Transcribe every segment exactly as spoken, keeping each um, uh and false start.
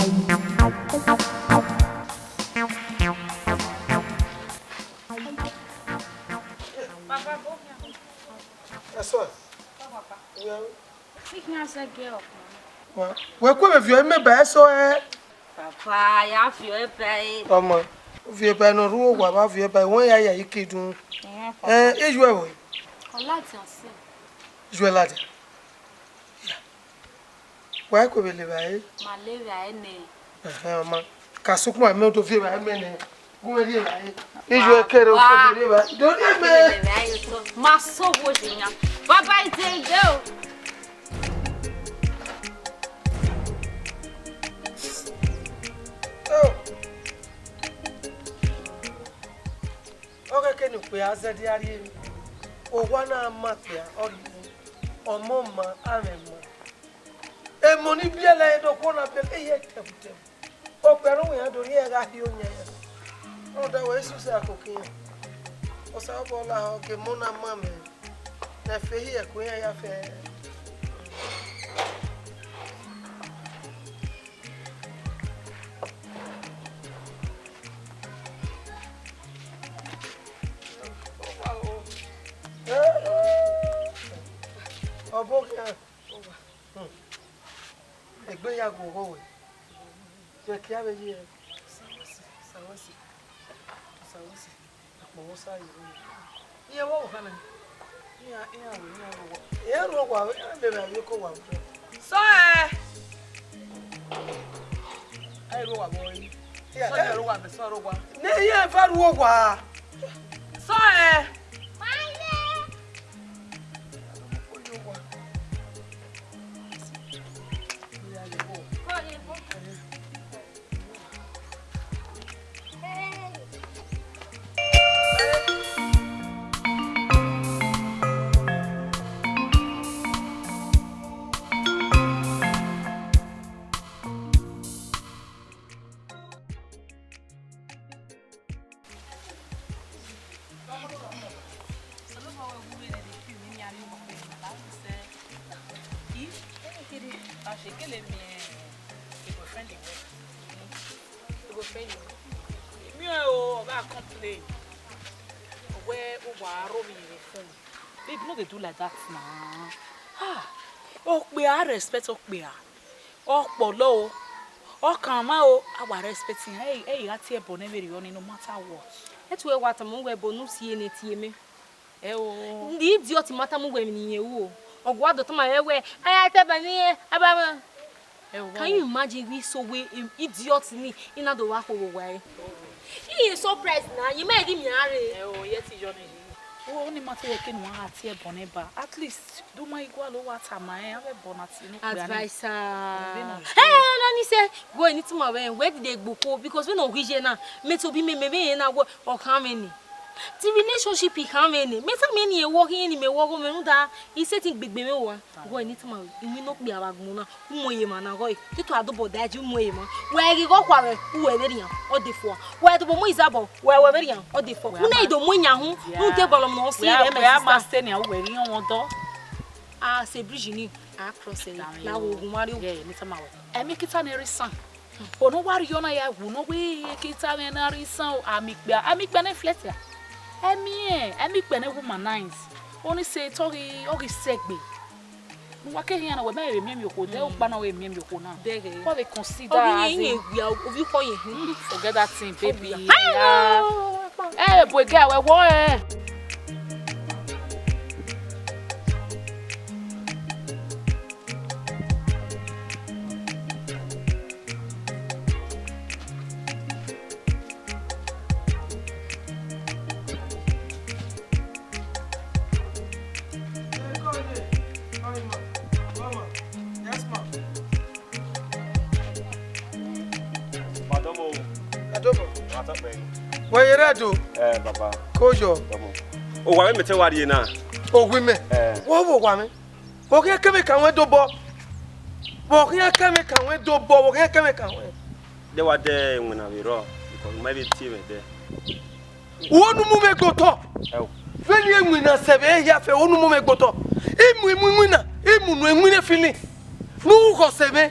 Baba, bo khian. Eso. Baba. Iya. Fi khian sẹ gie ọkpa. Wa, wẹ kue vbe viọ imẹ ba eso ẹ. Baba, ya viọ eba ẹ. Ọmọ, viọ eba ne ọ rre owa, wa viọ eba, wẹ ya ya ikidun. Ẹhẹn, Ẹ, papa. Iyuẹ vbo? Ọ ladian sẹ. Iyuẹ ladian. Wa kue vbe le evbare. Ma le evbare nẹ. Ẹhẹn, ọmọ. Ka sukpọn ẹmẹ do viọ evbare mẹ nẹ. Gu mwẹ rhie evbare. Iyuẹ kere okhuo do rhie evbare. Do rhie mẹ. Ma sẹ owo ye yan. Baba, ide ide o. Oh. Ọ ghẹ ke ne okpia zẹdẹ a rhie emwi. Owa na ma okpia, ọ rhie emwi. Ọmọ ma, amwẹ ma. Emọ ni biẹlẹ ẹre ne okhuo na biẹlẹ, iye tẹvbutẹvbu. Okpia ne uwẹ iran do rhie ẹre gha rhie oyan iran. Rhunmwuda wẹ i sẹ usẹ ako ke iran. Osanobua lahọ, gie emọ na ma mwẹ ne ẹfe hie ẹko iran ya fẹ. Ọbokhian. Hmm. Egbe ya gu ọghọ wẹ. Vbe ẹki avbe yi ẹre. Sawẹsi, sawẹsi, sawẹsi. Akpọ vbe Osa ye ru. Iye vbe ọvbokhan na? Iran, iran ru, iran ru owa. Iran ru owa, iran lele avbe eko owa vbe. Sọ ẹ. Ẹ ru owa vbe ọre. Iran, Sọ ẹ ru owa, mẹ sọ ru owa. Ne iran eva ru owa. Sọ ẹ. Miẹn o, ọ gha complain. Wẹ uwa aro vbe phone. Babe, no dey do like that na. Ah, okpia, respect okpia. Ọ kpọlọ o, ọ kan mwa o, a wa respect iran. Ẹ, ẹ i gha tie ẹbọ nẹ vberriọ ni, no matter what. Ẹ tue wa tama uwẹ ẹbọ ne u si ẹre ne tie mẹ. Ẹ o. The idiot ma tama uwẹ emwi ne irẹn ru o. Ọ gua do tama mwẹ wẹ, a ya te ẹbọ ne irẹn, a ba mwẹ. Ẹ o. Can you imagine we so we idiot ni, I na do vba khuo vbe owa ẹre? I ye surprise na, ye ma ghi miẹn a rre. Ẹ o, ye te yọ nẹ. O, ọni ma te rẹn ke ne uwa gha tie ẹbọ nẹ ba. At least, do ma i gualọ wa tama ẹn, avbe ẹbọ na tie ne okpia ni. Adviser. Ẹ, ọni sẹ, wẹ ne I tama wẹ, wẹ dede gbe okhuo, because vbene ọ ghi ye na, mẹ tobọ imẹ, mẹ vbe rẹn na wẹ, ọ khan mwẹ ni. The relationship khan mwẹ ni. Mẹ tama ẹn ni, ẹ wọ ghi ẹn ni, mẹ wọ gho mwẹ rhunmwuda, I sẹtin gbegbe mwẹ owa. Wẹ ne I tama wẹ, iwinna okpia vbe agbọn na, u mu ẹre ye emwa na ghe, te u a dobọ da ẹe, u mu ẹre ye emwa. Wẹ ghi ghe ọkhua mwẹ, u wẹ vberriọ, ọ de fua. Wẹ dobọ mu izabọ, wẹ wẹ vberriọ, ọ de fua. U na i do mu iyan hu, rhunmwuda ebọlọ ne ọ si ẹre, my sister. Wẹ a ma sẹ nian, u wẹ ghi rọnmwẹ odọ. A sẹ bridge ni, a cross ẹre, na wo ogun ma rrie. Ye, ne I tama wẹ. Ẹmwẹ kita ne rre isan. Ono wa rhie ọna ya wu ne ọ wẹ, ẹmwẹ kita mwẹ na rre isan o, amẹ ikpia, amẹ ikpia ne flat ya. Ẹmwẹ, ẹmwẹ ikpia ne woman nice. Ọni sẹ te ọ ghi, ọ ghi sẹ egbe. Ne uwa ke khian na wẹ mẹ vbe miẹn emwi okhuo, de ukpa na wẹ miẹn emwi okhuo na. Dẹghe. Kọ vbe consider. Ovbi as in, iye wia, ovbi kọ ye hin. Forget that thing, baby. Hello. Yeah. Ẹ bu ege wẹ wọ ẹ. Madam o. Adobo. What's up, baby? Wẹ ye rẹ do? Eh, baba. Ko yọ. Madam o. Owa mwẹ mẹ te wa rrie na. Owa mwẹ? Eh. Wo wo owa mwẹ? Vbe ọ khian ke mwẹ ka wẹ dobọ? Vbe ọ khian ke mwẹ ka wẹ dobọ? Vbe ọ khian ke mwẹ ka wẹ? De wa de iwinna vbe rrọọ, because ma vbe tie mwẹ dẹ. Wo nu mu mwẹ gbe otọ. Ẹ o. Vbene iwinna sẹ vbe ehia fẹ, wo nu mu mwẹ gbe otọ. I mu, I mu iwinna, I mu nu iwinna filin. Ne u khọ sẹ mwẹ.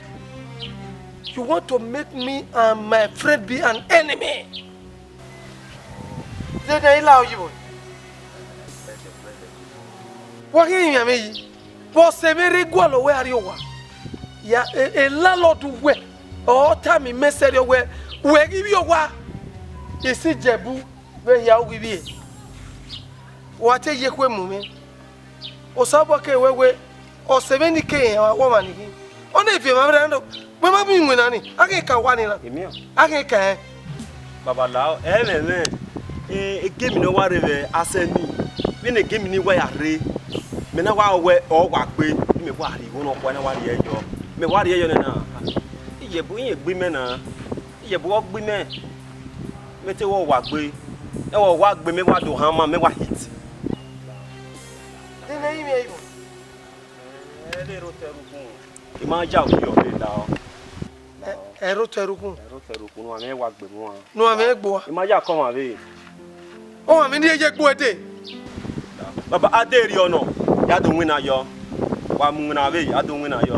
You want to make me and my friend be an enemy? Then I allow you. Wa ghi rinmwian mwẹ yi, vbe ọse mwẹ rre gualọ wẹ a rrie owa. Ya, e, e landlord wẹ, ọ tama imẹ sẹrriọ wẹ, wẹ ghi vbiẹ owa. Isi Ijebu vbe hia u ghi vbiẹ. Wa te ye ekhue mu mwẹ. Osanobua kere wẹ wẹ, ọse mwẹ ni ke rẹn ọmwa ni khin. Ọ na viọ emwa vberra nọ, wẹ ma miẹn iwinna ni, a ghi ka owa ni na. Emian. A ghi ka ẹn. Baba la, ẹ mwẹ mwẹ, e, game ne ọ wa rre vbe asẹ ni, vbene game ni wa ya rre, mẹ na wa wẹ ọ wa gbe, mẹ wa rhie igho nọkhua ne wa rhie yọ, mẹ wa rhie yọ nẹ na, Ijebu irẹn gbe imẹ na, Ijebu ọ gbe imẹ, mẹ te wẹ ọ wa gbe, ẹ wẹ ọ wa gbe, mẹ wa do hama, mẹ wa hit. Dene ẹ i mwẹ ivbo? Ẹ, ẹ i vbe rre otọ ẹrhukpunu. I ma ya ovbi yọ vbe la ọ. Ẹ, ẹ rre otọ ẹrhukpunu. Ẹ rre otọ ẹrhukpunu, ne uwa mwẹ wa gbe mu uwa. Ne uwa mwẹ gbe uwa. I ma ya kọ ọmwa vbe. Ọmwa mwẹ ne I ye gbe uẹ dee. Baba, a deghẹ erriọ nọ, ya do winna yọ. Wa mu winna vbe, ya do winna yọ.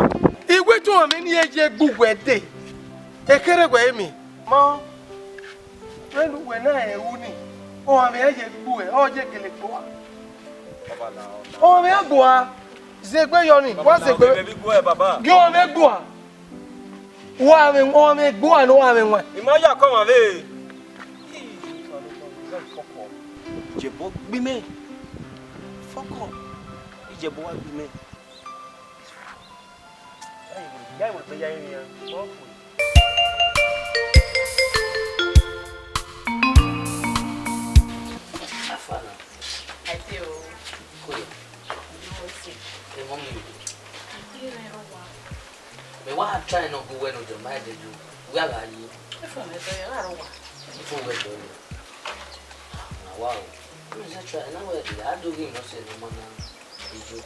I wẹ te ọmwa mwẹ ne I ye gbe uẹ dee. Ekherhe wẹ i miẹn. Ma. Vbene uwẹ na rẹn ru ni, ọmwa mwẹ ya ye gbe uẹ, ọ ye gele gbe uwa. Ọmwa mwẹ ya gbe uwa, zẹ egbe yọ ni, wa zẹ egbe. Gie ọmwa mwẹ gbe uwa. Wa mwẹ, ọmwa mwẹ gbe uwa ne uwa mwẹ wan. I ma ya kọ ọmwa vbe. Ijebu gbe imẹ. Fuck up. Ijebu wa gbe imẹ. Afa na. Ade o. Cool. Ade o, si. Hey, mommy. Ade o, wa. Mẹ wa try nọ gu wẹ ne odẹ ma ẹdẹ ju. Wẹ a gha yi. Ifu mwẹ dọ ya, a rọ wa. Ifu mwẹ dọ ya. Na wa o. Mẹ sẹ try na wẹ de, a do ghi nọ sẹ ne ọ ma na. Ijo.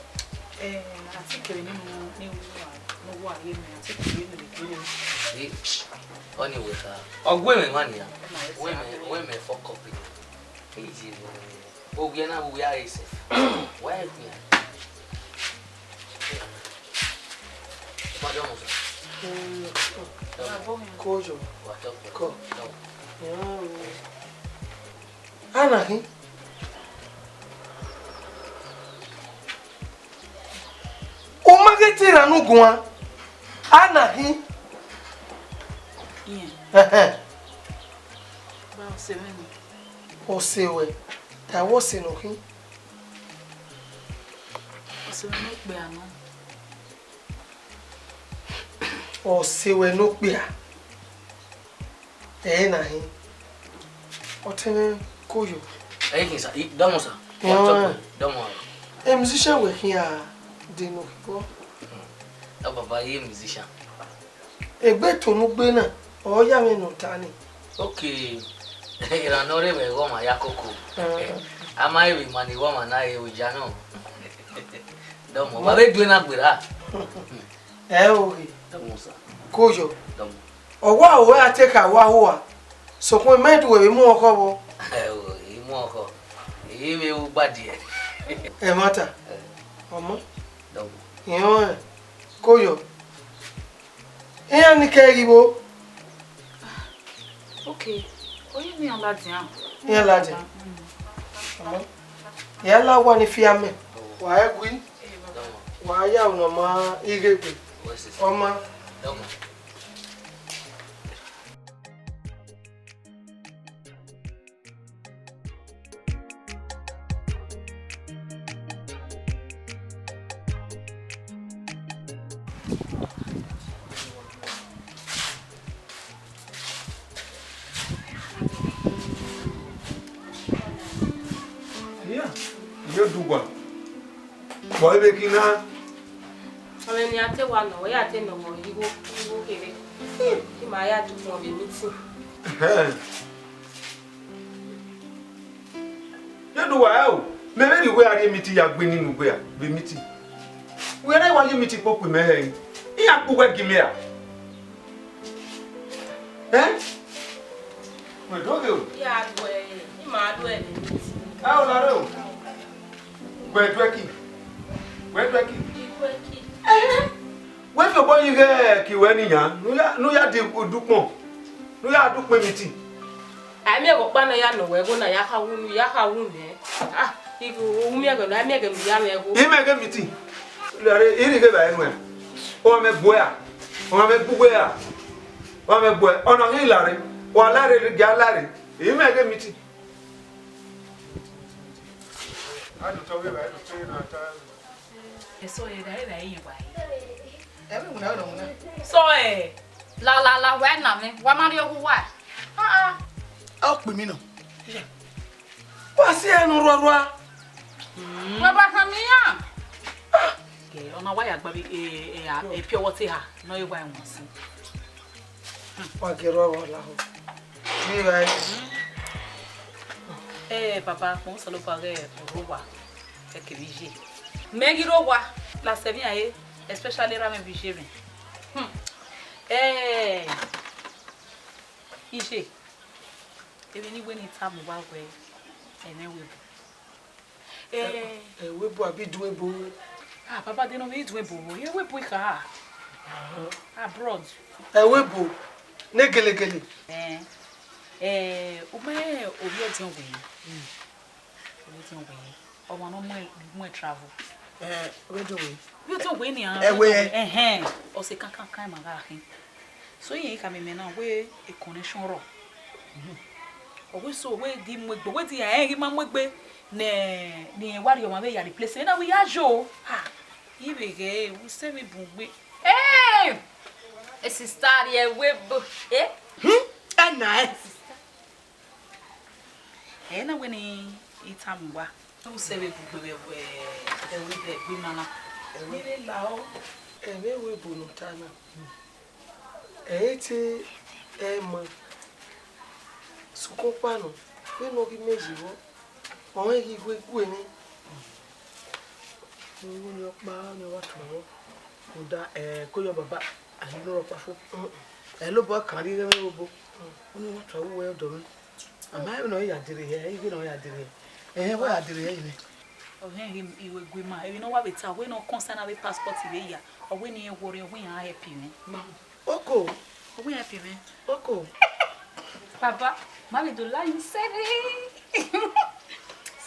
Eh, a ti kere ni mu ni wu a, ni wu a ye mẹ, a ti kere ni mu ni. Eh, ọni wẹ kha. Ọ gu mwẹ mwa nia. Wẹ mẹ, wẹ mẹ fuck up. Easy. Owiẹ na wu ya ese. Why me? Madam, sir. Kojo. Wa talk. Ko. No. Yeah. Ana khin. U ma ghi te ra nu guan. Ana khin. Iẹn. Ẹhẹn. Ba ọse mwẹ nọ. Ọse ruẹ, ta wẹ ọse ne ọ khin. Ọse mwẹ ne okpia nọ. Ọse ruẹ ne okpia. Ẹ na hin. Ọtẹn mwẹ Koyo. Ẹ khin sa, i, dọmọ sa. Dọmọ. E musician wẹ khian de ne okhibọ. Ọ baba ye musician. Egbe to ne u gbe na, ọ ya mwẹ ne ọ ta ni. Ok, erhan ne ọ rre vbe ẹghẹ ọmwa ya koko. A ma rẹn vbe ima ne ẹghẹ ọmwa na re oja nọ. Dọmọ, wa vbe due na gberra. Ẹ o ghe. Dọmọ sa. Koyo. Dọmọ. Ọ wa ru ẹre a te ka wa ru a. Sokpan mẹ du ẹre mu ọkhọ vbọ. Ẹ o, I mu ọkhọ. I vbe ru gbadiẹ. Ẹmwata. Ọmọ. Dọmọ. Irẹn ọnrẹn. Koyo. Iran ni kẹ ghi vbo? Ok, ọ ye ne iran ladian. Iran ladian. Ọmọ, ya la owa ni fian mẹ. Wa ẹgui, wa ya unu ọma ighegbe. Ọma. Iya, yo dugba. Bọ ebe kina. Ọmọ ni a te wa nọ, ya te nọ igho, igho kere. Ki ma ya dugba vbe meeting. Ẹhẹn. Ye do wa o, mẹ vbe rhie uwẹ a rrie meeting ya gbe nene uwẹ a vbe meeting. Wẹ rẹ wa ye meeting kpokpo mẹ hẹ, iran kpe uwẹ gie mẹ ra? Ẹn? Wẹ do ghe o. Ya do ẹ, ima do ẹ vbe meeting. A o la rre o. Wẹ do ẹ ki. Wẹ do ẹ ki. Ẹhẹn. Wẹ fi obọ yi ghẹ ke wẹ ni yan, ne u ya, ne u ya di dukpọn, ne u ya dukpọn emiti. A i miẹn ẹghẹ ọkpa ne a ya nọ wẹ ẹghẹ na ya kha wu, ne u ya kha wu nẹ. Ah, u miẹn ẹghẹ nọ, a i miẹn ẹghẹ ne u ya mwẹ ẹghẹ. I mwẹ ẹghẹ emiti. Lare, I rhie ighe vbe enu ẹn. Ọmwa mwẹ gbuẹ ra? Ọmwa mwẹ gbuẹ ra? Ọmwa mwẹ gbuẹ, ọna ghi lare, wa lare, gia lare. I mwẹ ẹghẹ emiti. Eso ẹre da ẹre ye wa. Ẹmwẹ wuna wẹ nọ wuna. So, eh, la, la, la, wẹ na mwẹ, wa ma rrie ohu wa. Ah, ah. Ọ kpe mi nọ. Wa si ẹre ne u rhuarhua. Wa ba khan mi ya. Ke ọna wa ya gba vbe, eh, eh, ah, eh, pure water ha, nọ ye wa ẹwọn si. Wa gie rhuarhua lahọ. Vbe I ra ẹre? Eh, Baba, kpọnmwẹ Osanobua ghẹ rre owa, ẹ kevbe iye. Mẹ ghi rre owa, la sẹ emwi a re, especially erha mwẹ vbe iye mwẹ. Hmm. Eh, iye, emwi ne I wẹ ne I tama uwa wẹ, ẹmwẹ wẹ bu. Eh. Ẹvbo ebo abi iduebo? Ah, Baba, de ne ọ vbe iduebo, ẹvbo ebo I kha. Aha. Abroad. Ẹvbo ebo, ne gelegele. Eh, eh, u ma rẹn ovbi ọdiọn wẹ. Mm. Ovbi ọdiọn wẹ. Ọmwa ne ọ mu, mu travel. Eh, ovbi ọdiọn wẹ. Ovbi ọdiọn wẹ nian. Ẹvbo ẹ? Ẹhẹn, ọ sẹ kankan kan ma gha khin. So, iran khama mẹ na wẹ e connection rrọọ. Ọ wẹ so, wẹ di mu egbe, wẹ di rẹn ghi ma mu egbe, ne, ne wa rhie ọmwa vbe ya replace. Na wẹ ya yo. Ah, I vbe ghẹ, u sẹ vbe bun gbe. Eh! E sister rhie ẹvbo ebo. Eh? Hmm? Ẹna ẹ. Ẹ na wẹ ne I tama uwa. U sẹ vbe bun gbe vbe ẹvbo, ẹvbo ebo ẹgbe ima na. Ẹvbo ebo lahọ. Ẹmwẹ ẹvbo ebo ne u ta na. Ẹ i te ẹe ma, sokpan ọkpa nọ, vbene ọ ghi miẹn ye vbọ, ọ rẹn ghi gue gue ni. Ọni ọkpa, ọni ọ wa tuẹ vbọ, rhunmwuda, ẹ, ko yọ baba, a ghi nọ rhọkpa fo. Ẹ lobọ kan rhie ighẹ mwẹ obo, ọni ọ wa tuẹ vbe uwẹ ọdọ mwẹ. A ma rẹn vbene ọ ya dere hẹ, ighẹ ne ọ ya dere hẹ. Ẹhẹn, wa ya dere hẹ nẹ. Ọ hẹn ghi iwe gu ima, emwi ne ọ wa vbe ta, ọ wẹ ne ọ kọn sa na vbe passport vbe ya, ọ wẹ ne irẹn wọrẹ, ọ wẹ iran help mwẹ. Oko. Ọ wẹ iran help mwẹ. Oko. Baba, ma vbe do la yu sẹrri.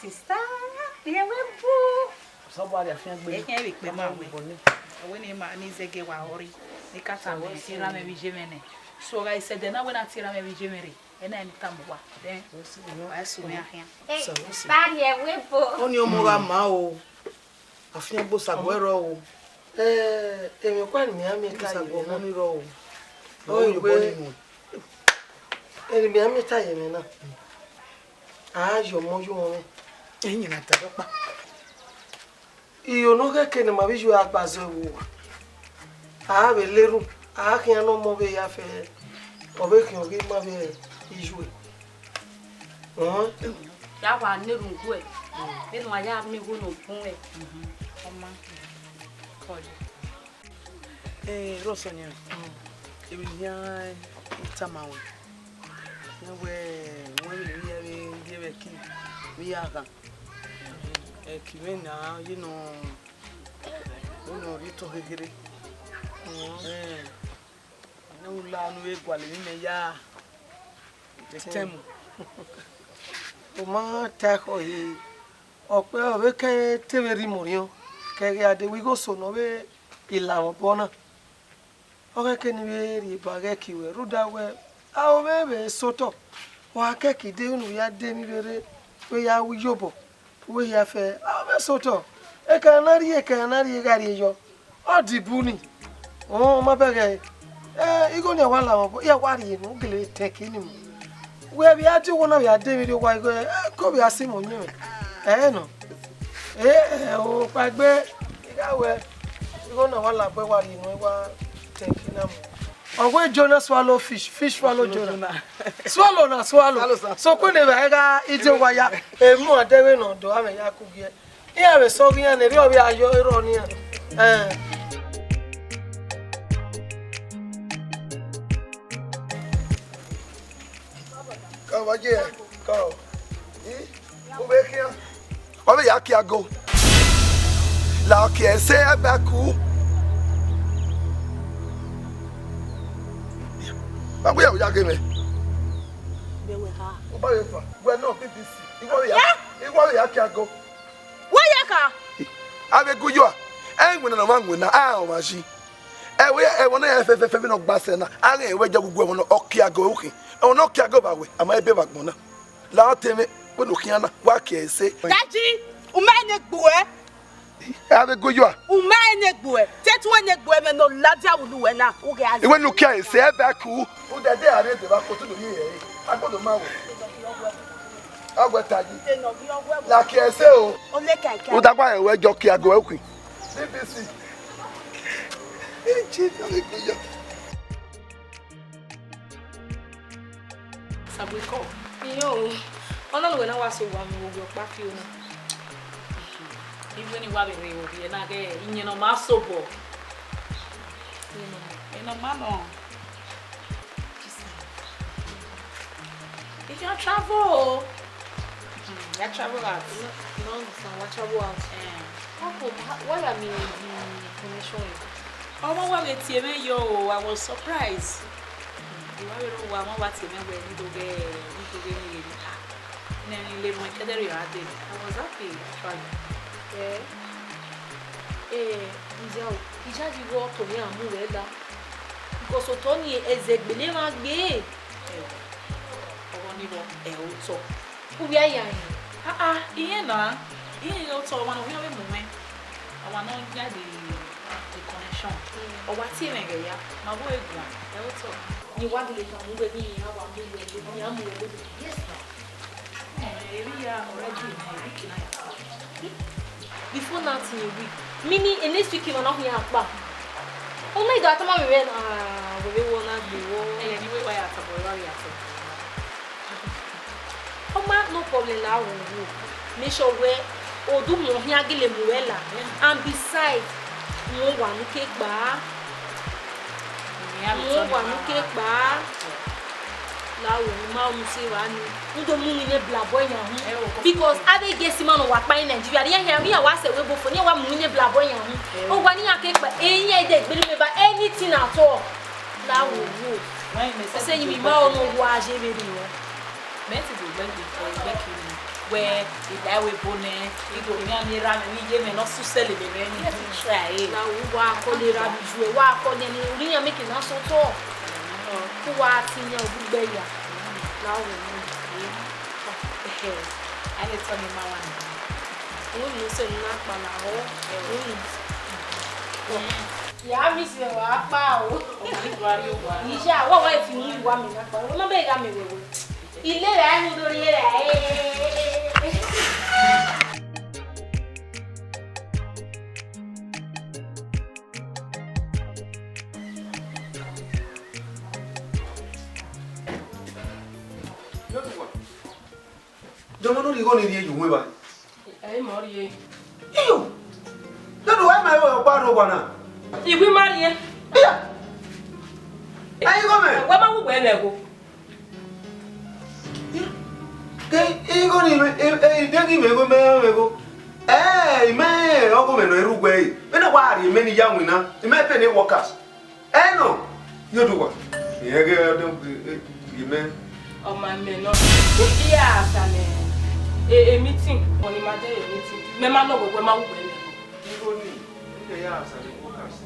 Sister, rhie ẹvbo ebo. Sọ wa rhie afiangbe. Ẹ khian vbe kpẹ ma wẹ. Ọ wẹ ne ima ni zẹgẹ wa ọrre, ne ka ta mẹ, erha mwẹ vbe iye mwẹ nẹ. So, ọ gha sẹ ẹdẹ na wẹ na tie erha mwẹ vbe iye mwẹ rre. Ẹ na ẹ ne I tama uwa, then wa sẹ mwẹ khian. Ẹ, Sir, wa sẹ. Ba rhie ẹvbo ebo. Ọni ọmọ gha ma o, afiangbe Osaguẹ rrọọ o. Ẹ, emwi ọkpa ne imẹ a miẹn ta ye Osaguẹ mwẹ ọmọ na, ni rrọọ o. Ọ, ọ ye wẹ, obọ ni nọ. Emwi ne imẹ a miẹn ta ye mwẹ na, a ya ọmọ ye ọmọ mwẹ. Ẹyin na ta ọkpa. Iyo ne ọ ghẹ ke ne ma vbe iye a gba zẹ vbe uwa. A vbe le erhunmwu, a khian ne ọmọ vbe ya fẹ, ọ vbe khian ọ ghi ma vbe iye. Ọnrẹn. Ya wa na erhunmwu guẹ, vbene wa ya miẹn igho ne ọ bun ẹe. Ọma, kọye. Eh, Rọsọnian, emwi ne I tama ruẹ, ne wẹ, wẹ vbe ne I ya vbe rhie vbe ẹki, vbe I ya ghan. Ẹki mwẹ na, ye nọ, ọ nọ rhie otọ khekherhe. Eh, ne u la ne u vbe gualọ emwi mẹ ya, etẹn mu. U ma ta ẹkhọ ye, ọkpẹ ọ vbe ke te vbe rhie imuriọn, ke ghi a de wẹ igho so ne ọ vbe la mwẹ obọ na. Ọ ghẹ ke ne I vbe rhie ba ghẹ ke ruẹ, rhunmwuda wẹ, a o vbe vbe sẹ otọ, wa kẹ ke de unu ya de emwi vbe rre, vbe ya ru iyobọ, uwẹ hia fẹ, a o vbe sẹ otọ. Ekẹn na rhie, ekẹn na rhie, gha rhie yọ, ọ di bu ni. Ọ ma bẹghe, ẹ, igho ne a wa la mwẹ obọ, ya wa rhie ne u gele tẹn ke ni mu. Wẹ vbe a die owa na vbe a de emwi rrie owa igho, ẹ, ko vbe a si mwẹ ọyẹnmwẹ. Ẹ nọ. Ẹ, ẹ, o kpaegbe, I gha wẹ, igho na wa la obọ, wa rhie ne wa tẹn ke na mu. Ọ wẹ Jonah swallow fish, fish swallow Jonah. Swallow na swallow. Swallow, sir. So, ku ne evba gha i die owa ya, emu a dẹ vbe nọ do, amẹ ya ku giẹ. Iran vbe sẹ ọghe iran ne erriọ vbe a yọ erhọ nian. Ẹ. Ka wa ye, ka. I, u vbe khian. Ọ vbe ya kia go. La ọ kia ẹse ẹgba ku. Ba wẹ ya ghe mwẹ. Vbe wẹ kha? Ọba vbe fa. Wẹ nọ B B C. Iwọ vbe ya, iwọ vbe ya kiago. Wẹ ya kha? Avbe gu yọ. Ẹ wẹ na ma wẹ na, a ọmwa yi. Ẹ wẹ, ẹ wẹ na ya fẹfẹfẹ vbe nọ gba sẹ na. A ghẹ wẹ jọ gugu ẹmwẹ nọ, ọ kiago ukhin. Ẹmwẹ nọ kiago ba wẹ, a ma ebe vbe agbọn na. La ọ te mwẹ, wẹẹ ne u khian na, wa kie ẹse. Daddy, u ma ne gbuẹ. Avbe gu yọ a? U ma ne gbuẹ. Te tu ne gbuẹ mwẹ ne ọ ladian vbe unu wẹ na, u ghe a. Wẹẹ ne u kie ẹse, ẹ ba ku. U dẹdẹ a rre deba ko tu do ye ẹre. Agbodo ma wẹ. Ọgwẹ ta yi. La kie ẹse o. Ọ lẹ ka ka. U dagba rẹn wẹ jọ kiago ẹ ukhin. B B C. Iji, avbe gu yọ. Sabuikọ. Iyo, ọna ne uwẹ na wa so wa mu ogie ọkpa fi ona. Iwe ni wa vbe rre ovbi ẹna ghẹ iyẹn ne ọ ma sobọ. Iyẹn ne ọ ma nọ. If you travel, o. Hmm, ya travel out. No, no, no, sir, wa travel out. Eh. How come? How, why am I in the connection? Ọmọ wa vbe tie mwẹ yo, I was surprised. Hmm, wa vbe ro wa, ọmọ wa tie mwẹ wẹ, ni do ghe, ni do ghe ni ghe ni. Ah, ne ni le mo kede ri ade. I was happy, actually. Eh. Eh, Nzia o, I ya ghi wẹ ọtọ ne iran mu wẹ la. Because otọ ni ẹzẹ gbele emwa gbe. Ẹo, ọghọ ni vbọ, ẹ otọ. Uwia ya rẹn. Ah, ah, irẹn na, irẹn otọ, ọmwa ne ọ khian vbe mu mwẹ. Ọmwa ne ọ yan the, the connection. Mm. Ọ wa tie mwẹ ghẹ ya, ma vbe guan, ẹ otọ. Ni wa gele ka mu wẹ ni iran wa mu wẹ, ni iran mu wẹ. Yes, na. Before now till a week. Meaning, a next week, you are not here, Akpa. Oh my God, tama mi wẹ, ah, wẹ vbe wọ na gbe wọ. Eh, ni wẹ wa ya tọbọ, wa ya tọbọ. Ọma, no problem, la wo wo. Make sure wẹ odu mu ọhian gele mu wẹ la. And besides, mu wa nu ke kpa. Mu wa nu ke kpa. La wo ma mu se wa ni. Udo mu ni ne bla boy yan hu. Because avbe gesi ma nọ wa kpa in Nigeria, iran, iran wa sẹ wẹ bofo, iran wa mu ni ne bla boy yan hu. O wa ni iran ke kpa, e iran de gbele me ba anything at all. La wo wo. Ọ sẹ yin mi ma ọ nọ wa je vbe rri o. Mẹ ti do gbẹ gbe, gbẹ kiri. Wẹ, I da ẹvbo ebo nẹ, I do khian ni erha mwẹ, ni iye mwẹ ne ọ susẹ lele mwẹ, ni I do try ẹre. Na u wa kọ ne erha vbe iye, wa kọ ne ne, u rri iran make na sẹ otọ. Ku wa tie iran ugbugbe ya. Na u rre. Ẹhẹ. A lè tọ ne ma wa nẹ. Unu sẹ ne na kpala ọ. Unu. Ya miss vbe wa kpa o. Iya, wa wa fi unu wa mi na kpa. Wo ma be gha mi wewe. Ile ra ẹ mu do rhie ra ẹ. Dọmọ ne ọ rhie igho ni rhie ye uwu evba. Ẹ i ma rhie. Iyo. Dọdọ wa ma ẹvbo ọkpa rre owa na. Iwi ma rhie. Iya. Ẹ i igho mẹ. Wa ma wu wẹ mẹ ẹvbo. Ke igho ni mẹ, e, e, ide ghi mẹ igho, mẹ mẹ igho. Ẹ, imẹ ọgho mẹ nọ erha uwẹ ẹre. Vbene wa rhie mẹ ne I ya winna, imẹ pay ne workers. Ẹ nọ, yo do wa. Irẹn ghẹ ọdọ gbe mẹ. Ọ ma mẹ nọ. Iran a sa mẹ e, e meeting, ọni ma dẹ e meeting. Mẹ ma nọ wẹ, wẹ ma wu wẹ nẹ. Igho ni, ẹ ya sa ne workers.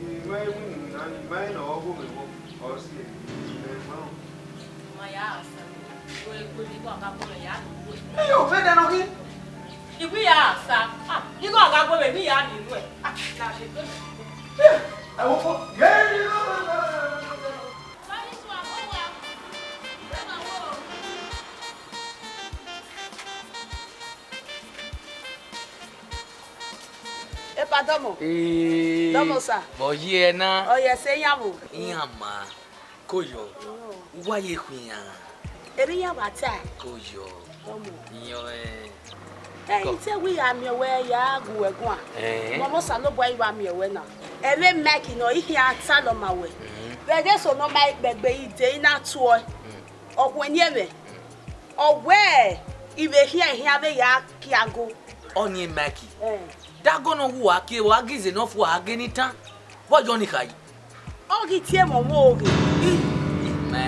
Imẹ winna, imẹ nọ ọgho mẹ vbọ, ọ si ẹ. Ẹ ma. Ma ya sa. Wẹ, wẹ, igho a gha gu mwẹ ya nọ wẹ. Iyo, vbe dẹ nọ khin? Iwi ya sa. Ah, igho a gha gu mwẹ, iwi ya nọ wẹ. Ah, na se gbe. Ẹ wo fo. Ye, ye, ye, ye, ye, ye. Epa dọmọ. Ee, dọmọ sa. Vbe ọ ye na? Ọ ye ẹse iran vbo? Iran ma. Koyọ. Uwa ye khu iran. Erriọ iran vbe ta. Koyọ. Dọmọ. Iyọn, eh. Ẹ, i te wẹ I ya miẹn wẹ ya gu wẹ guan. Eh. Mẹ ọmọ Osanobua i wa miẹn wẹ na. Ẹmwẹ Mike nọ, I khian talọ ma wẹ. Mm. Vbe ẹghẹ eso ne ọ ma ikpẹgbe, I de I na tuẹ. Mm. Ọ khuẹnniẹn mwẹ. Ọ wẹẹ, I vbe khian ehian vbe ya kiago. Ọni Mike. Eh. Dago ne ọ wu a kie, wa ghi ze ne ọ fu a ghe ni tan. Vbọ yọ ni khai? Ọ ghi tie mwẹ ọmọ oghe. Ih, mẹ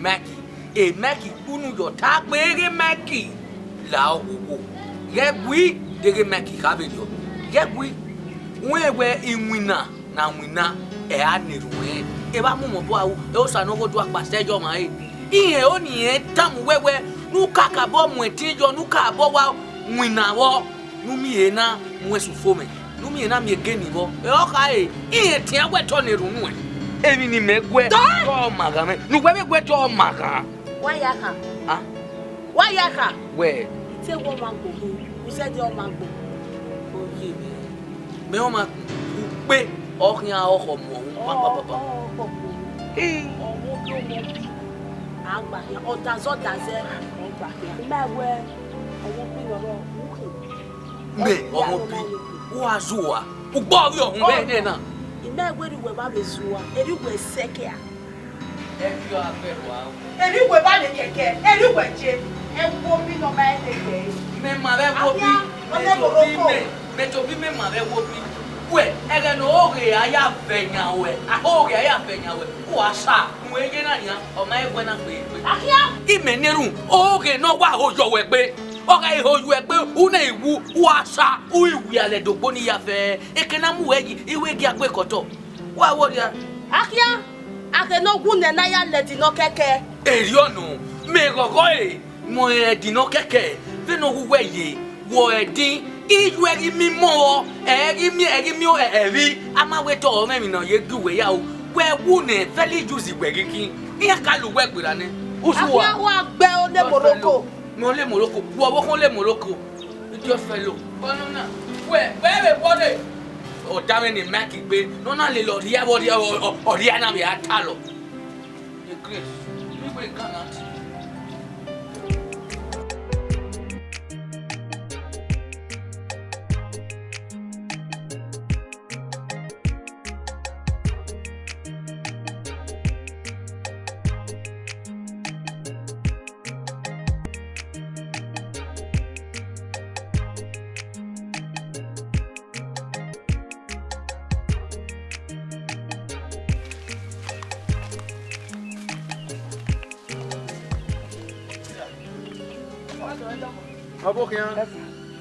Mike, e Mike kpunu yọ ta gbe ghe Mike la owowo. Ghẹ gui, deghẹ Mike kha vberriọ. Ghẹ gui, wẹ wẹ iwinna na winna, ẹ a na erhunmwu ẹre. Evba mu mwẹ obọ aro, ẹ Osa ne ọ ghe odua kpa sẹ yọ ọmwa ẹre. Irẹn ọnii rẹn tama uwẹ wẹ, ne u kakabọ mu ẹtin yọ, ne u kakabọ wa winna vbọ, ne u miẹn ehe na mu ẹse ufomwẹ, ne u miẹn ehe na miẹn egeni vbọ. Ẹ ọ khare, irẹn tian wẹ te ọ na erhunmwu ẹre. Emwi ne imẹ guẹ, te ọ ma gha mwẹ, ne uwẹ vbe guẹ te ọ ma gha. Wa ya kha. Ah? Wa ya kha. Wẹ. I te wẹ ọmwa gbogbo, u zẹdẹ ọmwa gbogbo. Oye mwẹ. Mẹ ọmwa ukpe, ọ khian ọkhọ mu ọmwa papa. Ọ, ọ, ọ, ọ, ọ. Ee. Ọmwa obi, ọmwa obi. A gba khian, ọ dazẹ, ọ dazẹ, ọ gba khian. I ma wẹ, ọmwa obi nọ rọ, u khin. Mẹ, ọmwa obi, u gha zua. Ugbo ọghe ọhun vbe nẹ na. I ma wẹ erriọ uwẹ ma vbe zua, erriọ uwẹ sẹkẹ a. Ẹvio avbe wa. Erriọ uwẹ ba vbe kẹkẹ, erriọ uwẹ je. Ẹ wo bi nọ ma ẹdẹ gbe. Mẹ ma vbe wo bi, Akia, mẹ ọdẹ to bi Morocco. Mẹ, mẹ to bi mẹ ma vbe wo bi. Wẹ, ẹghẹ ne oghe a ya vẹ yan wẹ, a oghe a ya vẹ yan wẹ, u wa sa, mu eye na nian, ọ ma ẹguẹ na gbe egbe. Akia! Imẹ ne erhunmwu, oghe ne ọ wa ho yọ wẹ gbe. Ọ gha ho yọ wẹ gbe, u na i wu, u wa sa, u i wialẹ dogbo ni ya fẹ. Eke na mu wẹ yi, i wẹ gi agbe kọtọ. Wa wo rria. Akia, a khe ne ọ wu nẹ ne a ya lẹ ẹdin nọ kẹkẹ. Erriọ nọ, mẹ ghọghọ ẹre, mẹ ẹdin nọ kẹkẹ, vbene ọ wu wẹ ye, wẹ ẹdin, iyu ẹghi miẹn imọ vbọ, ẹghi miẹn, ẹghi miẹn ẹvbi, a ma wẹ te ọ mwẹ emwi ne ọ ye gie uwẹ ya ru, wẹ wu nẹ, fẹli use wẹ ghi khin, iran ka lu wẹ gberra nẹ. Usu wa. Akia wa gbe ole Morocco. Mẹ ole Morocco, wẹ ọvbokhan ole Morocco. Idiot fellow. Ọnọna, wẹ, wẹ vbe wọle. Ọ da mwẹ ne Mike gbe, ne ọ na lele ọ rhia vbe ọ rhia, ọ, ọ, ọ rhia na vbe a talọ. Ye Grace, igbe kan na ti. Ọvbokhan. Yes, sir.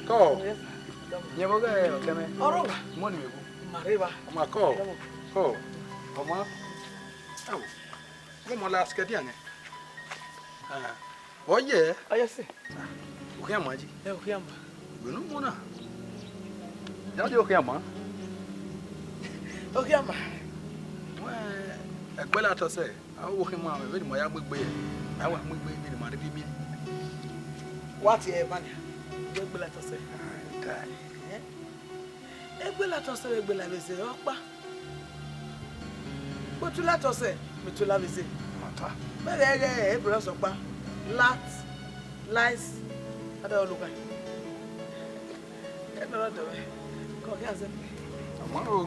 Kọ. Yes, sir. Yẹn vbe ọghe ọkẹmwẹ. Ọrọgha. Mọ ni vbe wu. Ma rre evba. Ọma kọ. Kọ. Ọma. Ẹwo. Vbe ọmọ la sikẹdian nẹ. Ah. Ọ yẹ. Ọ yẹ sẹ. U khian ma ji. Ẹ, u khian ma. Wẹ ne u mu na. Ya de u khian ma. U khian ma. Wẹ, ẹgbẹe la tọ sẹ. A wo khin ma mwẹ, vbene ima ya mu egbe, a wa mu egbe vbene ima rhie miẹn. Wa tie ẹre ba nia, egbe la tọ sẹ. Ah, die. Eh? Egbe la tọ sẹ vbe egbe la vbe zẹ ọkpa. Kpe tu la tọ sẹ, mẹ tu la vbe zẹ. Ma ta. Mẹ ghẹ ghẹ egbe la sẹ ọkpa. Lat, lies, ada olughan. Ẹ nọ rọ dọ mwẹ. Kọ khian zẹ. Ama o.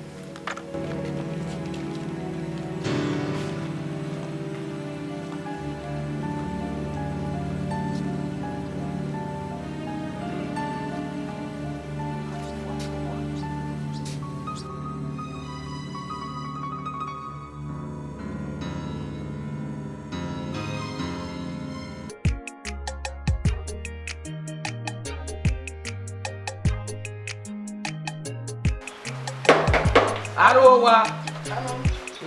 Aro wa.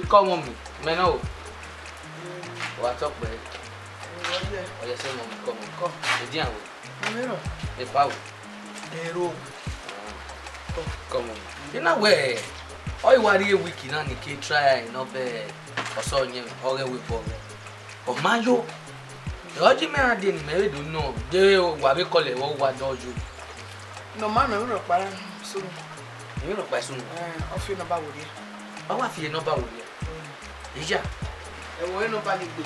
Ikọ mwẹ, mẹ nọ o. Wa tọ kpẹ. Ọ yẹ sẹ mọ mi kọ mọ. Edian o. Epa o. Ero. Kọ mọ. I na wẹ, ọ i wa rrie wiki na ni ke try nọ bẹ ọsẹ ọyẹnmwẹ, ọ ghẹ wẹ bọ ghẹ. Ọ ma yo. Ọ ji mẹ ra die ne imẹ vbe do nọ, de wa vbe kọlẹ vbe ọ wa dọ yo. Ne ọ ma nọ, emwi rhọkpa sunu. Emwi rhọkpa sunu. Ẹ, ọ fi nọmba werriẹ. Ọ wa fi nọmba werriẹ. Iya. Ẹvbo ẹre nọmba ni gbe.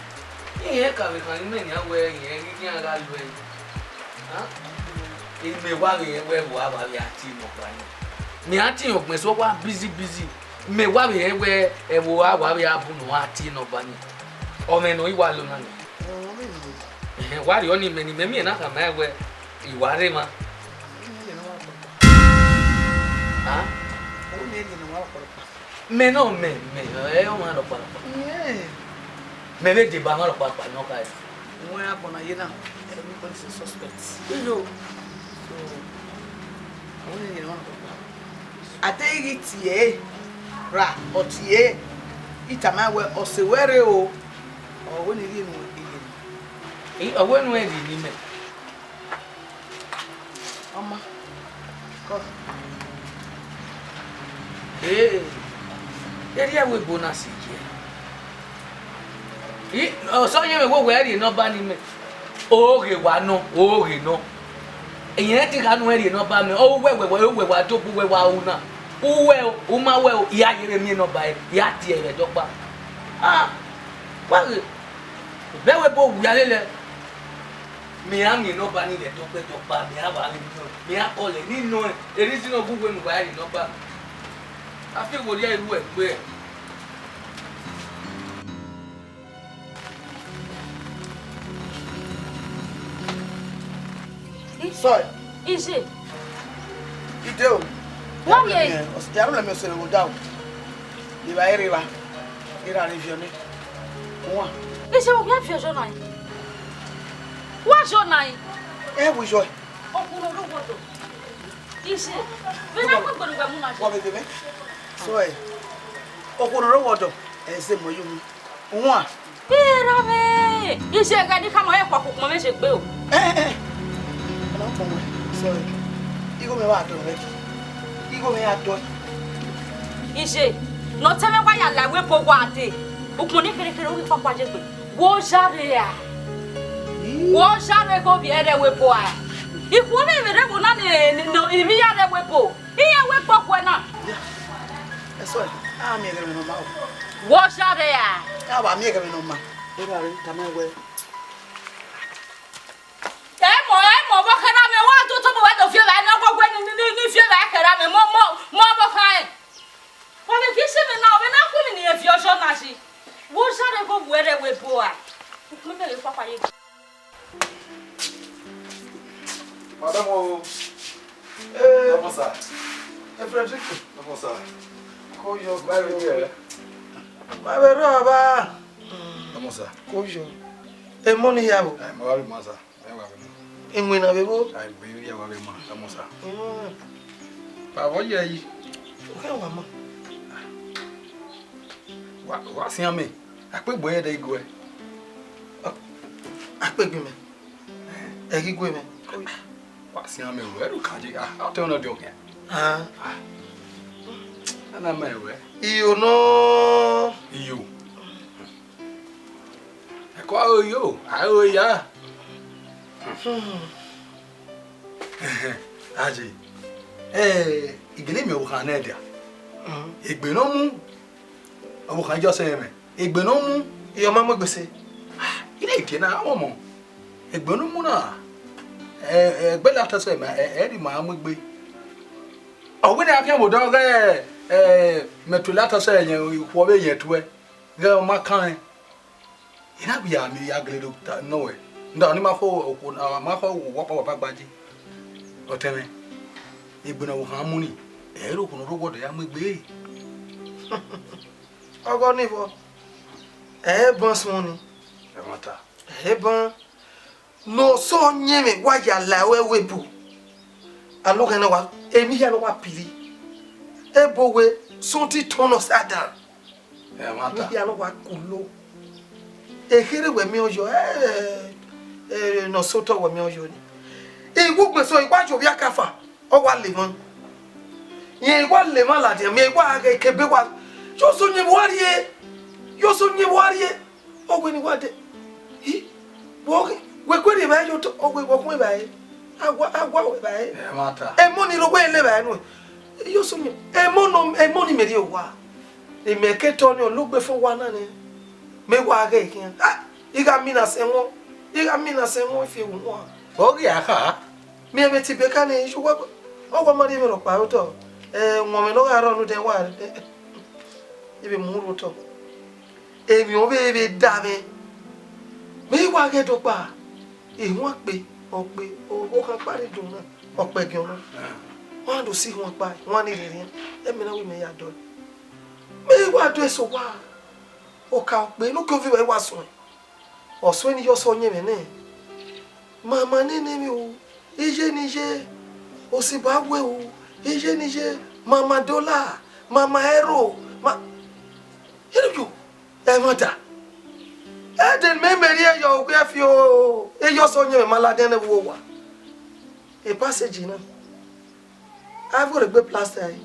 Irẹn ka vbe khan imẹ nian wẹ irẹn ghi khian gha lu ẹre. Imẹ wa vbe rẹn wẹ ẹvbo a wa vbe a tie nọmba ni. Mẹ a tie ọgbẹn so wa busy busy. Mẹ wa vbe rẹn wẹ ẹvbo a wa vbe a bu nọ a tie nọmba ni. Ọmwẹ ne ọ i wa lo na ni. Ẹhẹn, wa rhie ọnii mẹ ne imẹ miẹn na khama ẹn wẹ I wa rre emwa. Ah? Mẹ nọ mẹ, mẹ, ẹ ọmwa rhọkpa rhọkpa. Mẹ vbe deba mwa rhọkpa kpa ne ọ khae. Wẹ agbọn na ye na, everybody is a suspect. Iyo. So, I want to hear one of them. A deghẹ I ghi tie ẹre ra, ọ tie ẹre, I tama wẹ ọ sẹ wẹ rre o, ọ wẹ ne I rhie enu ẹre. Ẹ, ọ wẹ enu ẹre rhie ne imẹ. Ọ ma. Kọ. Ee, erriọ ẹvbo ebo na si ye. I, ọ sẹ ọyẹnmwẹ wẹ wẹ rhie nọmba ne imẹ. Oghe wa nọ, oghe nọ. Iyẹn te gha nu ẹn rhie nọmba mẹ, ọ wẹ wẹ wẹ wẹ wa do bu wẹ wa ru na. U wẹ o, u ma wẹ o, I ya ye vbe miẹn nọmba ẹre, I ya tie ẹre vbe ẹdẹ ọkpa. Ah, wa ghe, vbe ẹvbo ebo wia lele. Mẹ ra miẹn nọmba ni vbe ẹdẹ ọkpa, ẹdẹ ọkpa, mẹ ra wa ghe nọ, mẹ ra kọlẹ ne I nọ ẹn, erriọ izi nọ gu wẹ ne uwa rhie nọmba mẹ. A fi owo rhie ru ẹgbẹ. Sorry. Ije. Ide o. Wa ye. Ya ru lẹ mẹ ọse vbe odaro. Evba ẹre evba. Erha rre viọ nẹ. Wan. Ije, wa viọ zọ na. Wa zọ na. Ẹ wo zọ. Okhuo ne ọ rre owa ọdọ. Ije. Vbe na kpe gbe ne uwẹ mu na. Wa vbe vbe. Sorry. Okhuo ne ọ rre owa ọdọ. Ẹ zẹ mọ yo mu. Wan. Erha mwẹ, ije, ẹghẹ ne I khama ọre khuakhuo ukpọn mwẹ ye egbe o. Eh, eh, eh. Ọna ukpọn mwẹ, sorry. Igho mwẹ wa dọ mwẹ. Igho mwẹ ya dọ. Ije, ne ọtẹn mwẹ wa ya la ẹvbo ebo wa dee. Ukpọn ni kherhe kherhe, u ghi kpakpa ye egbe. Wo zharre a. Wo zharre ghe ovbi ẹre ẹvbo ebo a. Ikhuo mwẹ vbe rre ẹvbo na ne, ne, ne ivbi ya rre ẹvbo ebo. Iran wẹ kpọkhuẹ na. Ẹsọe, a miẹn ẹghẹ mwẹ ne ọ ma o. Wẹ ọ zharre a? A wa miẹn ẹghẹ mwẹ ne ọ ma. Erha rre tama wẹ. Ẹ mọ, ẹ mọ, ọvbokhan na mẹ, wa do tobọ wẹ do fi evba ne ọ kpọkhuẹ ni, ni, ni, ni fi evba kherha mẹ, mọ, mọ, mọ ọvbokhan ẹn. Wa vbe ghi sẹ mwẹ na, ọ vbe na khu mwẹ ne irẹn viọ ọzọ na yi. Wẹ ọ zharre ghe ovbi ẹre ẹvbo ebo a. Ukpọn mwẹ vbe kpakpa ye. Madam o. Eh, Dọmọ sir. Eh, Frederick. Dọmọ sir. Ko yo, ko yo. Bye, bye. Ma vbe rre ọba. Dọmọ sir. Ko yo. Emọ ni ya vbo? Eh, ma vbe ma sir. Eh, wa vbe ma. Iwinna vbe vbo? Ah, vbe ya wa vbe ma, dọmọ sir. Mm. Ba vbọ ye yi? Okhe wa ma. Wa, wa sian mẹ. Akpegbe ẹre dẹ iguẹ. Akpegbe mẹ. Ẹ ghi gue mwẹ. Wa sian mẹ wẹ, ru ka je, ah, ọtẹn nọ diọ khian. Ah. Ah. Ana mẹ wẹ. Iyo nọ. Iyo. Ẹko aro yo, aro ya. Hmm. Aje. Eh, igele mi ọvbokhan nẹ dia. Hmm. Egbe ne ọ mu. Ọvbokhan just ẹmwẹ. Egbe ne ọ mu, I ọ ma mu egbe sẹ. Ah, I na tie na, a wọ mọ. Egbe ne ọ mu na, ẹ, ẹ, egbe la tọsẹ ma, ẹ, ẹ rhi ma mu egbe. Ọ wẹ ne a khian vbe odọ ghẹ, ẹ, mẹ tuẹ la tọsẹ yẹn, ikhuo vbe yẹn tuẹ, ghẹ ọ ma kan rẹn. I na gbe ya miẹn ya gele do ta nọ wẹ. Nda, ọni ma khọ okhuo, a ma khọ okhuo ọkpa wa ba gbaji. Ọtẹn mwẹ, egbe ne ọvbokhan mu ni, ẹ i re okhuo ne ọ rre owa ọdọ ya mu egbe. Ọgọ ni vbọ, ẹ i ban suẹn ni. Ẹmwata. Ẹ i ban. Ne ọ sẹ ọyẹnmwẹ wa ya la ẹvbo ebo. Aloghan na wa, emwi hia ne wa piri. Ebo wẹ, something turn upside down. Ẹmwata. Emwi hia ne wa kulo. Ekherhe wẹ miẹn ọyọ, ẹ, ẹ, ne ọ sẹ otọ wẹ miẹn ọyọ ni. Iwugbe sẹ, I wa ye ovbi akafa, ọ wa le emwa. Rẹn I wa le emwa ladian, mẹ I wa ghe ke ebe wa. Yo so yẹn vbe uwa rrie. Yo so yẹn vbe uwa rrie. Ọ wẹ ne I wa dee. Hi, wẹ ọ ghe, wẹ ku erriọ evbare ye otọ, ọ wẹ wẹ ọ khuẹn evbare. A wa, a wa wẹ evbare. Ẹmwata. Emọ ni rre owa le evbare nuẹn. Yo so yẹn, emọ nọ, emọ ni mẹ rrie owa. Imẹ ke tọ ni ọ logbe fo owa na nẹ. Mẹ wa ghe khian. Ah, I gha mina sẹ wọn. I gha mina sẹ wọn fi ewu wọn. Ọ ghi a kha. Mẹ vbe te Ibeka nẹ, iye uwa, ọ wa ma rhie emwi rhọkpa re otọ. Eh, wọn mwẹ ne ọ gha rrọọ ne odẹ wa, eh, I vbe mu ru otọ. Emwi ọ vbe vbe da mwẹ. Mẹ wa ghe do kpa. Ihuan kpe, ọ kpe, ọvbokhan kpa rre do na, ọ kpẹgiọn na. Wan do si ihuan kpa, wan ni rhirhian. Ẹmwẹ na wẹ mẹ ya dọe. Mẹ wa do eso owa. Oka okpe ne uki ovbi ruẹ wa suẹn. Ọ suẹn ne I ya ọsẹ ọyẹnmwẹ nẹ. Mama nene emwi o, iye ne iye, Osinbawe o, iye ne iye, mama dollar, mama euro, ma, you know, ẹmwata. Ẹdẹ ne mẹ mẹ rhie yọ okpia fi o, I ya ọsẹ ọyẹnmwẹ ma ladian nẹ vbe uwu owa. E passage na. A vbe rhe gbe plaster ẹre.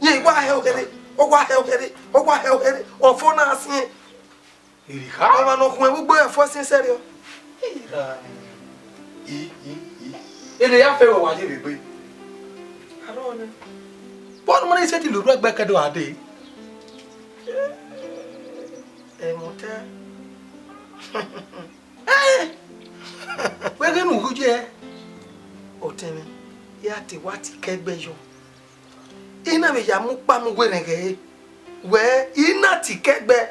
Ye, I wa hẹ oherre, ọ wa hẹ oherre, ọ wa hẹ oherre, ọfo na siẹn. Iri kha. Ọmwa ne ọ khuẹn vbe ugbo ẹfọ siẹn sẹrriọ. Ira ni. I, i, i. Ene ya fẹ wẹ wa ye vbe gbe. Arọ nẹ. Bọ ne ma na sẹtin lorhu ẹgbẹ ke do a dee. Ẹmwata. Ẹ, wẹ ghe ne u hu ye. Ọtẹn mwẹ, ya te wa ti kẹgbẹ yọ. I na vbe ya mu ukpa mu werriẹ ẹghẹ re. Wẹ, I na ti kẹgbẹ.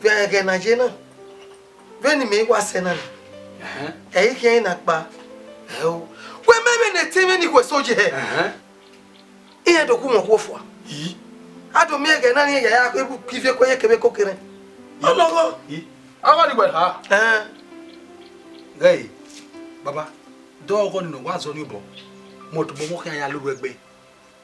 Vbe ẹghẹ ne a ye na, vbene imẹ wa sẹ na ni, ẹhẹn, ẹ i khian na kpa. Ẹ o. Wẹ mẹ vbene ẹtin mwẹ ni khuẹ so ye hẹ. Ẹhẹn. Iran do gu mwẹ okhuo fua. I. A do miẹn ẹghẹ na rẹn ya ya kevbe ivie ko ye kevbe ko kerẹn. I. Ọ lọghọ. I. Avbe ni wẹ kha. Ẹn. Ghẹ, baba, dọghọ ni ne ọ wa zọ ni obọ. Mẹ tobọ ọmọ khian ya lorhu ẹgbẹ.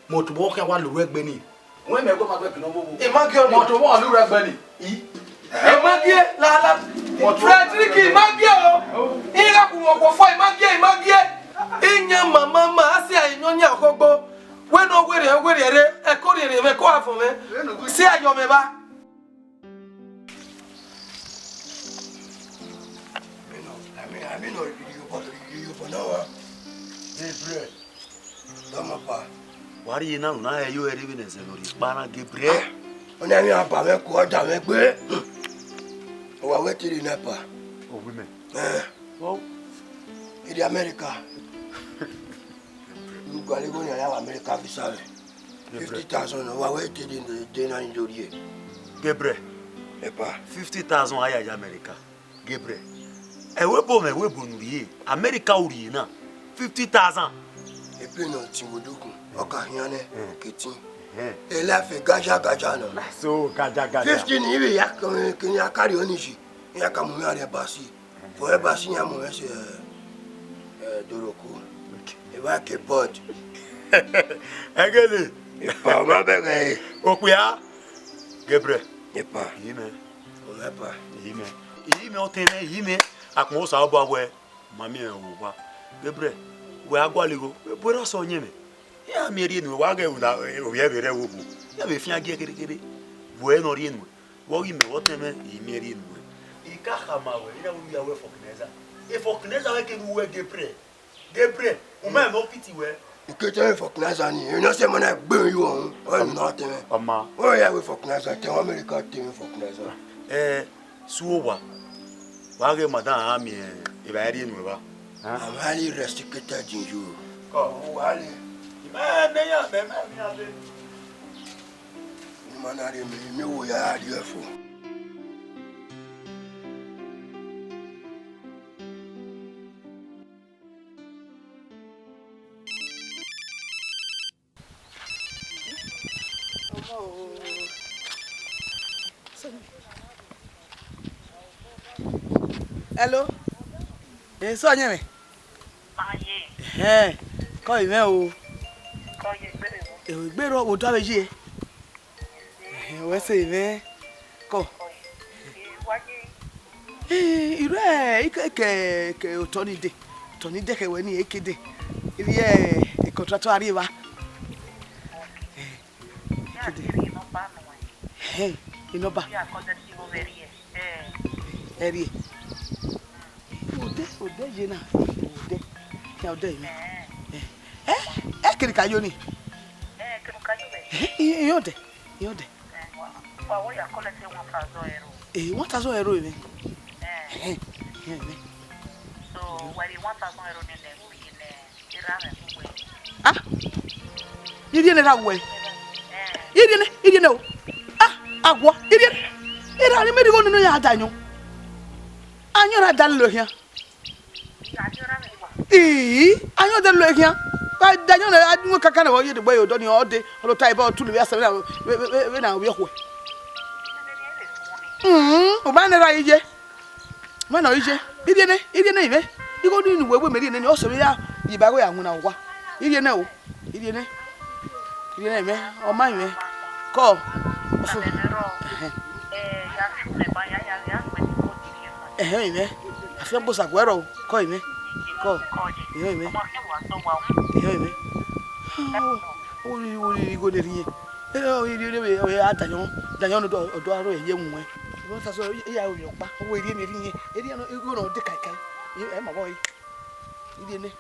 Mẹ tobọ ọmọ khian wa lorhu ẹgbẹ ni. Wẹ mẹ gọ ma gbẹ gbe nọ vbo. I ma gie ọni. Mẹ tobọ ọmọ lorhu ẹgbẹ ni. I. I ma gie, la, la. Frederick, I ma gie o. I gha gu mwẹ okhuo fua, I ma gie, I ma gie. Iyan mama ma, a si a iyọn yan khogbo. Wẹ ne ọ werriẹ, werriẹ rre, ẹko rhiẹnrhiẹn mwẹ, ẹko avọn mwẹ. Si a yọ mwẹ evba. Amị nọ, amị, amị nọ, iyobọ, iyobọ na wa. Gabriel, dọmọ pa. Wa rhie na unu na hẹ yo ẹre vbene ẹzẹ ne ọ rhie kpa na, Gabriel. Ọna emwi a ba mwẹ ku, ọ da mwẹ gbe. Ọ wa wẹ te rhie na pa. Ọ wi mẹ. Ẹn. Ọ. Iri America. U gualọ igho ne a ya vbe America visa mwẹ. Gabriel. Fifty thousand, ọ wa wẹ te de, de na ni do rhie. Gabriel. Epa. Fifty thousand a ya ye America. Gabriel. Ẹvbo ebo mwẹ, ẹvbo ebo ne u rhie. America u rhie na. Fifty thousand. Epe ne ọ tin vbe odokun, ọ ka khian nẹ, hmm, ke tin. Hmm. E life gaja gaja nọ. So, gaja gaja. Fifty ni ivbi ya kẹ, kẹ ya carry ọni yi. Ya ka mu mwẹ rrie basi. Vbe basi ya mu mwẹ sẹ, eh, Doroko. Okay. Evba ke board. Ẹgele. Epa, ọ ma bẹghe. Okpia. Gabriel. Epa. Iyi mẹ. Ọ ma pa. Iyi mẹ. Iyi mẹ, ọtẹn mwẹ, iyi mẹ. Akpọn Osanobua wẹ, ma miẹn owa. Gabriel, wẹ a gualọ igho, wẹ bu ẹre ọsẹ ọyẹnmwẹ. Iran miẹn rhie nuẹn, wa ghẹ ru na, ovbi ẹvbe rẹ vbe obo. Iran vbe fian gie kherhe kherhe. Bu ẹre ne ọ rhie nuẹn. Vbe ọ ghi mẹ vbe ọtẹn mwẹ, I miẹn rhie nuẹn. I ka khama ruẹ, I na wẹ u ya wẹ Vulcanizer. E Vulcanizer wẹ kevbe uwu ẹre Gabriel. Gabriel, u ma mẹ ofiti wẹ. I ke tẹ mwẹ Vulcanizer ni, emwi ne ọ sẹ ma na gbe mwẹ yu ọhun, ọ i na tẹ mwẹ. Ọ ma. Ọ ya wẹ Vulcanizer, tẹ mwẹ America, tẹ mwẹ Vulcanizer. Ẹ, su owa. Wa ghe madam a miẹn evba rhie nuẹn evba. I'm highly restricted in you. Kọ. Ọ wa le. I ma ne ya, mẹ ma ne ya le. Ni ma na rhie mẹ, mẹ wo ya rhie ẹfo. Hello. Eso ọyẹnmwẹ. Ẹhẹn, kọ imẹ o. Kọ ye gbere o. Ẹ, gbere o, wo do avbe ye. Ẹhẹn, wẹ sẹ imẹ. Kọ. Ẹ, irhu ẹ, ike, ke, ke otọ ni de. Otọ ni de khẹ wẹ ni, ike de. Ivbi ẹ, e contract a rrie evba. Ike de. Ẹhẹn, inọba. Ẹ rrie. Odẹ, odẹ ye na, odẹ. Ya odẹ ye. Ẹ, ẹ, ẹ, kere ka yo ni. Ẹ, i, i odẹ, i odẹ. Wa wo ya collect one thousand euro. Eh, one thousand euro even. Eh. Eh, eh, eh. So, wa ri one thousand euro nene, u ri nẹ, i ra mwẹ uwẹ. Ah? I ri nẹ ra uwẹ. Eh. I ri nẹ, i ri nẹ o. Ah, awọ, i ri nẹ. I ra ni me ri go nene ya da yan. Ayan ra da lo khian. Ii, ayan de lo khian. Ka da yan na, a mu kaka na, ọ ye de gbe yo, dọ ni, ọ de, ọ lo ta ibọ, tulu vbe asẹ vbe na, vbe, vbe, vbe, vbe na, vbe ọkhuẹ. Mm, u ma nẹ ra iye. Ma nọ iye. Irhiẹ nẹ, irhiẹ nẹ imẹ. Igho ni ne uwẹ wẹ mẹ rhie nene, ọ sẹ vbe ya yi ba igho ya winna owa. Irhiẹ nẹ o. Irhiẹ nẹ. Irhiẹ nẹ imẹ. Ọ ma imẹ. Kọ. Ọfu. Ẹhẹn. Ẹhẹn imẹ. Afiangbe Osaguẹrọ o. Kọ imẹ. Kọ. Ẹhẹn imẹ. Ẹhẹn imẹ. Ori, ori, igho ne rhie. Ẹ, ọ, iri, iri, iri, iri, a dayan, dayan ọdọ, ọdọ aro ye mu wẹ. Ọ sa so, iya ro yọ kpa, ọ wẹ iri ene ri yẹn, iri ene, iri ene de kaikai. Ẹ ma bọ yi. Iri ene.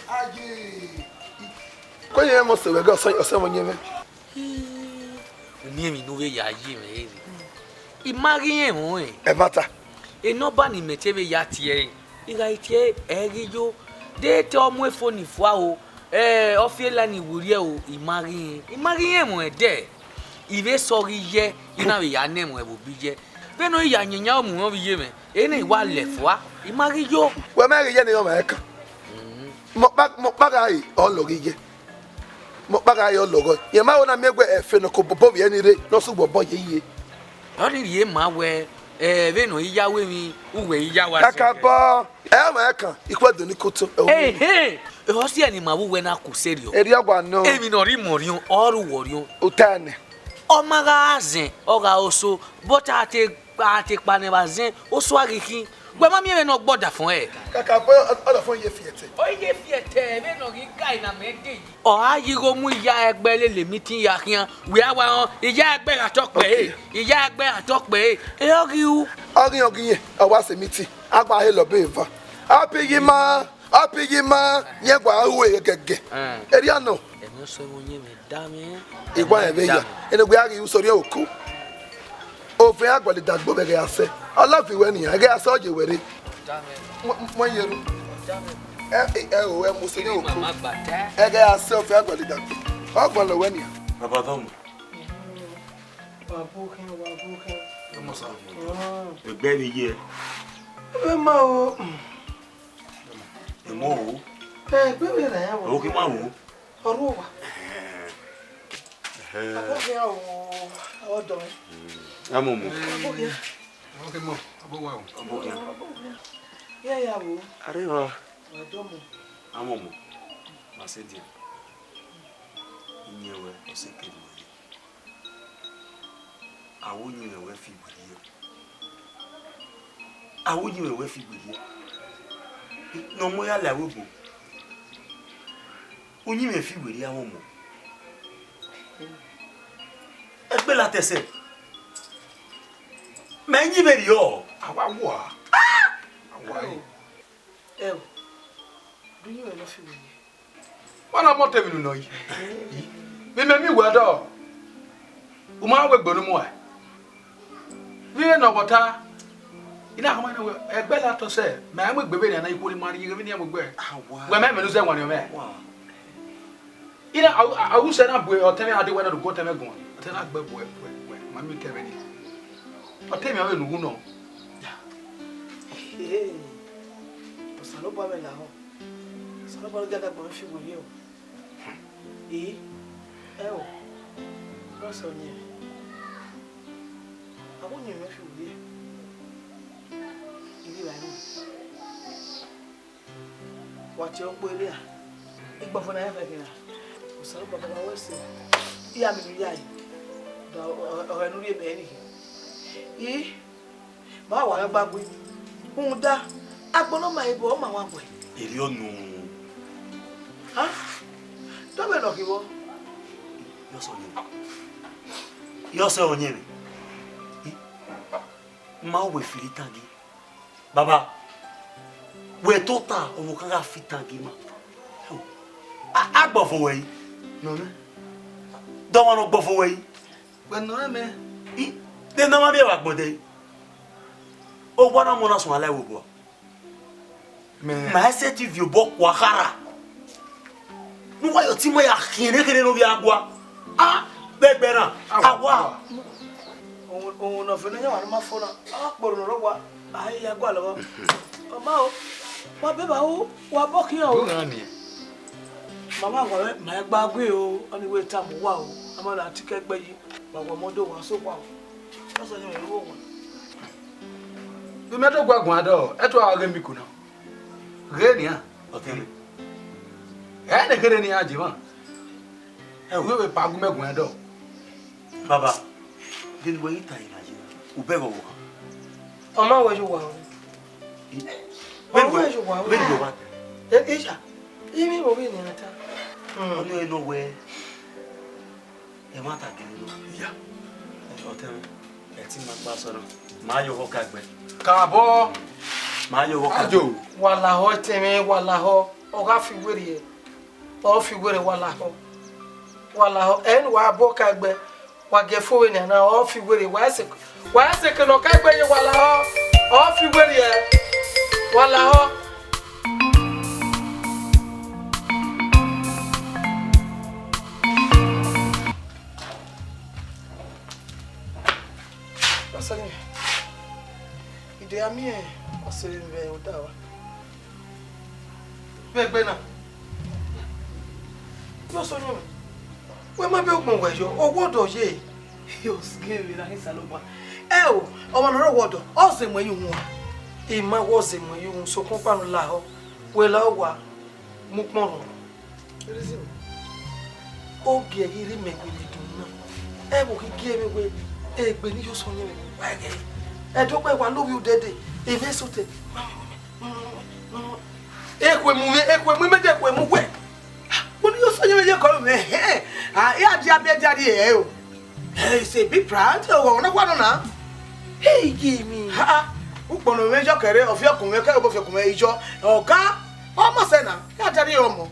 Aye. Ko ye mo se wẹ ga ọsẹ, ọsẹ mo yẹn mẹ. Umiẹn emwi ne u vbe ya ye mwẹ rre. I ma ghi rẹn ẹmwẹ ọnrẹn. Ẹmwata. Enọba ne imẹ te vbe ya tie ẹre, I gha tie ẹre, ẹ ghi yo. De te ọ mu efo ni fua o, ẹ, ọ fi ela ni werriẹ o, I ma ghi rẹn, I ma ghi rẹn ẹmwẹ ẹdẹ. I vbe sọ ghi yẹ, I na vbe ya nẹ ẹmwẹ vbe obi yẹ. Vbene ọ ya yanyan ọmwa vbe iye mwẹ, ene I wa lẹ fua, I ma ghi yo. Wẹ ma ghi yẹ ne ọ ma ẹkan. Mọkpa, mọkpa gha re, ọ lọghe iye. Mọkpa gha re, ọ lọghọ. Rẹn ma ho na miẹn wẹ ẹfe ne ọ ke obọ vbiẹ ni rre, ne ọ sẹ obọ ye iye. Ọ ni rhie ma wẹ, ẹ, vbene ọ i ya ru emwi, uwẹ i ya wa sẹ. Kakabọ, ẹ ma ẹkan, ikhuẹ do ni koto. Ehe, ehọ si ẹre ne ima vbe uwẹ na ku sẹrriọ. Erriọ wa nọ. Emwi ne ọ rre imẹ ọriọn, ọ rre uwẹ ọriọn. Uta nẹ. Ọ ma gha zẹn, ọ gha oso, but a te, a te kpa nẹ vbe azẹn, oso a ghi khin. Wẹ ma miẹn vbene ọ gbe ọdafọn ẹre? Kakabọ, ọdafọn ye fi ẹtẹ. Ọ ye fi ẹtẹ, vbene ọ ghi ga ina mẹ de yi. Ọ gha yi igho mu iya ẹgbẹ lele meeting ya khian, wẹ a wa rẹn, iya ẹgbẹ gha tọ kpẹre, iya ẹgbẹ gha tọ kpẹre, ẹ ọ ghi ru. Ọ ghi, ọ ghi yẹn, ọ wa sẹ meeting, a gba he lọ be eva. Happy yi ma. Ọ pi yi ma, yẹn gua ru ẹre gẹgẹ. Ẹn. Erriọ nọ. Ẹmwẹ ọsẹ vbe ọyẹnmwẹ da mwẹ. Igua rẹn vbe ya. Ẹn. Ene wẹ a ghi ru sẹ orhiọn oku. Ovẹn a gualọ idagbo vbe ẹghẹ a sẹ. Ọ love wẹ nian, ẹghẹ a sẹ ọ ye wẹ rre. Da mwẹ. Mu, mu ye ru. Da mwẹ. Ẹ, ẹ, ẹ, o, ẹ mu sẹ orhiọn oku. Mama gba ta. Ẹghẹ a sẹ ovẹn a gualọ idagbo. Ọ gualọ wẹ nian. Baba Dọmọ. Wa bu khin, wa bu khin. Dọmọ sa. Mm. Ẹgbẹ vbe ye. Ẹ ma o. Emo o. Ẹ, gbe vbe rẹ o. O ki ma wo. Ọrhuẹ owa. Ẹhẹn. Ẹhẹn. Abọkhian o, ọdọ mwẹ. Mm. Amomo. Abọkhian. Abọkhian mọ, abọ wa o. Abọkhian. Abọkhian. Ya ya wo. Areva. Wa dọmọ. Amomo. Ma sẹ dia. Iyẹn wẹ, ọ sẹ kẹ ne ima ye. Avbe uyinmwẹ ruẹ fi werriẹ. Avbe uyinmwẹ ruẹ fi werriẹ. Ne ọ mu ya la ẹvbo ebo. Uyinmwẹ fi werriẹ avbe ọmọ. Ẹgbẹe la tẹsẹ. Mẹ yin vberriọ. A wa wa. A wa re. Ẹ o, do uyinmwẹ ne ọ fi werriẹ. Wẹ na mọ te emwi ne u nọ yi. Vbe imẹ miẹn uwẹ dọ, u ma wẹ egbe ne u muẹn. Vbe irẹn ne ọ vbe ọta, I na khama nẹ wẹ, ẹgbẹe la tọ sẹ, mẹ a mu egbe vbene a na ikhuo ne ima rhie ighẹ vbene iran mu egbe. Awa. Wẹ mẹ mẹ ne u zẹ wanniẹn mẹ. Wa. I na, a, a, a ru sẹ na bu ọtẹn mwẹ a dee wẹ na do gu ọtẹn mwẹ guan. Ọtẹn na gbe buẹ, buẹ, buẹ, ma miẹn otọ ẹmwẹ nii. Ọtẹn mwẹ ọvbehe ne u wu nọ. Ee, Osanobua mwẹ lahọ. Osanobua ne ọ gie a da agbọn mwẹ fi werriẹ o. Ee, ẹ o, rọ sẹ ọyẹnmwẹ. Avbe uyinmwẹ fi werriẹ. I ghi ra ni. Wa tie ọkpọ erriọ. Igbọvọ na ya fẹ khin na. Osanobua baba wẹ sẹ. Iran miẹn ne u ya re. Dọ, ọ, ọ, ọre ne u rhie mẹ ni. I, ma wa ya gba gui. Rhunmwuda, agbọn ne ọ ma re bu, ọ ma wan guẹ. Erriọ nọ. Ha? Dọ vbene ọ khin vbọ? Yọ sẹ ọyẹnmwẹ. Yọ sẹ ọyẹnmwẹ. I, ma wẹ fili tangi. Baba, wẹ tota, ọvbokhan gha fi tangi ma. A, a gbọvo wẹ yi. Nọ nẹ. Dọmọ ne ọ gbọvo wẹ yi. Wẹ nọ rẹ mẹ. I, de ne ọ ma miẹn vbe agbọn dẹ. Owa na mu na suẹn la ẹvbo obọ. Mẹ. Ma sẹtin viọ obọ kua khara. Ne uwa ye ọtẹn ima ya khian nekherhe ne ovbi a gua. A, vbe ẹgbẹe na, a wa. Ohun, ohun ne ọ fẹ ne ọ yan wa ne ọ ma fo na, ọ kpọrọ ne ọ rre owa, a i ya gualọ vbọ. Ọ ma o, wa bẹbẹ aro, wa bọ khian o. Bọ gha nian. Mama wa ma gba gbe o, ọni wẹ tama uwa o, a ma na ti kẹ gbe yi, wa wa ọmọ do wa so wa o. Ọsẹ ni mẹ ru owa. Vbe mẹ do gua guan dọ, ẹto a ghe mi ko na. Ghe nian, ọtẹn mwẹ. Ẹ ne kherhe ne iran je mwa. Ẹ, u vbe pa gu mẹ guan dọ. Baba, ghe ne wẹ ghi ta yi na ye, u bẹghe ọvbokhan. Ọ ma wẹ ye uwa o. Vbene wẹ, vbene wẹ wa. Ẹ, Isha, ivbi vbo vbe ne iran ta? Ọni ẹre nọ wẹ, ẹmwata gele nọ. Iya. Ọtẹn mwẹ, ẹtin ma gba sọ na. Ma yọ ọghọ ka gbe. Kabọ. Ma yọ ọghọ ka gbe. Ajo. Wa lahọ, ẹtin mwẹ, wa lahọ. Ọ gha fi werriẹ. Ọ fi werriẹ, wa lahọ. Wa lahọ. Ẹ ne wa bọ ka gbe. Wa gie fo vbenian na, ọ fi werriẹ, wa sẹ, wa sẹ ke ne ọ ka gbe ye, wa lahọ, ọ fi werriẹ, wa lahọ. Ọsẹ mwẹ, I de a miẹn ọse vbe odaro vbe egbe na. Yọ sẹ ọyẹnmwẹ, wẹ ma bẹ ugbọn wẹ yọ, ọ wọdọ ye. Yọ sẹ ọyẹnmwẹ na hin Osanobua. Ẹ o, ọmwa ne ọ rre wọdọ, ọ zẹ muẹn ye uhunmwu a? I ma wẹ ọ zẹ muẹn ye uhunmwu, sokpan ọkpa ne u lahọ, wẹ lahọ wa mu ukpọn rrọọ. Reason. Ogie ghi rre imẹ wẹ vbe do na. Ẹ vbe ọ ghi gie mwẹ wẹ egbe ne I yo sẹ ọyẹnmwẹ wa ghẹ. Ẹdẹ ọkpa wa lovbiẹ odede, emwi sotẹ. Ekhue mu mwẹ, ekhue mu mwẹ, de ekhue mu wẹ. Wẹ ne I yo sẹ ọyẹnmwẹ ye kọ mwẹ, hẹn. A, I a dia biẹ dia rrie ẹre o. Hey, it's a big priority, ọmwa na wa nọ na. Hey, give me. Ha, ukpọn ne mwẹ yọ kẹre, ọ fiọkun mwẹ, kẹre obọ fiọkun mwẹ, iyọ. Ọga, ọmọ sẹ na, ya dia rrie ọmọ.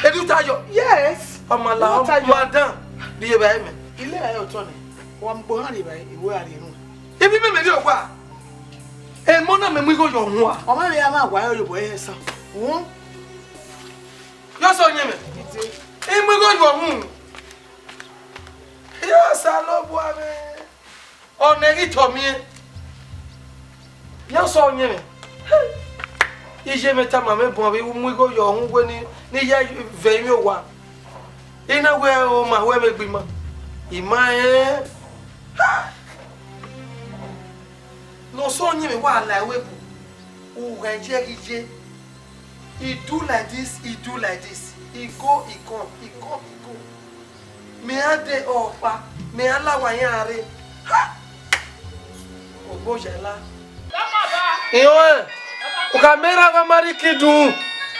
Edu ta yọ. Yes. Ọmọ la, ọmọ ta yọ. Madam, rhie vbe ẹmwẹ. Ile ẹ otọ nẹ, wa mu gbohan rhie vbe iwe a rhie unu. Ibi mẹ mẹ rhie owa. Emọ na mẹ mu igho yọ huan. Ọmọ rẹ a ma wa ẹre obọ ẹre san. Unu. Yọ sẹ ọyẹnmwẹ. Ide. I mu igho yọ unu. Yọ Osanobua mwẹ. Ọ nẹ ghi tọ miẹn. Yọ sẹ ọyẹnmwẹ. Iye mwẹ tama mwẹ bun, avbe mu igho yọ uhunmwu wẹ ne, ne I ya vẹ emwi owa. I na wẹ ọ ma ru ẹmwẹ egbe ima. I ma rẹn. Ha! Ne ọ sẹ ọyẹnmwẹ wa la ẹvbo ebo. U ghẹ ye ghi ye. He do like this, he do like this. He go, he come, he come, he go. Mẹ a de ọkpa, mẹ a la wa yan rre. Ha! Ogbo ya la. Ihọn ẹ, u ka mẹ ra gha ma rhie iki dun,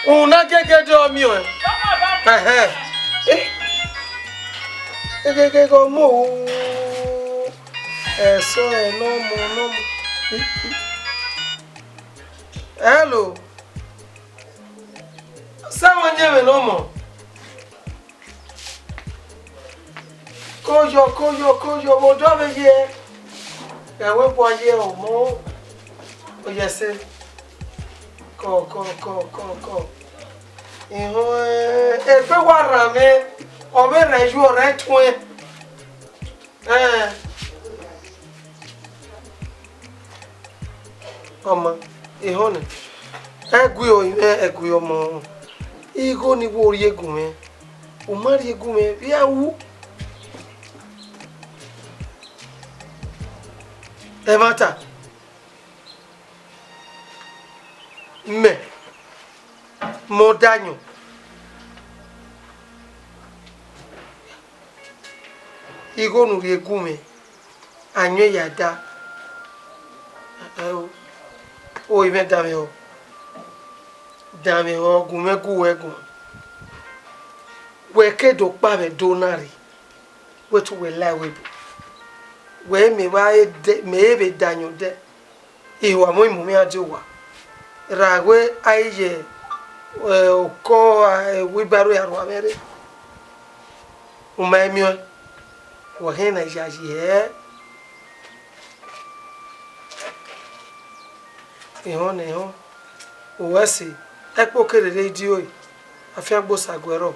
u na gẹgẹ de ọ miẹn ọẹn. Ẹhẹ. Egegege ọmọ o. Ẹsọ ẹ nọ mọ, nọ mọ. Hello. Sẹ ọmọ yẹn vbe ne ọmọ. Koyo, koyo, koyo, vbe odọ vbe ye. Ẹwẹ gua ye ọmọ. Oyẹse. Kọ, kọ, kọ, kọ, kọ. Ihọn, eh, egbe wa rran mwẹ, ọ vbe rre yu, ọ rre tuẹn. Ẹn. Ọma, ehọnẹ, ẹgui ọre mwẹ, ẹgui ọmọ, igho ni wo rhie gu mwẹ, u ma rhie gu mwẹ, vbe a wu? Ẹmwata, mẹ, mẹ ọdayọn, igho ne u rhie gu mwẹ, ayọn ya da. Ẹo, o, imẹ danmwehọ, danmwehọ, gu mwẹ gu wẹ guan. Wẹ ke do kpa mwẹ do na rre, wẹ te uwẹ la ẹvbo ebo. Wẹ mẹ vbe a de, mẹ vbe dayọn dẹ. Ihua mwẹ mu mwẹ a die owa. Ra wẹ a i ye, eh, okọ, eh, wheelbarrow ya rhua mwẹ rre. U ma i miẹn ọẹn, wẹ hẹn na yayi hẹ. Ehọn ne ehọn, u wẹ ẹse, ẹkpo kere rre idio, afiangbe Osaguẹrọ,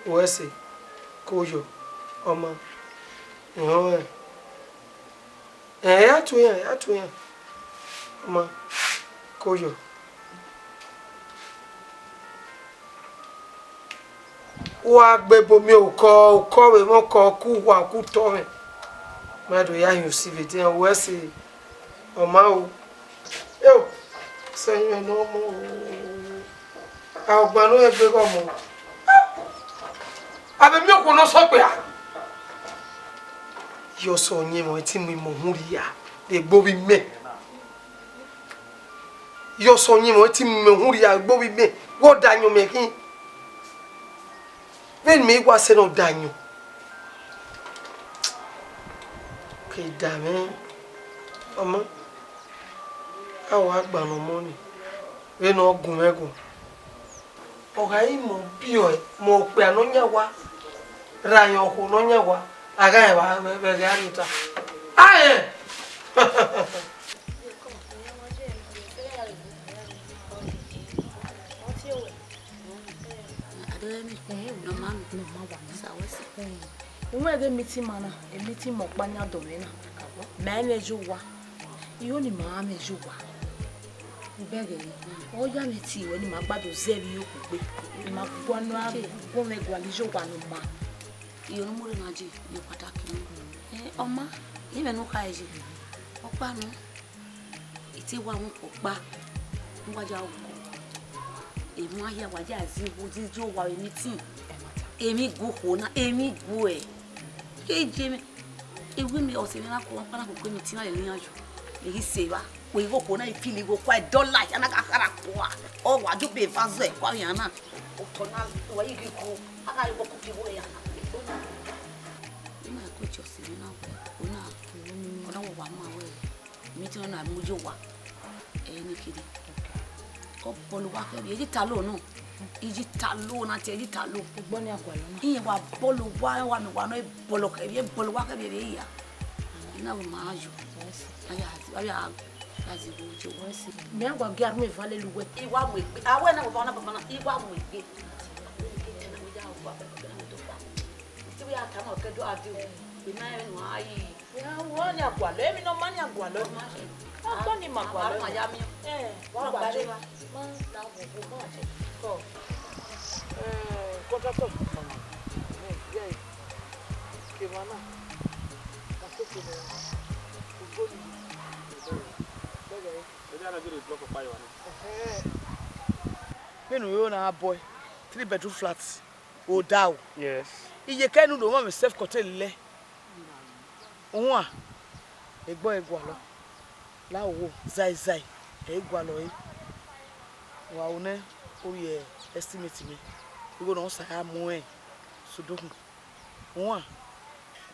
u wẹ ẹse, koyo, ọma, ehọn rẹ. Ẹn, a tu iran, a tu iran. Ọma, koyo. Wa gbe ebo miẹn okọ, okọ vbe mwẹ okọ, ku uwa, ku utọ mwẹ. Ma do ya hin usi vbe edian, wẹ sẹ, ọ ma ru. Eo, sẹ ẹmwẹ ne ọ mu o. A ọgban ne ọ gbe ghe ọmọ. A vbe miẹn okhuo ne ọ sẹ okpia. Yọ sẹ ọyẹnmwẹ te mu imẹ uhunmwu rhia, egbe ovbi mẹ. Yọ sẹ ọyẹnmwẹ te mu imẹ uhunmwu rhia, egbe ovbi mẹ. Wẹ ọ da ayọn mẹ khin. Vbene imẹ i wa sẹ ne ọ da ayọn. Ke da mwẹ, ọma, a wa gba ne ọmọ ni, vbene ọ gun mwẹ guan. Ọ gha re imẹ ọ biẹ ọe, mẹ okpia ne ọ yan owa, rhie ayọn okhuo ne ọ yan owa, a gha rẹn vbe ẹghẹ a rrie ota. Aẹn! Uwẹ ghe meeting man na, e meeting man ọkpa yan dọ mwẹ na. Ma mwẹ ye owa. Iro ni ma mwẹ ye owa. Ubẹghe, ọ ya mwẹ tie wẹ ne ima gba do zẹ vbe iyokhu gbe. Ima gualọ, guọmwẹ gualọ iye owa ne ọ ma. Iro ne u mu rre na je, iro kpataki nọ. Eh, ọ ma, imẹ ne u kha ye. Ọkpa nọ. I te wa mu okọ ọkpa, ne u wa ya ru okọ. Emwa hia wa ya zẹ igho, zẹ iye owa vbe meeting. Emwi gu okhuo na, emwi gu ẹe. Ke je mwẹ, ewu mwẹ, ọse mwẹ na kọ ọkpa na koko meeting na lele iran yo. Mẹ ghi sẹ evba, kpo igho okhuo na, I feel igho kua, dollar hia na gha khara kua. Ọ wa ju be eva zẹ kua vbe iran na. Otọ na, wa yi ghi ku, a gha ru igho koko igho iran na. Ima ko che ọse mwẹ na wẹ, ona, ona wa wa ma wẹ. Meeting na mu ye owa. Ẹ ne kiri. Ọ bọlọ owa khẹ vbe, iyita lo nọ. Iyita lo na te iyita lo. Ugbọ ni a gualọ na. Iye wa bọlọ owa, wa mẹ wa nọ, e bọlọ khẹ vbe, e bọlọ owa khẹ vbe vbe iya. Ina we ma yo. Aya, aya, ya zẹ igho ye owa. Mẹ a gua gie arhunmwu eva lele uwẹ. I wa mu egbe. Awẹ na wa na baba na, I wa mu egbe. Ti we a ta ma kẹ do a de o. Ima ẹ nu a yi. Ya wọ ni a gualọ, emwi ne ọ ma ni a gualọ. Ọkọ ni ma gualọ. Ma ya miẹn. Eh, wa gualọ. Ma na wo wo ma je. Kọ. Eh, contractor. Eh, yeah. Ke ma na. Ka to ke na. Ugbo ni. Bẹgẹ. Maybe I don't get a block of fire. Eh. Vbene u ro na boy, three bedroom flat. Odaro. Yes. Iyeke ne u do mwamwa self contained lẹ. Uwan, egbe ọre gualọ. La owo, zai zai, ẹ i gualọ ẹre. Wa ru nẹ, u rhie estimate mwẹ. Igho ne ọ sa gha mu ẹn, sẹ udokhun. Uwan.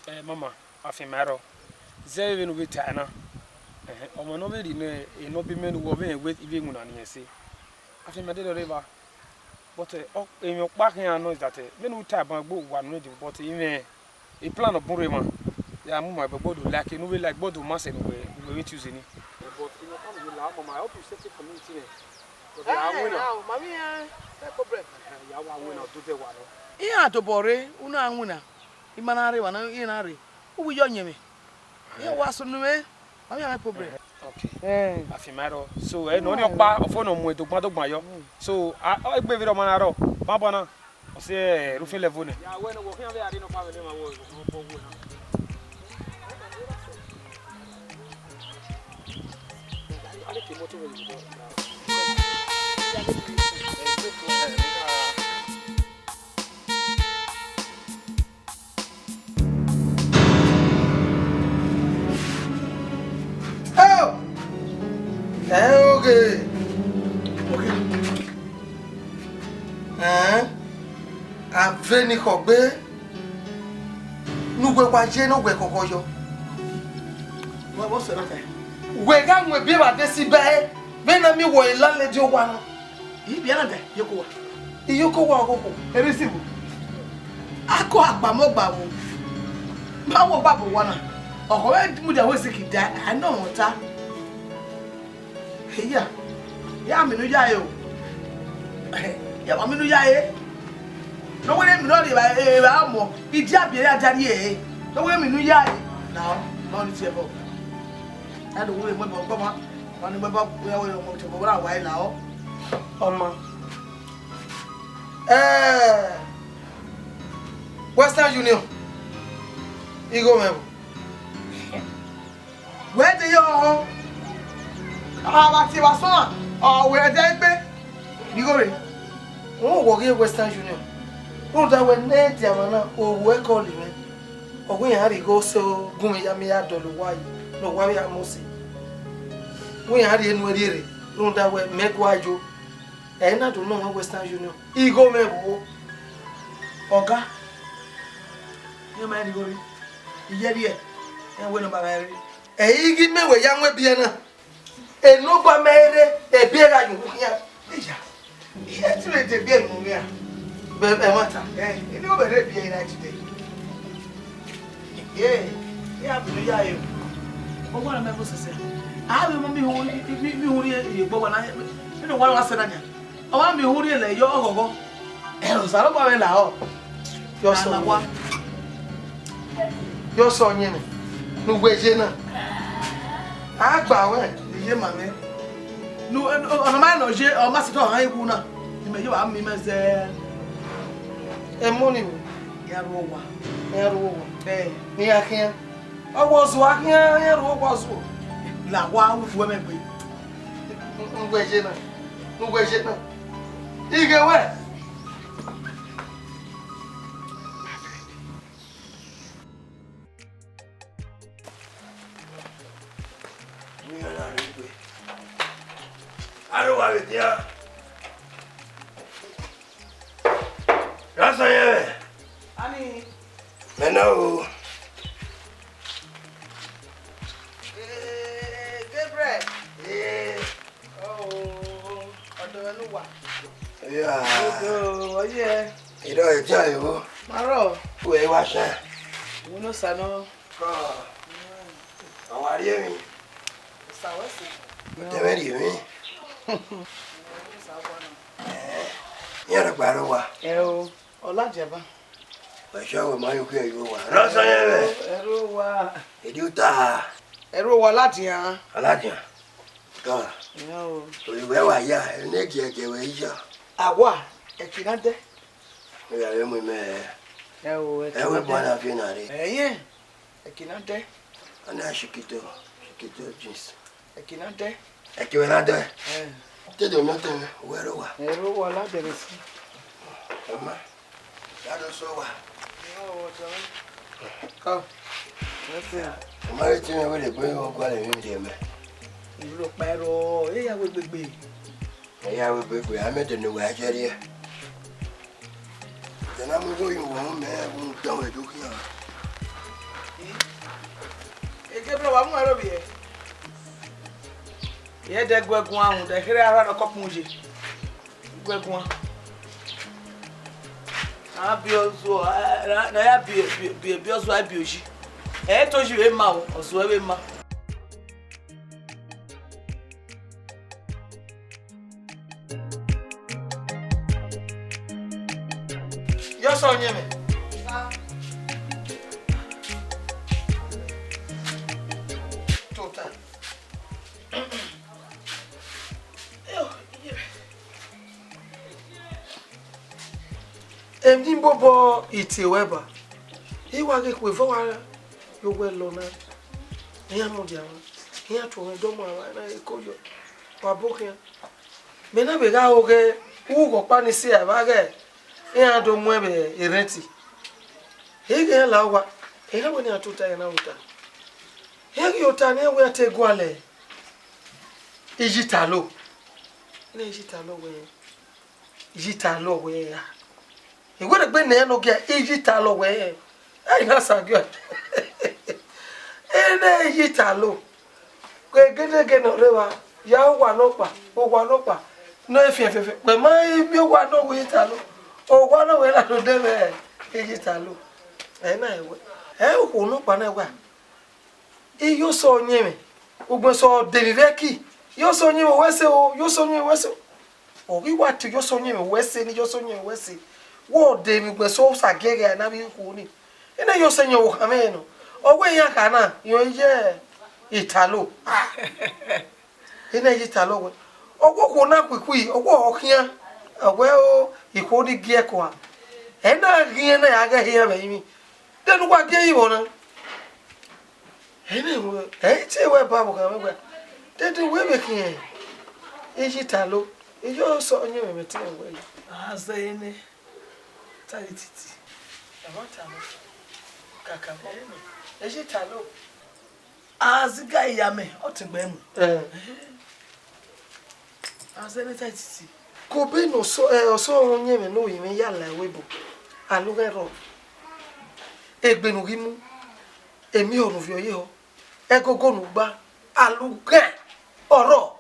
Eh, mama, afianma rrọọ. Zẹ vbene u vbe tae na. Ẹhẹn, ọmọ ne ọ vbe rhie nẹ, enọ bi mẹ ne uwu, ọ vbe rẹn wẹ I vbe iwinna ne irẹn sẹ. Afianma de rre evba. But, eh, ọ, emwi ọkpa khian nọ is that, eh, vbene u tae ban gbe owa ne u rre dee, but I mwẹ, e plan ọ bun rre emwa. Ya mu ma ẹbọ gbe do like, ne u vbe like, gbe do ma sẹ ne uwẹ, uwẹ vbe choose ni. But emwi ọkpa ne u vbe la, mama, I hope you settle for me, tine. But ya win na. Eh, ma mi, eh, no problem. Eh, ya wa win na, do de wa nọ. Iran dobọ rre, u na winna. I ma na rre, wa na, iran na rre. U wi yọ yẹn mwẹ. Iran wa sunu mwẹ. Ma mi have problem. Okay. Eh. Afianma rrọọ. So, eh, nọ ni ọkpa, ọfo nọ mu dogban dogban yọ. So, a, ọ, egbe vbe rọ ma na rrọọ. Banbanna. Ọ sẹ, eh, roofing level nẹ. Ya wẹ ne wọ khian vbe a rre nọkpa vbe ne ma wọ, wọ, wọ, wọ na. A lè ke mọto vbe yọ. Eo! Ẹ oghe! Oghe! Ẹn? A vbe ni khọ gbe, ne uwẹ wa ye ne uwẹ khọkhọ yọ. Wẹ, wẹ sẹ rọ ta? Wẹ gha mu ebi evba de si ba ẹre, vbene a miẹn wẹ ọre landlady owa nọ. Ibiẹnegbe, iyeke owa. Iyeke owa ọkhokho. Erha isigho. Akọ agbamọgba vbo? Ma wo gba bu owa na. Ọkhọ mwẹ mudia wẹ siki da, a nọ mwẹ ọta. Eya, ya minu ya e o. Ya wa minu ya e. Ne ọ wẹ ne minu rri evba, evba ọmọ, idia biẹ ya dia rrie e. Ne ọ wẹ minu ya e. Na, na ni tie ẹbọ. A do wẹ mu ẹbọ gbọmọ. Wa ni mu ẹbọ, ya wẹ ọmọ tie ẹbọ, wa wa e la ọ. Ọma. Eh. Western Union, igho mwẹ vbo? Wẹ de ye ọhọ, a vba tie evba sọn na, ọ wẹ ẹdẹ egbe, igho rre. Rhunmwuda wẹ ọ ghi Western Union, rhunmwuda wẹ ne ẹdia mwa na, ohu ẹkọli mwẹ, ọ wẹ iran rhie igho sẹ gun mwẹ ya, mẹ ya dọlọ owa yi, ne owa vbe a mose. Wẹ iran rhie enu ẹre rre, rhunmwuda wẹ mẹ gua yo. Ẹ i na do nọ mwẹ Western Union, igho mwẹ vbo? Ọga, ne ima rhie igho rre, iyẹrriẹ, ẹ wẹ ne ọ ma mwẹ rre. Ẹ i ghi mẹ wẹ ya wọn ebiẹ na. Enọgba mẹ rre, ebiẹ gha ye uwu khian. Iya, ihe te de biẹ unu mia? Bẹ ẹmwata. Ẹ, ene ọ bẹrẹ biẹ na tide. Ye, ya bu ya yo. Ọmọ na mẹ bo sẹsẹ. A vbe mọ mi hu mi mi hu rie ye gbọ wa na. Ene wa wa sẹ na nia. Ọ wa mi hu rie lẹ yọ ọghọghọ. Ẹ, Osanobua vbe lahọ. Yọ sẹ ọyẹnmwẹ. Yọ sẹ ọyẹnmwẹ. Ne uwẹ ye na. A gba wẹ. Iye ma mwẹ. Nu, ọna ma nọ ye, ọ ma sẹ tọ han iwu na. Imẹ ye wa mi mẹ zẹ. Ẹ mọ ni vbo? Ya ru owa. Ya ru owa. Ẹ. Ne iran khian. Ọ wẹ ọzuọ a khian, iran ru owa ọzuọ. La wa ufu ẹmwẹ gbe. Ne uwẹ ye na. Ne uwẹ ye na. Ighe wẹ. Aro wa vbe dia. Ra sẹ yẹn. Ani. Mẹ na o. Eh, Gabriel. Eh. Oh, ọdọ ẹre ne uwa. Yeah. Ogo, ọyẹ. Irọ ẹdia evo. Ma rrọọ. Wẹ wa sẹ. Unu sa nọ. Ọ wa rhie emwi. Osa wẹ sẹ. Ọtẹn mwẹ rhie emwi. Iran rhọkpa rre owa. Ẹ o, ọ ladian ban. Wẹ sẹ wẹ ma yo khian yo owa. Rọ sẹ yẹn mwẹ. Ẹrẹ owa. Edi uta. Ẹrẹ owa ladian. Aladian. Tọ. Ẹ o. Oyi wẹ wa ya, ene giẹgiẹ wẹ ya. Awa, ẹki na dẹ. Ẹ gha vbe mu imẹ. Ẹ o, ẹki na dẹ. Ẹ wẹ bu ana fi na re. Ẹ yẹn. Ẹki na dẹ. Ana shikito, shikito jeans. Ẹki na dẹ. Ẹki wẹ na dẹ. Ẹ. Te do mi ọtẹn mwẹ, wẹ rre owa. Ẹ rre owa la dẹrẹ si. Ọma. Ya do sẹ owa. Ọ. Ẹsẹ. Ọma re te mwẹ wẹ le gbe owa gualọ emwi rhie mẹ. Ìlú pa ẹrọ, ẹ ya wẹ gbegbe. Ẹ ya wẹ gbegbe, a mẹ dẹ ne uwa jẹrriẹ. Dẹ na mu igho ye uwa, mẹ mu dọn wẹ do khian. Eke bro, wa mu ẹro vbiẹ. Ye dẹ guẹ guan, dẹ kherhe a rha nọ kọkpọn ye. Guẹ guan. A biẹ ọzuọ, a, a, a ya biẹ, biẹ, biẹ, biẹ ọzuọ, a biẹ oyi. Ẹ i to oyi vbe ma o, ọzuọ vbe ma. Yọ sẹ ọyẹnmwẹ. Tota. Emwi ni bọbọ i tie ruẹ ba, I wa ghi khuẹ vbe wa ye owẹ lọ na, iran mudia mwa, iran tuẹ mwẹ dọmọ avbe na eko yọ, wa bo khian. Mẹ na vbe gha ro ghe ughọ ọkpa ni si a vba ghẹ iran do muẹn vbe erẹnti. Ighẹ iran la owa, iran wẹ ne iran tota, iran na tota. Iran ghi tota ne iran wẹ iran te gualọ Iyitalo. Ne Iyitalo wẹ, Iyitalo wẹ ra. Iwẹrẹgbe ne iran nọ gie Iyitalo wẹ. Ẹ i na sa gie. Ene Iyitalo. Gegedege ne ọ rre evba, ya owa nọkpa, owa nọkpa, ne ọ fian fian fian. Wẹ ma miẹn owa ne ọ wẹ Iyitalo. Owa ne ọ wẹ na rhode mwẹ Iyitalo. Ẹ na ẹwẹ. Ẹ okhuo nọkpa na ẹwa. Iyosẹ ọyẹnmwẹ, ugbẹn sẹ ọ de emwi vbe ẹki. Iyosẹ ọyẹnmwẹ wẹ sẹ o, iyosẹ ọyẹnmwẹ wẹ sẹ o. Ọ ghi wa te iyosẹ ọyẹnmwẹ wẹ sẹ ne iyosẹ ọyẹnmwẹ wẹ sẹ. Wẹ ọ de emwi ugbẹn sẹ osa giẹghẹ ne avbe ikhuo ni. Ene iyosẹ ọyẹnmwẹ okhanmwẹ nọ. Ọ wẹ iran kha na, irẹn ye Italo. Ah. Ene Iyitalo wẹ. Ọ wẹ okhuo na kuikui, ọ wẹ ọ khian. Ọ wẹ o, ikhuo ni gie ẹko a. Ẹ na ghi ẹn na ya ghẹ hian vbe ẹrinmwi. Dẹn ne uwa gie yi vbọ na. Ẹ na, ẹ i tie wẹ ba vbe okhan mwẹ wẹ, dede wẹ vbe khian iyita lo, iyọ sẹ ọyẹnmwẹ mwẹ te wẹ lo. A zẹ ẹre nẹ, ta ghe titi. Ẹmwata nọ, kakabọ, iyita lo. A zẹ iga ya mẹ, ọ tẹn gbe mu. Ẹ. A zẹ ẹre nẹ, ta ghe titi. Kobe ne ọsọ, ẹ, ọsọ ọyẹnmwẹ ne ovbi mwẹ ya la ẹvbo ebo, alughe rrọọ. Egbe ne u ghi mu, emihọ ne u viọ ye họ, ẹgogo ne u gba, alughe ọrọọ.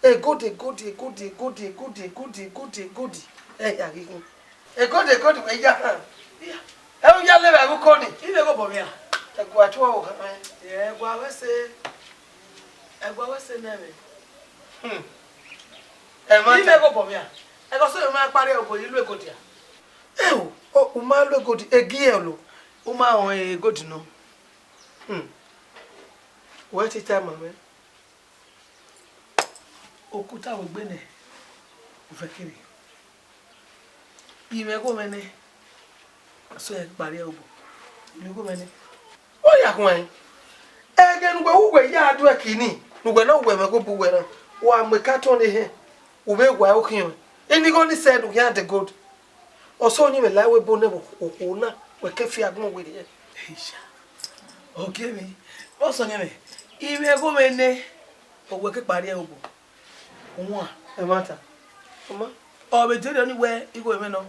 Egodi, egodi, egodi, egodi, egodi, egodi, egodi, egodi. Ẹ ya ghi gun. Egodi, egodi, wẹ ya han. Ẹ u ya levba vbe uko ni. I vbe ghe obọ mwẹ a? Ẹguae tuẹ vbe okhan mwẹ. Ẹguae wẹ sẹ, ẹguae wẹ sẹ nẹ mwẹ. Hmm. Ẹ ma I vbe ta. Ghe obọ mwẹ a? Ẹghẹ ọsẹ mwẹ ma kpare ogo, I lu egodi a? Ẹ o, o, u ma lu egodi, egie ọ lo. U ma rẹn egodi nọ. Hmm. Wẹ te ta ma mwẹ. Okuta wẹ gbe nẹ, u vẹ kere. I mwẹ igho mwẹ nẹ, sẹ kpare obọ. I mwẹ igho mwẹ nẹ. Ọ ya khuẹn. Ẹghẹ ne uwẹ ru wẹ ya do ẹki ni, ne uwẹ na wẹ mwẹ gho bu uwẹ na, wa mu eka tọn ne ehẹn, u vbe wa okhian. Inigho ni sẹ ne u khian de gold. Ọsẹ ọyẹnmwẹ la ẹvbo ebo nẹ vbe okhuo na, wẹ ke fi agbọn werriẹ. Isha. Ogie mwẹ, ọsẹ ọyẹnmwẹ, I mwẹ igho mwẹ nẹ, ọ wẹ ke kpare obọ. Uwan. Ẹmwata. Ọ ma. Ọ vbe dẹrriọ ni wẹ igho mwẹ nọ.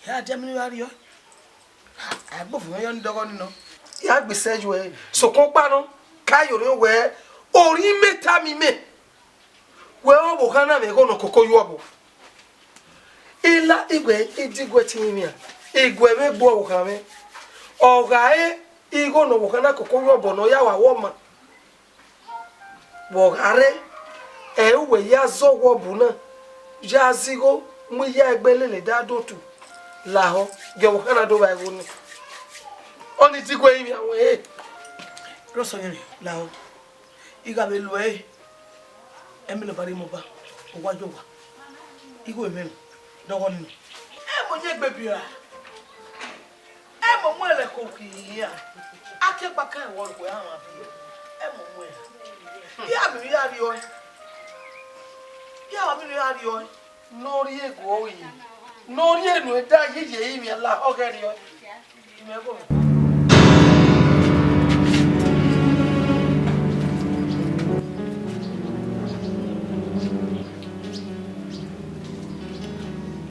Ya dia mẹ ne I gha rriọ. A gbe ofo mwẹ yọ ni dọghọ ni nọ. Ya gbe isẹ yu ẹre. Sokpan ọkpa nọ, ka ye orhiọn wẹ, orhiọn imẹ tama imẹ. Wẹ ọ vbe okhan na mwẹ igho ne ọ koko ye obọ. I la iwẹ, I diguẹ te I rinmwian, I guẹ mwẹ gbe ọvbokhan mwẹ. Ọ gha re igho ne ọvbokhan na koko ye obọ ne ọ ya wa wẹ ọma. Vbe ọ gha rre, ẹ i re uwẹ ya zẹ ọghuọbu na, ya zẹ igho, mu iyaegbe lele da do otu, lahọ, gie ọvbokhan na do vba igho nẹ. Ọnii diguẹ rinmwian ruẹn re. Rọsọyẹnrẹn, lahọ. I gha vbe lu ẹre, ẹmilọba rre mobọ, ọ wa ye owa. Igho mwẹ nọ, dọghọ ni nọ. Ẹ mu yẹn egbe biẹ ra? Ẹ mu mu ẹlẹ ko ki hia. Akẹkpa kan ẹvbo ọghe a ma biẹ. Ẹ mu mu ẹlẹ. Iran mi ya rriọ ẹe. Iran mi ya rriọ ẹe. Ne ọ rhie egu ọre, ne ọ rhie enu ẹdẹ ye ye rinmwian la ọghẹ rriọ.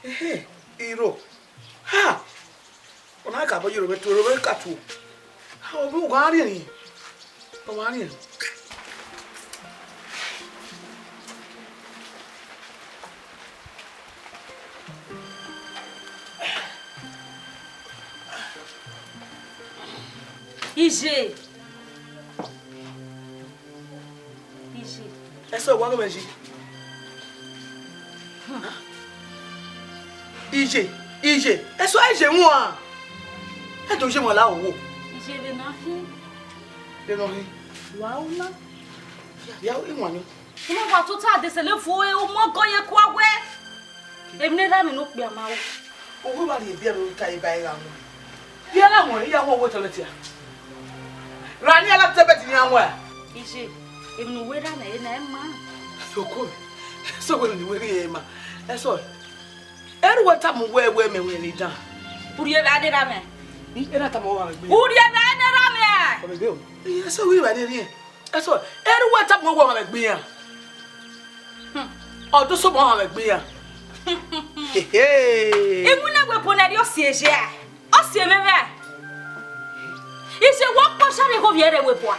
Ehe, iro. Ha! Ọna ka bọ ye oro vbe tuo, oro vbe ka tuo. Ha, ovbi uwa rhiẹnrhiẹn. Ọ wa rhiẹnrhiẹn. Iye. Iye. Ẹsẹ wa ghe mẹ yi. Iye, iye. Ẹsẹ iye wọn. Ẹ do ye mọ la owo. Iye vbe na hin. Vbe nọ hin. Wa u na. Ya, ya, iwan ni. Unu wa tota adesẹ ne fo e, u mọ gọ ye kua wẹ. Emwi ne erha mwẹ ne okpia ma ru. Uwu wa rhie biẹ ro ka eba ẹre gha mu. Biẹ na wọn, iran wọn wo toilet a. Ra ni ala tẹ bẹdi ni a wọn a. Iye, emwi ne uwẹ erha mwẹ na ẹ ma. Oko, so wẹ ni wẹ rhie ẹ ma. Ẹsọ, ẹrhu wẹ tama uwẹ wẹ mẹ wẹ ni dan. Urhie vbe a de erha mwẹ. Erha tama uwa gbe. Urhie vbe a de erha mwẹ. Ọ bẹ gbe o. Iye, ẹsọ wẹ rhie vbe a de erha mwẹ. Ẹsọ, erha uwẹ tama uwẹ ọmwa mwẹ gbe iran. Hmm. Ọ do sẹ ọmwa mwẹ gbe iran. Hehe. Iwinna ẹvbo ebo ne ẹre ọ si eje a, ọ si emwẹ mwẹ. Iye wẹ ọkpọsa rre igho vbiẹ rre ẹvbo ebo a.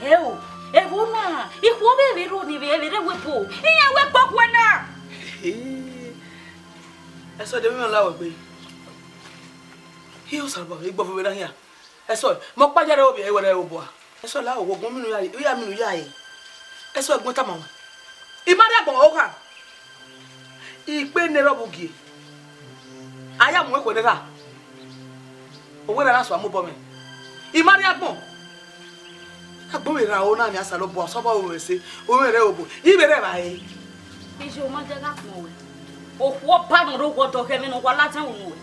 Ẹo, ẹvbo na, ikhuo vbe vbe rro ni vbe vbe rre ẹvbo ebo, iran wẹ gbe okhuo na. Hehe. Ẹsọ, de emwi mwẹ la wẹ gbe. Hi Osanobua, igbọvo vbe na khian. Ẹsọ, mẹ ọkpa ya rre ovbi ẹre wẹ rre obua. Ẹsọ, la owo gun minu ya, u ya minu ya re. Ẹsọ, ẹgbọn tama mwẹ. I ma rrie agbọn okha. Ikpe ne rọ vbe ugie. A ya mu ekhue ne erha. Owẹ erha na sua mu obọ mwẹ. I ma rrie agbọn. Agbọn vbe erha ro na ni Osanobua, Osanobua ru mwẹ ẹse, u mwẹ rre obo. I vbe rre evbare. Iye, u ma de gha kpọn wẹ. Okhuo ọba ne ọ rre owa ọdọ, khẹ ẹmwẹ ne ọ wa ladian unu ruẹ.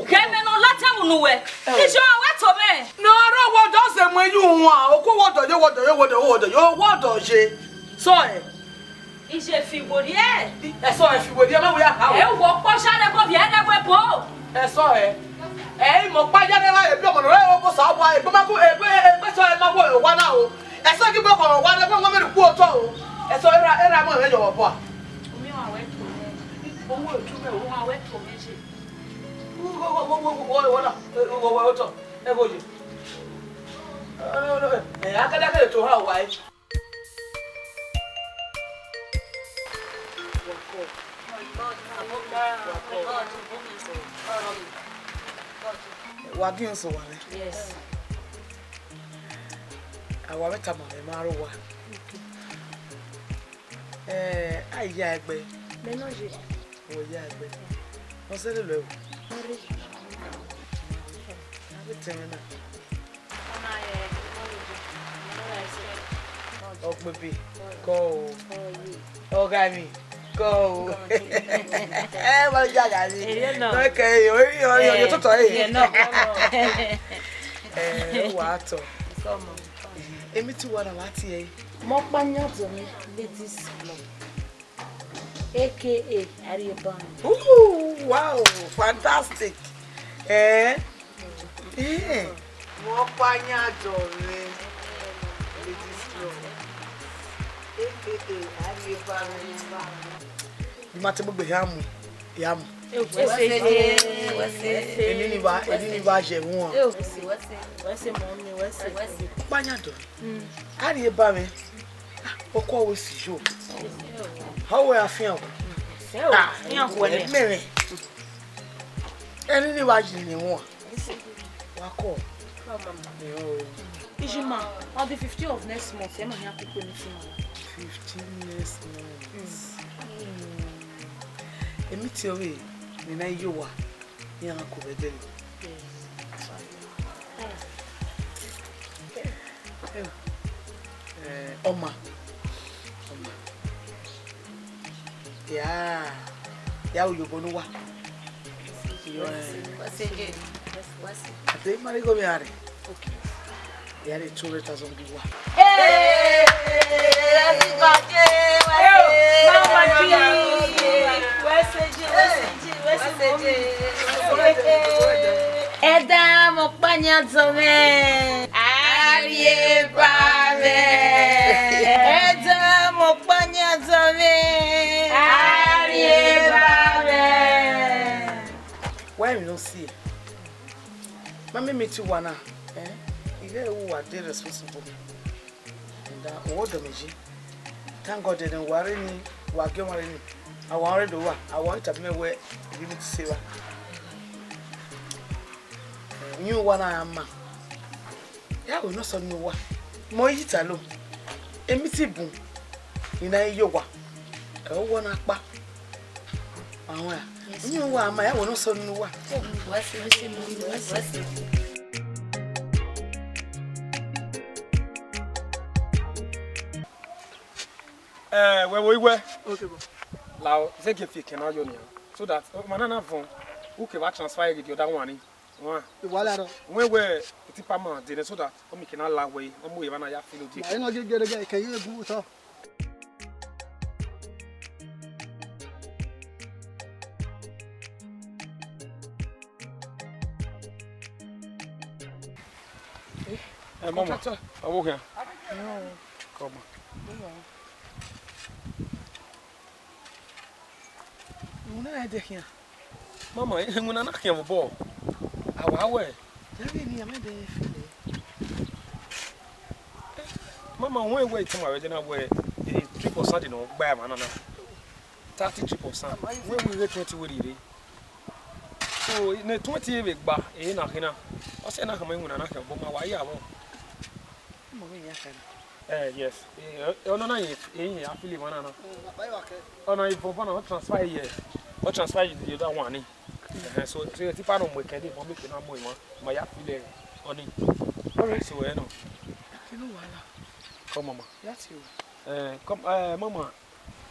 Khẹ ẹmwẹ ne ọ ladian unu ruẹ. Iye ọmwa wẹ to mwẹ. Ne ọ rre owa ọdọ, ọ zẹ mu eyu wan. Okhuo owa ọdọ, ye owa ọdọ, ye owa ọdọ, ye owa ọdọ, ye owa ọdọ ye. Sọ ẹ. Iye fi werriẹ. Ẹsọ ẹ fi werriẹ, ma wẹ ya kha o. Ẹ wọ ọkpọ sha nẹ, kọ viẹ nẹ wẹ bo. Ẹsọ ẹ. Ẹ i mọ ọkpa ya nẹ, ra ebi ọmọ nọ, ra ẹ obosa ọbua, egbe ma ku, egbe, egbe sọ ẹ ma wọ owa na o. Ẹsọ ghi bu ọkọ wa nẹ, wẹ wẹ mẹ rhie ukpu otọ o. Ẹsọ erha, erha mọ mwẹ yọ vbọ bua. Omiọnmwẹ wẹ to mwẹ. Owa otu mwẹ, owa wẹ to mwẹ ye. Wo, wo, wo, wo, wo, wo, wo, wo, wo, wo, wo, otọ. Ẹ gho ye. Ẹ, akadakada to ha wa e. Wa gin sẹ owa mwẹ. Yes. A wa vbe tama mwẹ, ma rre owa. Eh, a ya egbe. Mẹ nọ ye. Wẹ ya egbe. Ọ sẹ lele ẹvbo. A vbe tẹn mwẹ na. Ọgbebe, kọ o. Ọghaemwi, kọ o. Ẹ, wa ya gha ni. Eye nọ. Nọ kẹ e, o, o, o, o, totọ e. Eye nọ. Ẹ, wa tọ. Emiti wa na wa tie. Mọkpanyadọmẹ Ladies Club, A K A Arriebanmi. Ooh, wow, fantastic. Eh? Eh. Mọkpanyadọmẹ Ladies Club, A K A Arriebanmi. Di ma te gbegbe hia mu, hia mu. Wẹ sẹ je, wẹ sẹ je. Eni ni wa, eni ni wa ye wọn. Wẹ sẹ, wẹ sẹ, wẹ sẹ mọ mi, wẹ sẹ. Mọkpanyadọmẹ. Arriebanmi. Ọkọ wẹ si yo. How we afian? Fian wẹ. Mere. Eni ni wa ye ne wọn. Wa kọ. Ijima, on the fifteen of next month, ẹ ma hia koko ni fi ma. Fifteen next month. Mm. Emiti ọvbehe ne I na ye owa, iran ku vbe ẹdẹrriọ. Eh, ọma. Ọma. Ya, ya ru ye obọ ne uwa. Yo, eh. Ade ma rre igho mwẹ ra rre. Okay. Ya rre two hundred thousand gbe uwa. Hey! Happy birthday, Wẹsẹje. Mama G. Wẹsẹje, Wẹsẹje, Wẹsẹje. Ẹdẹ mọkpanyadọmẹ. Arriebanmi. Ẹdẹ mọkpanyadọmẹ. Arriebanmi. Wẹ emwi ne ọ si ẹe? Ma mẹ emiti uwa na, eh? I ghẹ uwa dey responsible. And, uh, uwa ọdọ mwẹ yi. Thank God ne uwa rre ni, uwa gie ọmwa rre ni. A wa rre do uwa, a wa tama mwẹ wẹ, I ghi emiti sẹ evba. Eh, uyinmwẹ uwa na ma. Ya wẹ ne ọ sẹ uyinmwẹ uwa. Mẹ ọ i yi ta lo. Emiti bun, I na ye owa. Ẹ, uwa na kpa. Àwọn à. Yes. Inú wa máa yàwó náà sọ nínú wa. Wá sí, wá sí, wá sí. Eh, wẹ wo iwẹ. Okay, bro. Lao, zẹ gẹ fi kẹna yọ nia. So that, oh, man, na vọn. Who can transfer the other one? Wa. Ìwàlẹ̀ àrọ̀. Wẹ wẹ, tipa ma dé so that, ọ mi kẹna la wẹ, ọ mu ìwà na ya feel the. Ma, ẹ náà gẹ́gẹ́ gẹ́gẹ́, kẹ̀yìn egun tán. Eh, mama. Contractor. Awo here. No. Come on. No. Una ede here. Mama, eh, una na khian vbọ. Awa wẹ. Yẹrẹ ni a mẹ de fele. Mama, wẹ wẹ itama wẹ de na wẹ, eh, three percent de no gba ma na na. Thirty-three percent. Wẹ wẹ twenty wẹ rire. So, ne twenty ebe gba, eh, na khina. Ọ sẹ na khama iwina na khian vbọ ma wa ya vbọ. Mo mi ya khana. Eh, yes. Eh, ọna na ye, eh, ya feel one na. Mm, baba, you okay? Ọna ivọ bọ na, ọ transfer ye. Ọ transfer ye the other one ni. Eh, so, so tipa no mu kẹdẹ, mo mi kina mo ima, ma ya feel ọni. All right. So, eh, no. Kí ló wàhálà? Come, mama. That's you. Eh, come, eh, mama.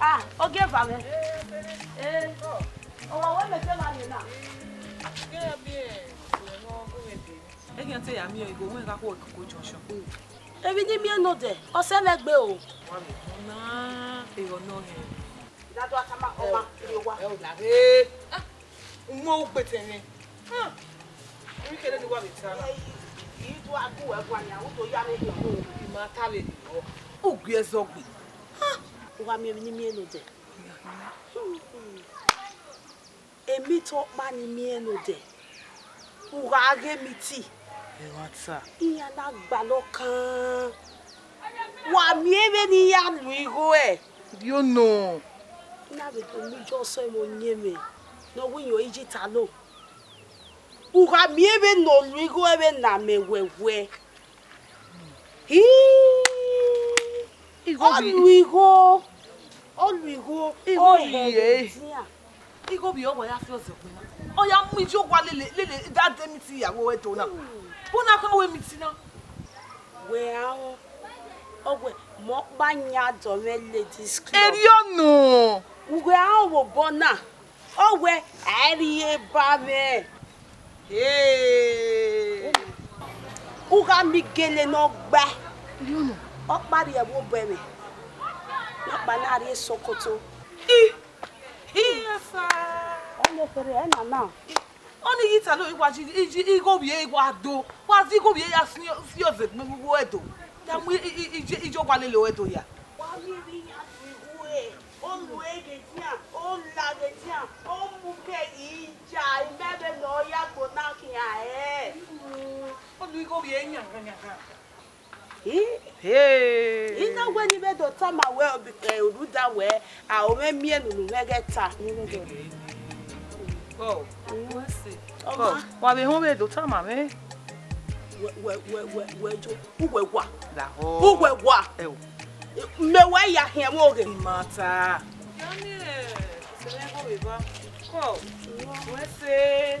Ah, ogie va mwẹ. Eh, ọmwa wẹ mẹ te ma rhie na. Eghian te ya miẹn igho wẹ gha khuẹ koko junction. Emwi ne I miẹn nodẹ, ọ sẹ mwẹ gbe o. Wa vbe họn na, erhọ nọ hẹn. Dadu atama ọma rhie owa. Ẹ o la re. Ah, u mu ugbe tẹn mwẹ. Ah, emwi kherhe ne wa vbe ta na. I do a gu ẹguae nia, u do ya mwẹ rhie ọmọ. I ma ta vbe rhie. U gie ẹzọ gbe. Ah, u gha miẹn emwi ne I miẹn nodẹ. Emwi te ọkpa ni miẹn nodẹ, u gha ghe emiti. Ẹmwata. Iran na gbalọ kan. Wa miẹn vbene I ya lu igho ẹre. Rhie nọ. Na vbe do mu iyọ sẹ vbe oyin mwẹ ne ọ wẹ iyan iji ta lo. U gha miẹn vbene ọ lu igho ẹre vbe na mẹ wẹwẹ. Hii. Igho ọ vbi- lu igho, ọ lu igho, igho ọ vbi hẹ ye. Vbe dian. Igho vbi ọ wa ya fi ọzọ gbe na. Ọ ya mu iji owa lele, lele, da de emiti iyawẹ do na. Bu na kha wẹ emiti na. Wẹ aro, ọ wẹ, mọ ọkpa yan dọ mwẹ ladies club. Erriọ nọ. Uwẹ aro vbe obọ na. Ọ wẹ, a i rhie ba mwẹ. Hey. U gha miẹn igele ne ọ gbae. Ọkpa rhie ẹvbo obọ ẹmwẹ. Nọkpa na rhie sokoto. I, i, esa. Ọ lẹ fẹrẹ ẹna na. Ọnii ghi ta lo, wa ji, i ji, igho vbiẹ wa do. Wa zẹ igho vbiẹ ya fi, fi ọzọ egbe vbe uwu ẹdo. Ya mu i, i, i, ije, ije owa lele ẹdo ya. Wa miẹn emwi iran fi ru ẹre, ọ lu ẹre ghe edian, ọ la ghe edian, ọ mu ke iya, imẹ vbene ọ ya gbe na khian hẹ. Ọ lu igho vbiẹ yangan yangan. I? Hey. I na wẹ ne I vbe do tama wẹ, ọ bi, eh, rhunmwuda wẹ, a, ọ mwẹ miẹn ne unu mwẹ ghẹ ta, ne I vbe do. Oh, wẹ se. Ọma. Oh, wa vbe họn vbe do tama mwẹ. Wẹ, wẹ, wẹ, wẹ, wẹ jo, uwẹ wa. Lahọ. Uwẹ wa. Ẹ o. Mẹ wẹ ya khian mwẹ oghe. I ma ta. Ya ni, sẹ mwẹ gho vbe ba. Kọ, wẹ se.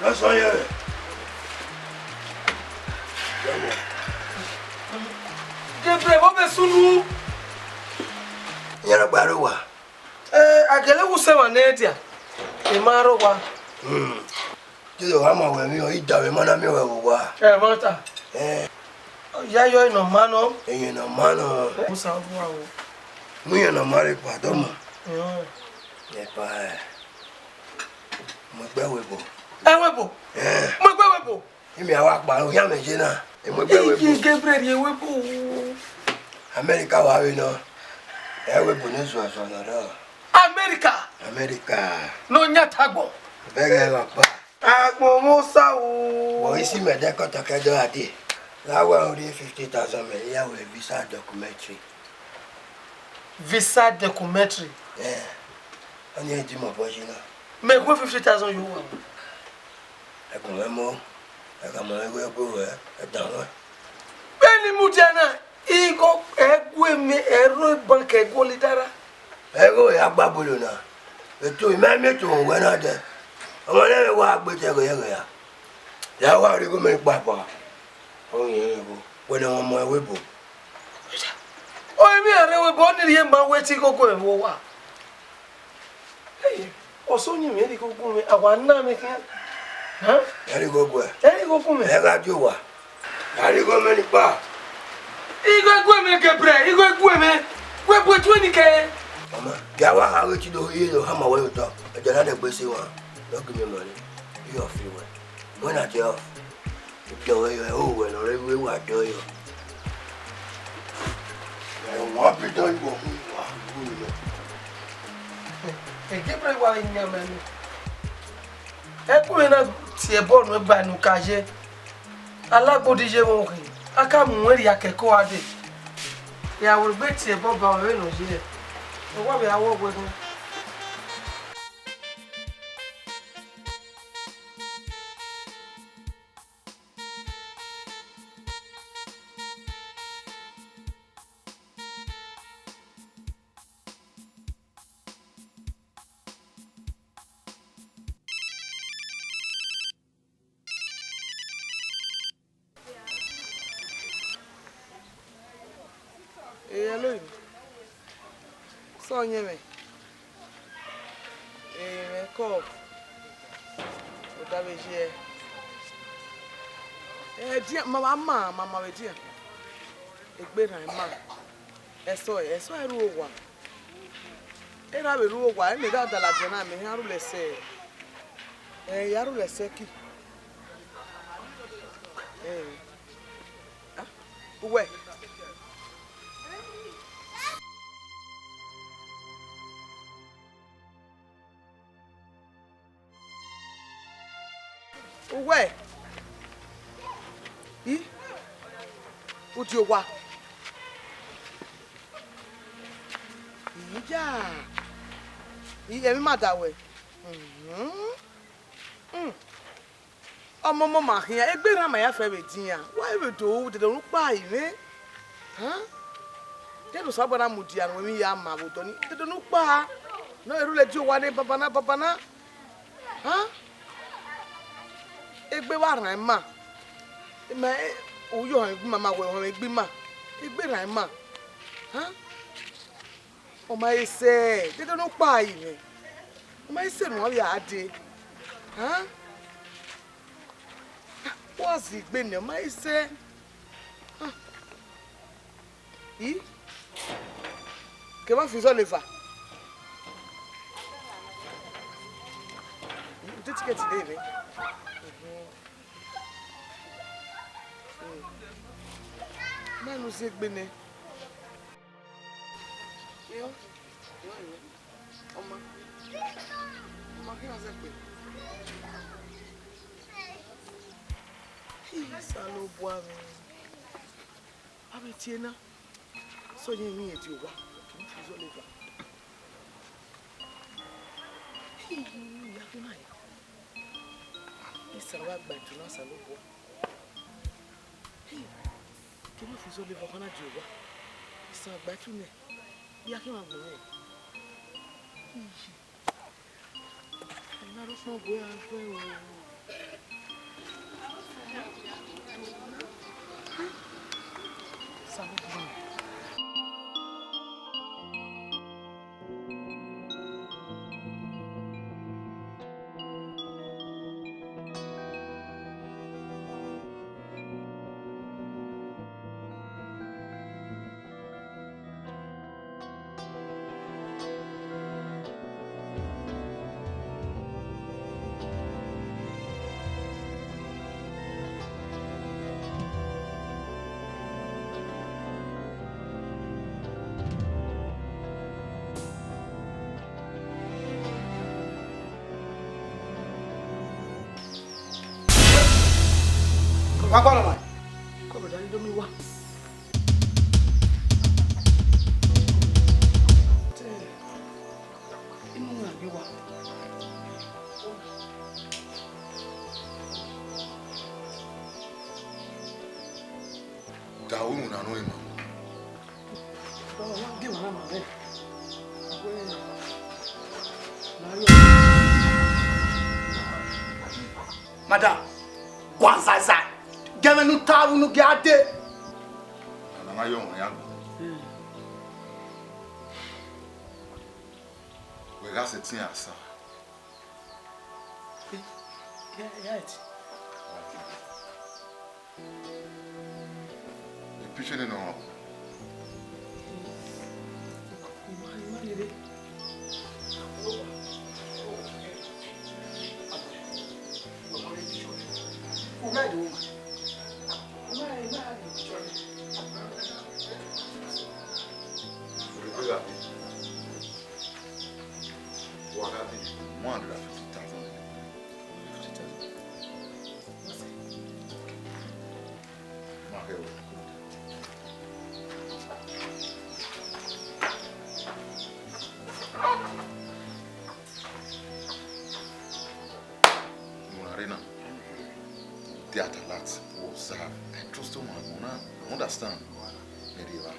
Lọsọ ye. Gabriel, vbọ vbe sunu? Iran gba rre owa. Eh, a gele wu sẹ emwa ne dia. I ma rre owa. Hmm. Te do gha ma wẹ emwi, ọ i da mwẹ ma na miẹn wẹ vbe owa. Ẹ, ma ta. Eh. Ya yọ nọ ma nọ. Iyẹn nọ ma nọ. Musa, ọ bua o. Mu iyẹn nọ ma rre pa, dọmọ. Mm. Ẹ pa, ẹ. Mu egbe wẹ ebo. Ẹ wẹ ebo? Eh. Mu egbe wẹ ebo? Imi a wa kpa, ọ khian mẹ je na. Ẹ mu egbe wẹ ebo. Iye Gabriel ye wẹ ebo. America wa vbe nọ. Ẹ wẹ ebo ne zuazua nọ rọ. America? America. Ne ọ yan ta agbọn. Bẹghe ẹ wa pa. Agbọn mwẹ osa o. Wẹ isi mẹ dẹ kọtọ kẹdẹ a dee. Gha wẹ u rhie fifty thousand mẹ, I ya wẹ visa documentary. Visa documentary? Eh. Ọni ẹ di mẹ obọ yi na. Mẹ gu fifty thousand yo wa. Ẹkun mwẹ mọ, ẹ ka mọ igho ẹgbe ruẹ, ẹ dan ruẹ. Vbene I mudia na, igho ẹguemwi ẹrọ bank ẹguọlọ idara. Ẹgho ya gba bolo na. Eto, I ma miẹn eto vbe uwẹ na dẹ. Ọmwa ne ẹmwẹ wa gbe te ẹghẹ ẹghẹ ya. Ya wa rhie igho mẹ kpakpa. Ọ yẹn rẹn vbo. Wẹ ne ọmọ ẹvbo ebo. Ọ emwi a rre vbo ebo, ọ ni rhie ma wẹ te igho gu mwẹ vbe owa. Hey, ọsẹ ọyẹnmwẹ, ẹ rhie igho gu mwẹ, a wa na mwẹ khian. Hẹn? Ẹ rhie igho gu ẹ. Ẹ rhie igho gu mwẹ. Ẹ gha die owa. Ẹ rhie igho mẹ ni kpa. Igho gu mwẹ Gabriel, igho gu mwẹ. Wẹ bu etu ni kẹ. Ọma, gie a wa ha ghe te do rhie ne ọ hama wẹ ye otọ. Ẹdẹ na dẹ gbe se wan. Nọ gu mwẹ mọ ni. Iye ọ fi wẹ. Wẹ na tie ọ. Dọe yọ, ẹ o wẹ ne ọ rre vbe wa dọe yọ. Ẹ wa bi dọe yọ, wa gu mwẹ. Gabriel wa ghi yan mẹ nẹ. Ẹkun mwẹ na tie ẹbọ nuẹn ba ne u ka ye. Alagbodi ye mwẹ okhin, a ka mu ẹn rhia ke ẹko a dee. Ya wẹ egbe tie ẹbọ ba mwẹ vbene ọ ye. Ọ wa vbe a wọ wẹ nẹ. Eh, hello. Sọ yẹn mwẹ. Eh, mwẹ kọ. Ọ da vbe ye. Eh, dia, ma ma ma ma ma vbe dia. Egbe rhan ima. Ẹsọ, ẹsọ ẹre ru owa. Erha vbe ru owa, ẹmwẹ da da ladian na, mẹ hia rhulẹ sẹ, ẹ, ya rhulẹ sẹ ki. Ẹ, a, uwẹ. Uwẹ, i, u die owa. Iya, i, emwi ma da wẹ. Mhm. Mm. Ọmọ ọmọ ma khian, egbe erhan ma ya fẹ vbe edian. Wa vbe do ru dede ne u kpa ivẹ. Han? Deghẹ Osanobua na mudia ruẹn emwi ya ma vbe odọ nii, dede ne u kpa. Ne ọ rhulẹ die owa ne babana babana. Han? Egbe wa rhan ima. Ima, eh, u ye ohọnmwẹ egbe ima ma wẹ ohọnmwẹ egbe ima. Egbe rhan ima. Han? Ọ ma he sẹ, dede ne u kpa ivẹ. Ọ ma he sẹ ne uwa vbe a dee. Han? Wa zẹ egbe nẹ, ọ ma he sẹ. I? Ke ma fi zọ leva. I, u te tikẹti de vbe. Ma nu zẹ egbe nẹ. Iyo, iyo, iyo. Ọma. Ọma, kẹ na zẹ egbe. Ih, Osanobua mwẹ. Avbe tie na. Sọ yẹn emwi rẹn die owa. Kẹ ne u fi zọ leva. Ih, ya kẹ na ye. Isan wa gba etu na, Osanobua. Hey, kẹ ne u fi zọ leva, ọkhan na die owa. Isan gba etu nẹ. Ya kẹ na gbẹn mwẹ. Ih. Ena rhọkpan gue a gbẹn o. Wa gualọ mwa. Kọ brother, Indomie wa. Te, inu na gbe wa. Da unu na nọ ima. Madam, gua zaza, gẹmwẹ ne u ta vbe unu gie a dee. Ana ma yọ ọmwa ya gbọn. Wẹ gha sẹtin asa. Right. Epicture nọ. Wa Una arena. They at alert, observe. I trust you, man. Una, I understand. Very well.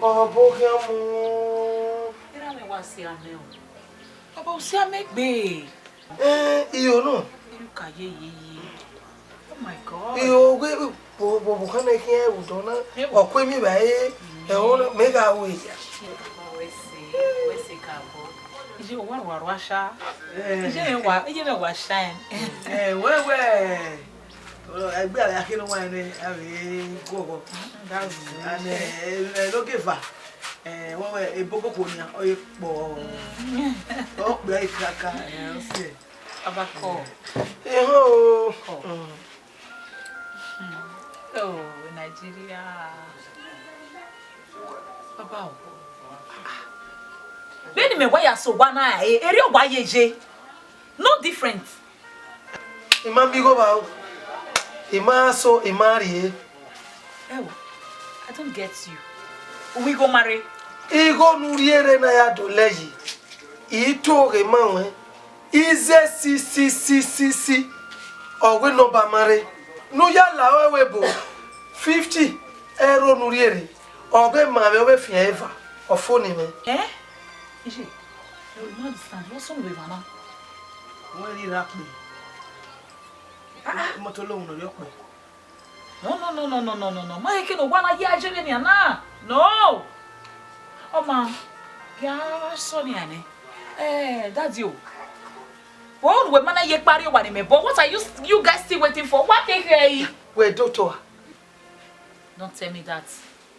Ọbokhian mu. Erha mwẹ wa si amẹ o. Baba, u si amẹ gbe. Eh, iyo nọ. Erha u ka ye ye ye. Oh my God. Iyo, wẹ, wẹ, wẹ, wẹ, wẹ, khana khian vbe odọ na. Ewo. Ọ ku emwi vbe ẹre, ẹho na, mẹ gha ru eya. Wẹ se, wẹ se ka bọ. Iye wa rua rua sha. Eh. Iye mẹ wa, iye mẹ wa shine. Eh, wẹ, wẹ. Ọ, ẹgbẹ a ya khin ne wa nẹ, a vbe guọghọ. That's good. And, eh, eh, no give her. Eh, wẹ, wẹ, ebo koko nian, ọ ye kpọ. Mm. Ọ kpẹ ikaka, eh, ọ si. Abakọ. Ehọ o. Kọ. Mm. Hmm. Oh, Nigeria. Baba o. Vbene mẹ wa ya so owa na, e, erriọ wa ye ye. No different. I ma miẹn igho vba o. I ma so, I ma rrie. Ẹwo, I don't get you. U wi igho ma rre? Igho ne u rhie rre na ya do lẹ yi. I to ghe ma ruẹn. Ize si si si si si. Ọ wẹ nọmba ma rre. Ne u ya la ẹvbo fifty ẹro ne u rhie rre. Ọ ghe ma mwẹ, ọ vbe fian eva. Ọ fo ne mwẹ. Eh? Iye, I don't understand. What's wrong with Ivana? Wẹ rhie ra kpe. Ah, ah. Imọto lo wun ne ọ rhie ọkpẹ. No, no, no, no, no, no, no, no. Ma he ke ne owa na ye aye vbenian na. No. Ọ ma, ya sọ nian nẹ. Eh, daddy o. Wo nu wẹ ma na ye kpa rrie owa ne mẹ, but what are you, you guys still waiting for? Wa keke yi. Wẹ doctor a? Don't tell me that.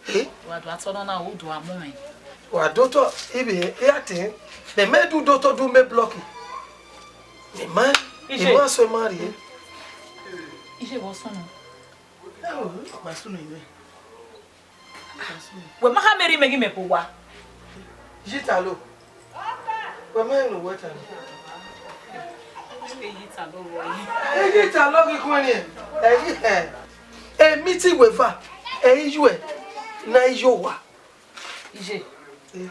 Eh? Wa do atọ nọ na, u do a mu mwẹ. Wa doctor, ibe e a te. Mẹ mẹ du doctor du mẹ block. Mẹ ma, Iye. Mẹ ma so ma rrie. Iye, vbọ sunu? Ẹ o, ọ gba sunu ivẹ. Wẹ ma ha mẹ rhie imẹ ghi mẹ ke owa. Yi ta lo. Wẹ ma rẹn ne uwẹ ta lo. Ẹ yi ta lo wẹ. Ẹ yi ta lo ghi khuẹn niẹn. Ẹ yi hẹ. Emiti wẹ eva, ẹ i yuẹ, na i yo owa. Iye. Eh.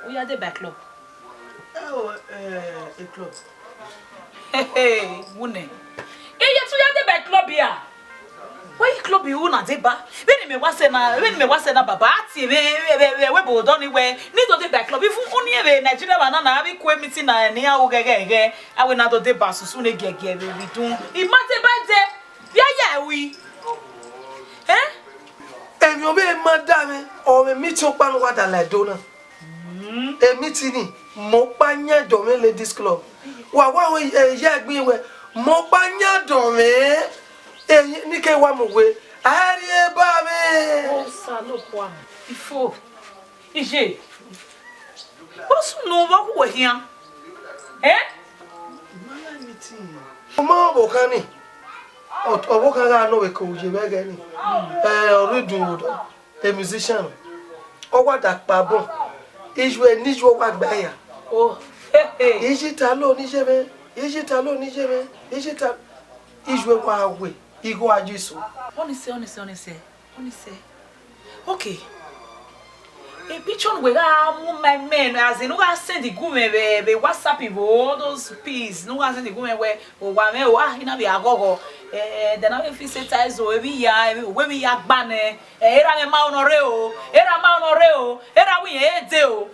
U ya deba club. Ẹ o, eh, club. Hehe, wunẹ. Iye, te u ya deba club ya. Wẹ club u na deba. Vbene mẹ wa sẹ na, vbene mẹ wa sẹ na, baba, a tie vbe, vbe, vbe, vbe, vbe ebo odọ ni wẹ, ne I do deba club. Even oni vbe Nigeria vbe na na, avbe ikue meeting na, ne iran ru ghẹghẹghẹ, a wẹ na do deba susu ne giẹgiẹ vbe vbe idun. I ma deba dẹ. Vbe a ya ru? Eh? Emwi ọvbehe ma da mwẹ, ọ mwẹ meeting ọkpa ne uwa da la Ẹdo na. Mm. E meeting ni, mẹ ọkpa yan dọ mwẹ ladies club. Wa wa wẹ, eh, ya ẹgbin wẹ, mẹ ọkpa yan dọ mwẹ. Eh, ni ke wa mu we, a rhie ba mwẹ. Osanobua. Ifo. Iye. Ọ sunu vbe ọ khu wẹ khian. Eh? Ọ ma ọvbokhan ni. Ọ, ọvbokhan gha nọ vbe ke oye vbe ẹghẹ ni. Eh, ọ rhie idu vbe odọ. A musician. Ọ wa da kpa bọ. Iye ne iye ọ wa gba ya. Oh, hey, hey. Iye ta lo ni iye mwẹ. Iye ta lo ni iye mwẹ. Iye ta. Iye wa we. Igho a ye so. Honestly, honestly, honestly. Oni sẹ. Okay. A picture ne uwẹ gha mu my man, as in, u gha send gu mwẹ vbe, vbe WhatsApp vbe all those pics, ne u gha send gu mwẹ wẹ, owa mwẹ o, ah, I na vbe aghọghọ. Eh, then I will feel say, Taizo, emwi ya, emwi, uwẹ emwi ya gba nẹ. Eh, erha mwẹ ma ọ nọ rre o, erha ma ọ nọ rre o, erha wẹ irẹn e de o.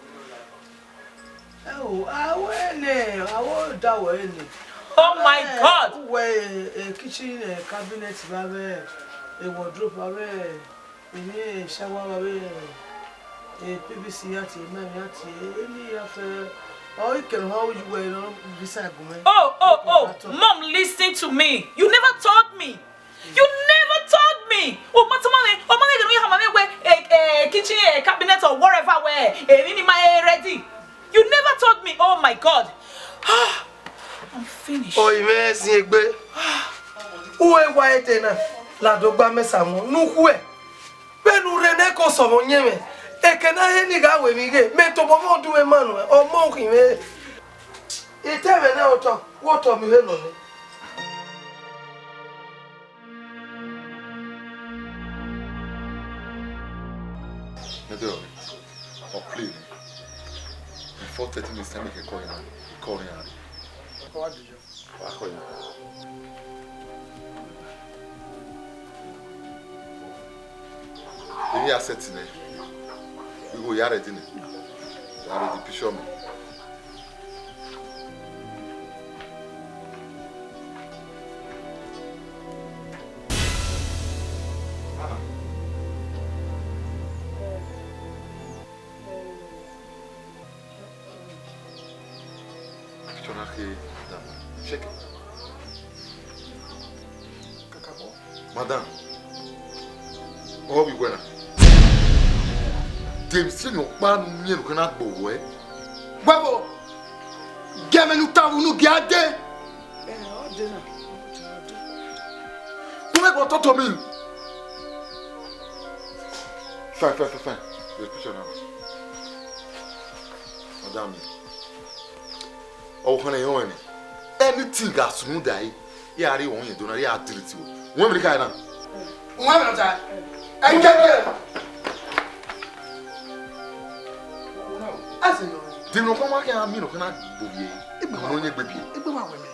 Ẹ o, a wẹ nẹ, a wẹ da wẹ nẹ. Oh my God! Uwẹ, e kitchen, e cabinet vbe avẹ, e wardrobe vbe avẹ, emwi shower vbe avẹ, e PVC ya tie, ma ya tie, eni ya fẹ, ọ i kẹrẹ ha uyi wẹ nọ visa gu mwẹ. Oh, oh, oh, mom, listen to me. You never told me. You never told me. O ma tama me, o ma me genu ya ma me we, eh, eh, kitchen, eh, cabinet or whatever where, eh, ni ma, eh, ready. You never told me. Oh my God. I'm finished. Ọ i mwẹ zin egbe. U e wa ẹdẹ na, lado gba mẹ sa wọn, ne u khuẹ. Vbe Enu rre ne ko sọmọ yẹn mwẹ, eke na he ni gha wẹ emwi ghe, mẹ tobọ mwẹ ọdun mwẹ ma nuẹn, ọmọ khin mwẹ. I te mwẹ nẹ otọ, wẹ otọ miẹn uhe nọ nẹ. Mẹ dẹ ọre, ọ play nẹ. Before thirty minutes time, I can call you. Call you. Wa khọ emwi. Emwi a set nẹ. Igho ya ready nẹ. Ya ready picture me. Picture na khe, madam. Check it. Madam. Ọ vbe wẹ na. Dem si ne ọkpa nu miẹn ne u na gbe owẹ. Wẹ vbo? Gie mẹ ne u tama unu gie a dee. Ẹ, ọ dee na. Ọ dee. Wẹ vbe talk to me. Fine, fine, fine, fine. The picture now. Madam, ọ khan ne ọ nẹ. Anything gha sunu da yi. Ya rri wọn yẹn do na, ya delete wẹ. Wọn mi ka na. Wọn mi ta. Ẹ jẹ jẹ. Asi no. Di no kọ ma kẹ a mi no kọ na gbo ye. Igbe ma no ye gbe bi. Igbe ma wẹ mẹ.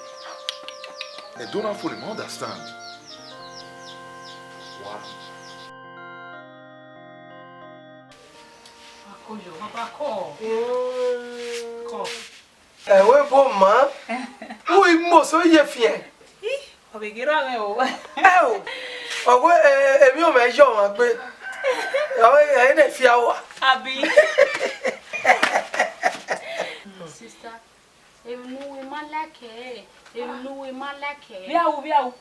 Ẹ do na fo le ma understand. Wow. Akoyo, papa, call. Call. Ẹ wẹ bo ma. Who imoso ye fiẹ? Ih, ọ vbe ghe ra mwẹ o. Ẹ o. Ọ wẹ, ẹ, emwi ọmọ ẹ yọ ọmwa gbe. Ọ wẹ, ẹ ne fia wa. Abi. Sister, emwi ne uwẹ ma like ẹ, emwi ne uwẹ ma like ẹ. Vbe a ru, vbe a ru.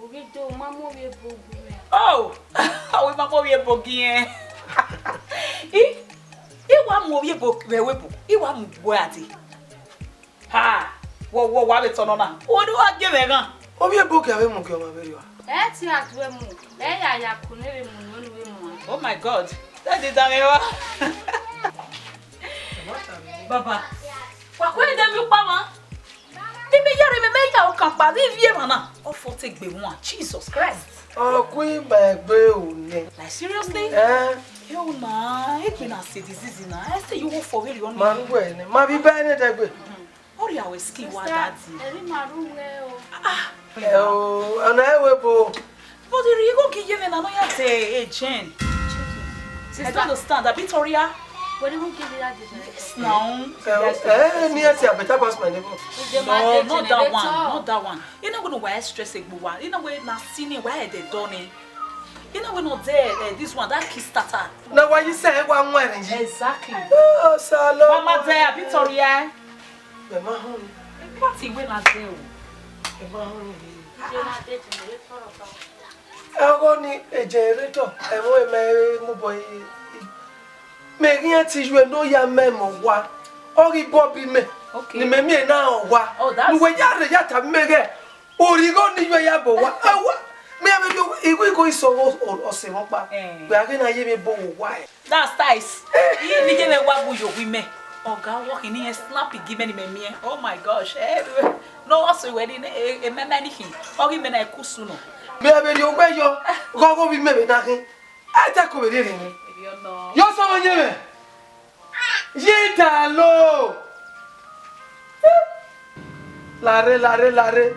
Ovbi do, ma mu ovbi ebo gu mwẹ. Oh! Ovbi ma mu ovbi ebo gi ẹn. I, I wa mu ovbi ebo vbe ẹvbo ebo. I wa mu gbe a dee. Ha! Wọ, wọ, wa vbe tọ nọ na. Wọ do wa gie mwẹ ghan. Ovbi ebo kẹ vbe mu gie ọmwa vberriọ. Ẹ ti a du emu, ẹ ya ya ko ne vbe mu ne unu vbe mu a. Oh my God. Daddy, da mwẹ wa. Baba, wa kue de mi kpa ma. Ni mi yare mẹ, mẹ ya okan kpa, ni ivie emwa na. Ọ fo te gbe wan, Jesus Christ. Ọ ku ima egbe o nẹ. Like, seriously? Eh. Yo na, egbe na se disease na. I say you work for very only. Ma ngwe nẹ, ma bi ba nẹ dẹgbe. Ọ rhie aro skin wa daddy. Eri ma ru wẹ o. Ah. Ẹ o, ọna ẹvbo ebo. But the real go give you na no ya say, hey, Jane. I don't understand. Abi Toria. What do you give you that? Yes, now. Eh, eh, me, I say I better pass my neighbor. No, not that one. Not that one. You know, gonna wear stress egbuwa. You know, we na sini, why they done it. You know, we not there. Eh, this one, that Kickstarter. Now, why you say, "Hey, one, one, and you"? Exactly. Oh, Salo. Mama there, Abi Toria. Ẹ ma họn ni. Party wẹ na zẹ o. Ẹ ma họn ni. Ọghe ni, e generator, ẹmwẹ mẹ re mu bọ i, i, mẹ ghi iran te iyuẹ ne ọ ya mẹ mẹ owa. Ọ ghi bọ bi mẹ. Okay. Ne imẹ miẹn na owa. Oh, that's— Ne uwẹ ya rre ya tama mẹ ghẹ. Origho ne iyuẹ ya bọ owa. Awa, mẹ ya vbe do, igho igho isọ ọse mwẹ ọkpa. Eh. Wẹ a ghi na ye mẹ bọ owa ẹre. That's nice. Iye ne iye mwẹ wa bu yo wi mẹ. Ọga wọ khin ne iran snap gi mẹ ne imẹ miẹn. Oh my gosh. Eh, no, also, wẹ ni, eh, eh, mẹ, mẹ ni khin. Ọ ghi mẹ na ku sunu. Mẹ vbe rhie ogbẹ yọ, ghọghọ vbe imẹ vbe na khin. A te ko vbe rhie rhie mwẹ. Yọ sẹ ọmọ yẹn mwẹ. Ye da lo. Larre, larre, larre.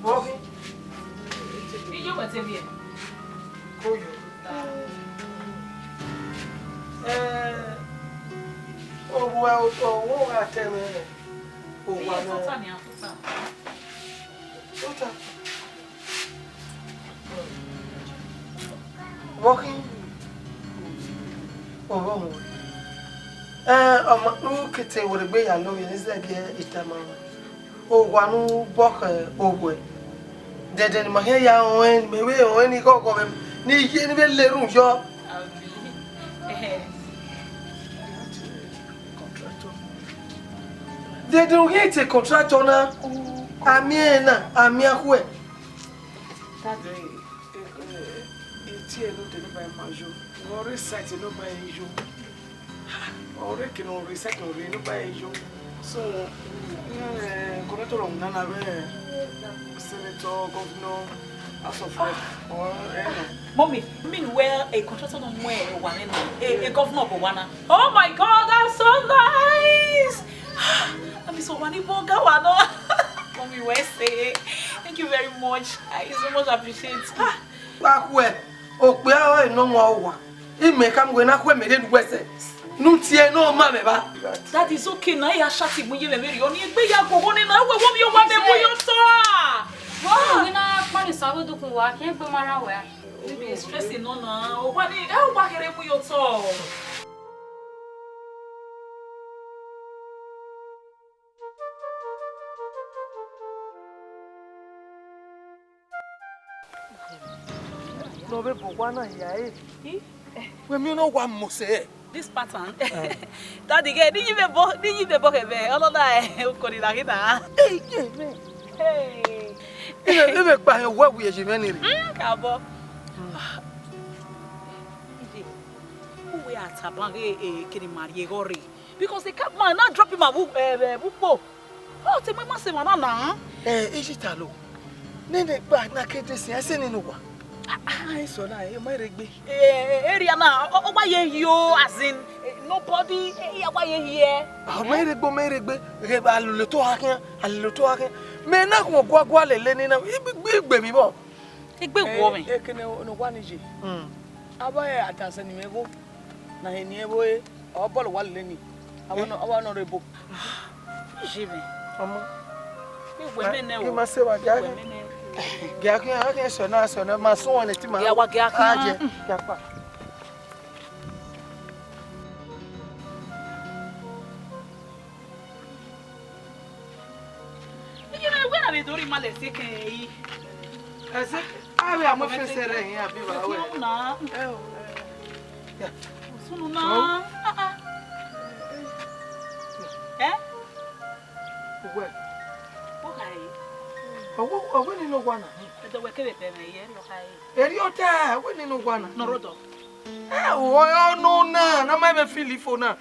Vbọ khin? Iye wẹ te viẹ. Koyo. Eh, owa, owa gha tẹ mwẹ. Owa. Tota nian, tota. Tota. Vbọ khin? Ovbi ọmwa. Eh, ọ ma, u ke te werriegbe ya lo vbe ne zẹgiẹ I tama ruẹ. Owa ne u bọ khẹ owẹ. Dẹdẹ ne ima khian ya rẹn, mẹ vbe rẹn ni ghọghọ vbe, ne I ye ni vbe le erhunmwu yọ. Dẹdẹ u ghi te contractor na. A miẹn na, a miẹn khuẹ. Daddy, e, e, e tie ne u de ne ba ma yo. Wẹ ọ rre site ne ọ ba yo. Ọ rre ke ne ọ rre site ne ọ rre ne ọ ba yo. So, eh, contractor na na vbe senator, governor, House of Rep, or, eh, no. Mommy, meanwhile, a contractor no mu e wa na, a, a governor bu wa na. Oh my God, that's so nice! That means one ni boga wa no. Mommy, we say, thank you very much. I so much appreciate. Ah. Wa khuẹ, okpia ọre nọ wọn owa. Imẹ khama wẹ na khuẹ mẹ rre ne uwẹ sẹ. Ne u tie ne ọ ma mwẹ evba. That is okay na, ya shati mu ye mwẹ vberriọ, ne egbe ya guọghọ nẹ na, wẹ wọ miẹn owa ne mu ye otọ a. Wa, wẹ na kpọnọ isọ vbe odukun wa, khian egbe ma rran wẹ a. Baby, stress nọ na, owa ni, ẹ, owa kherhe mu ye otọ. Ne ọ vbe bu owa na hia ẹre. Wẹ miẹn ne owa mose. This pattern. Daddy, ghe, ne I vbe bọ, ne I vbe bọ khẹ vbe, ọ nọ na, eh, okori na ghi na. Ey, ye mwẹ. Hey. I vbe, I vbe kpa hẹ wẹ wi ye mwẹ ni rre. Mm, kabọ. Uwẹ a tama ghe, eh, kene ima rhie ẹghọ rre. Because the cabman na drop ima vbe, eh, vbe ukpo. Ọ te mu ima sẹ emwa na na. Eh, Ijita lo. Nene gba na ke de sin, ese nene owa. Ah, ah, eso na, e ma rre egbe. Eh, eh, area na, ọ, ọ wa ye yo, as in, eh, nobody, eh, ya wa ye here. Ah, ọ ma rre egbe, ọ ma rre egbe. Ghe ba lele otọ gha khian, a lele otọ gha khian. Mẹ na khuan guagua lele ni na, igbe, igbe mi vbọ. Egbe wọ mwẹ. Ekene ne owa ni ye. Mm. Avbe adasẹ ne imẹ vbo, na hẹ ne irẹn vbo re, ọ bọlọ owa lele ni. Avbe nọ, avbe nọ rre ebo. Iye mwẹ. Ọmọ. Iwe mẹ nẹ o. Ghi ma se wa, ghi a khian, ghi a khian sẹ na, sẹ na, ma sẹ wọn ne ti ma. Ghi a wa, ghi a khian. A jẹ, ghi a kpa. Iye na, wẹ na vbe do rhie ima lẹ ẹse kẹrẹ yi. Ẹse, a vbe a mu fẹsẹ rẹ hin, abi ba wẹ. Ẹse na. Ẹ o, ẹ. Ya. Sunu na. Ọ. Ah, ah. Ẹ? Uwẹ. Ọ kha re. Ọwẹ, ọwẹ nene owa na. Ẹdẹ wẹ kevbe bẹ mwẹ ye, ọ kha re. Erriọ ta, ọwẹ nene owa na. Nọ rhodọ. Eh, oh, oh, no, na, na ma even feel it for now.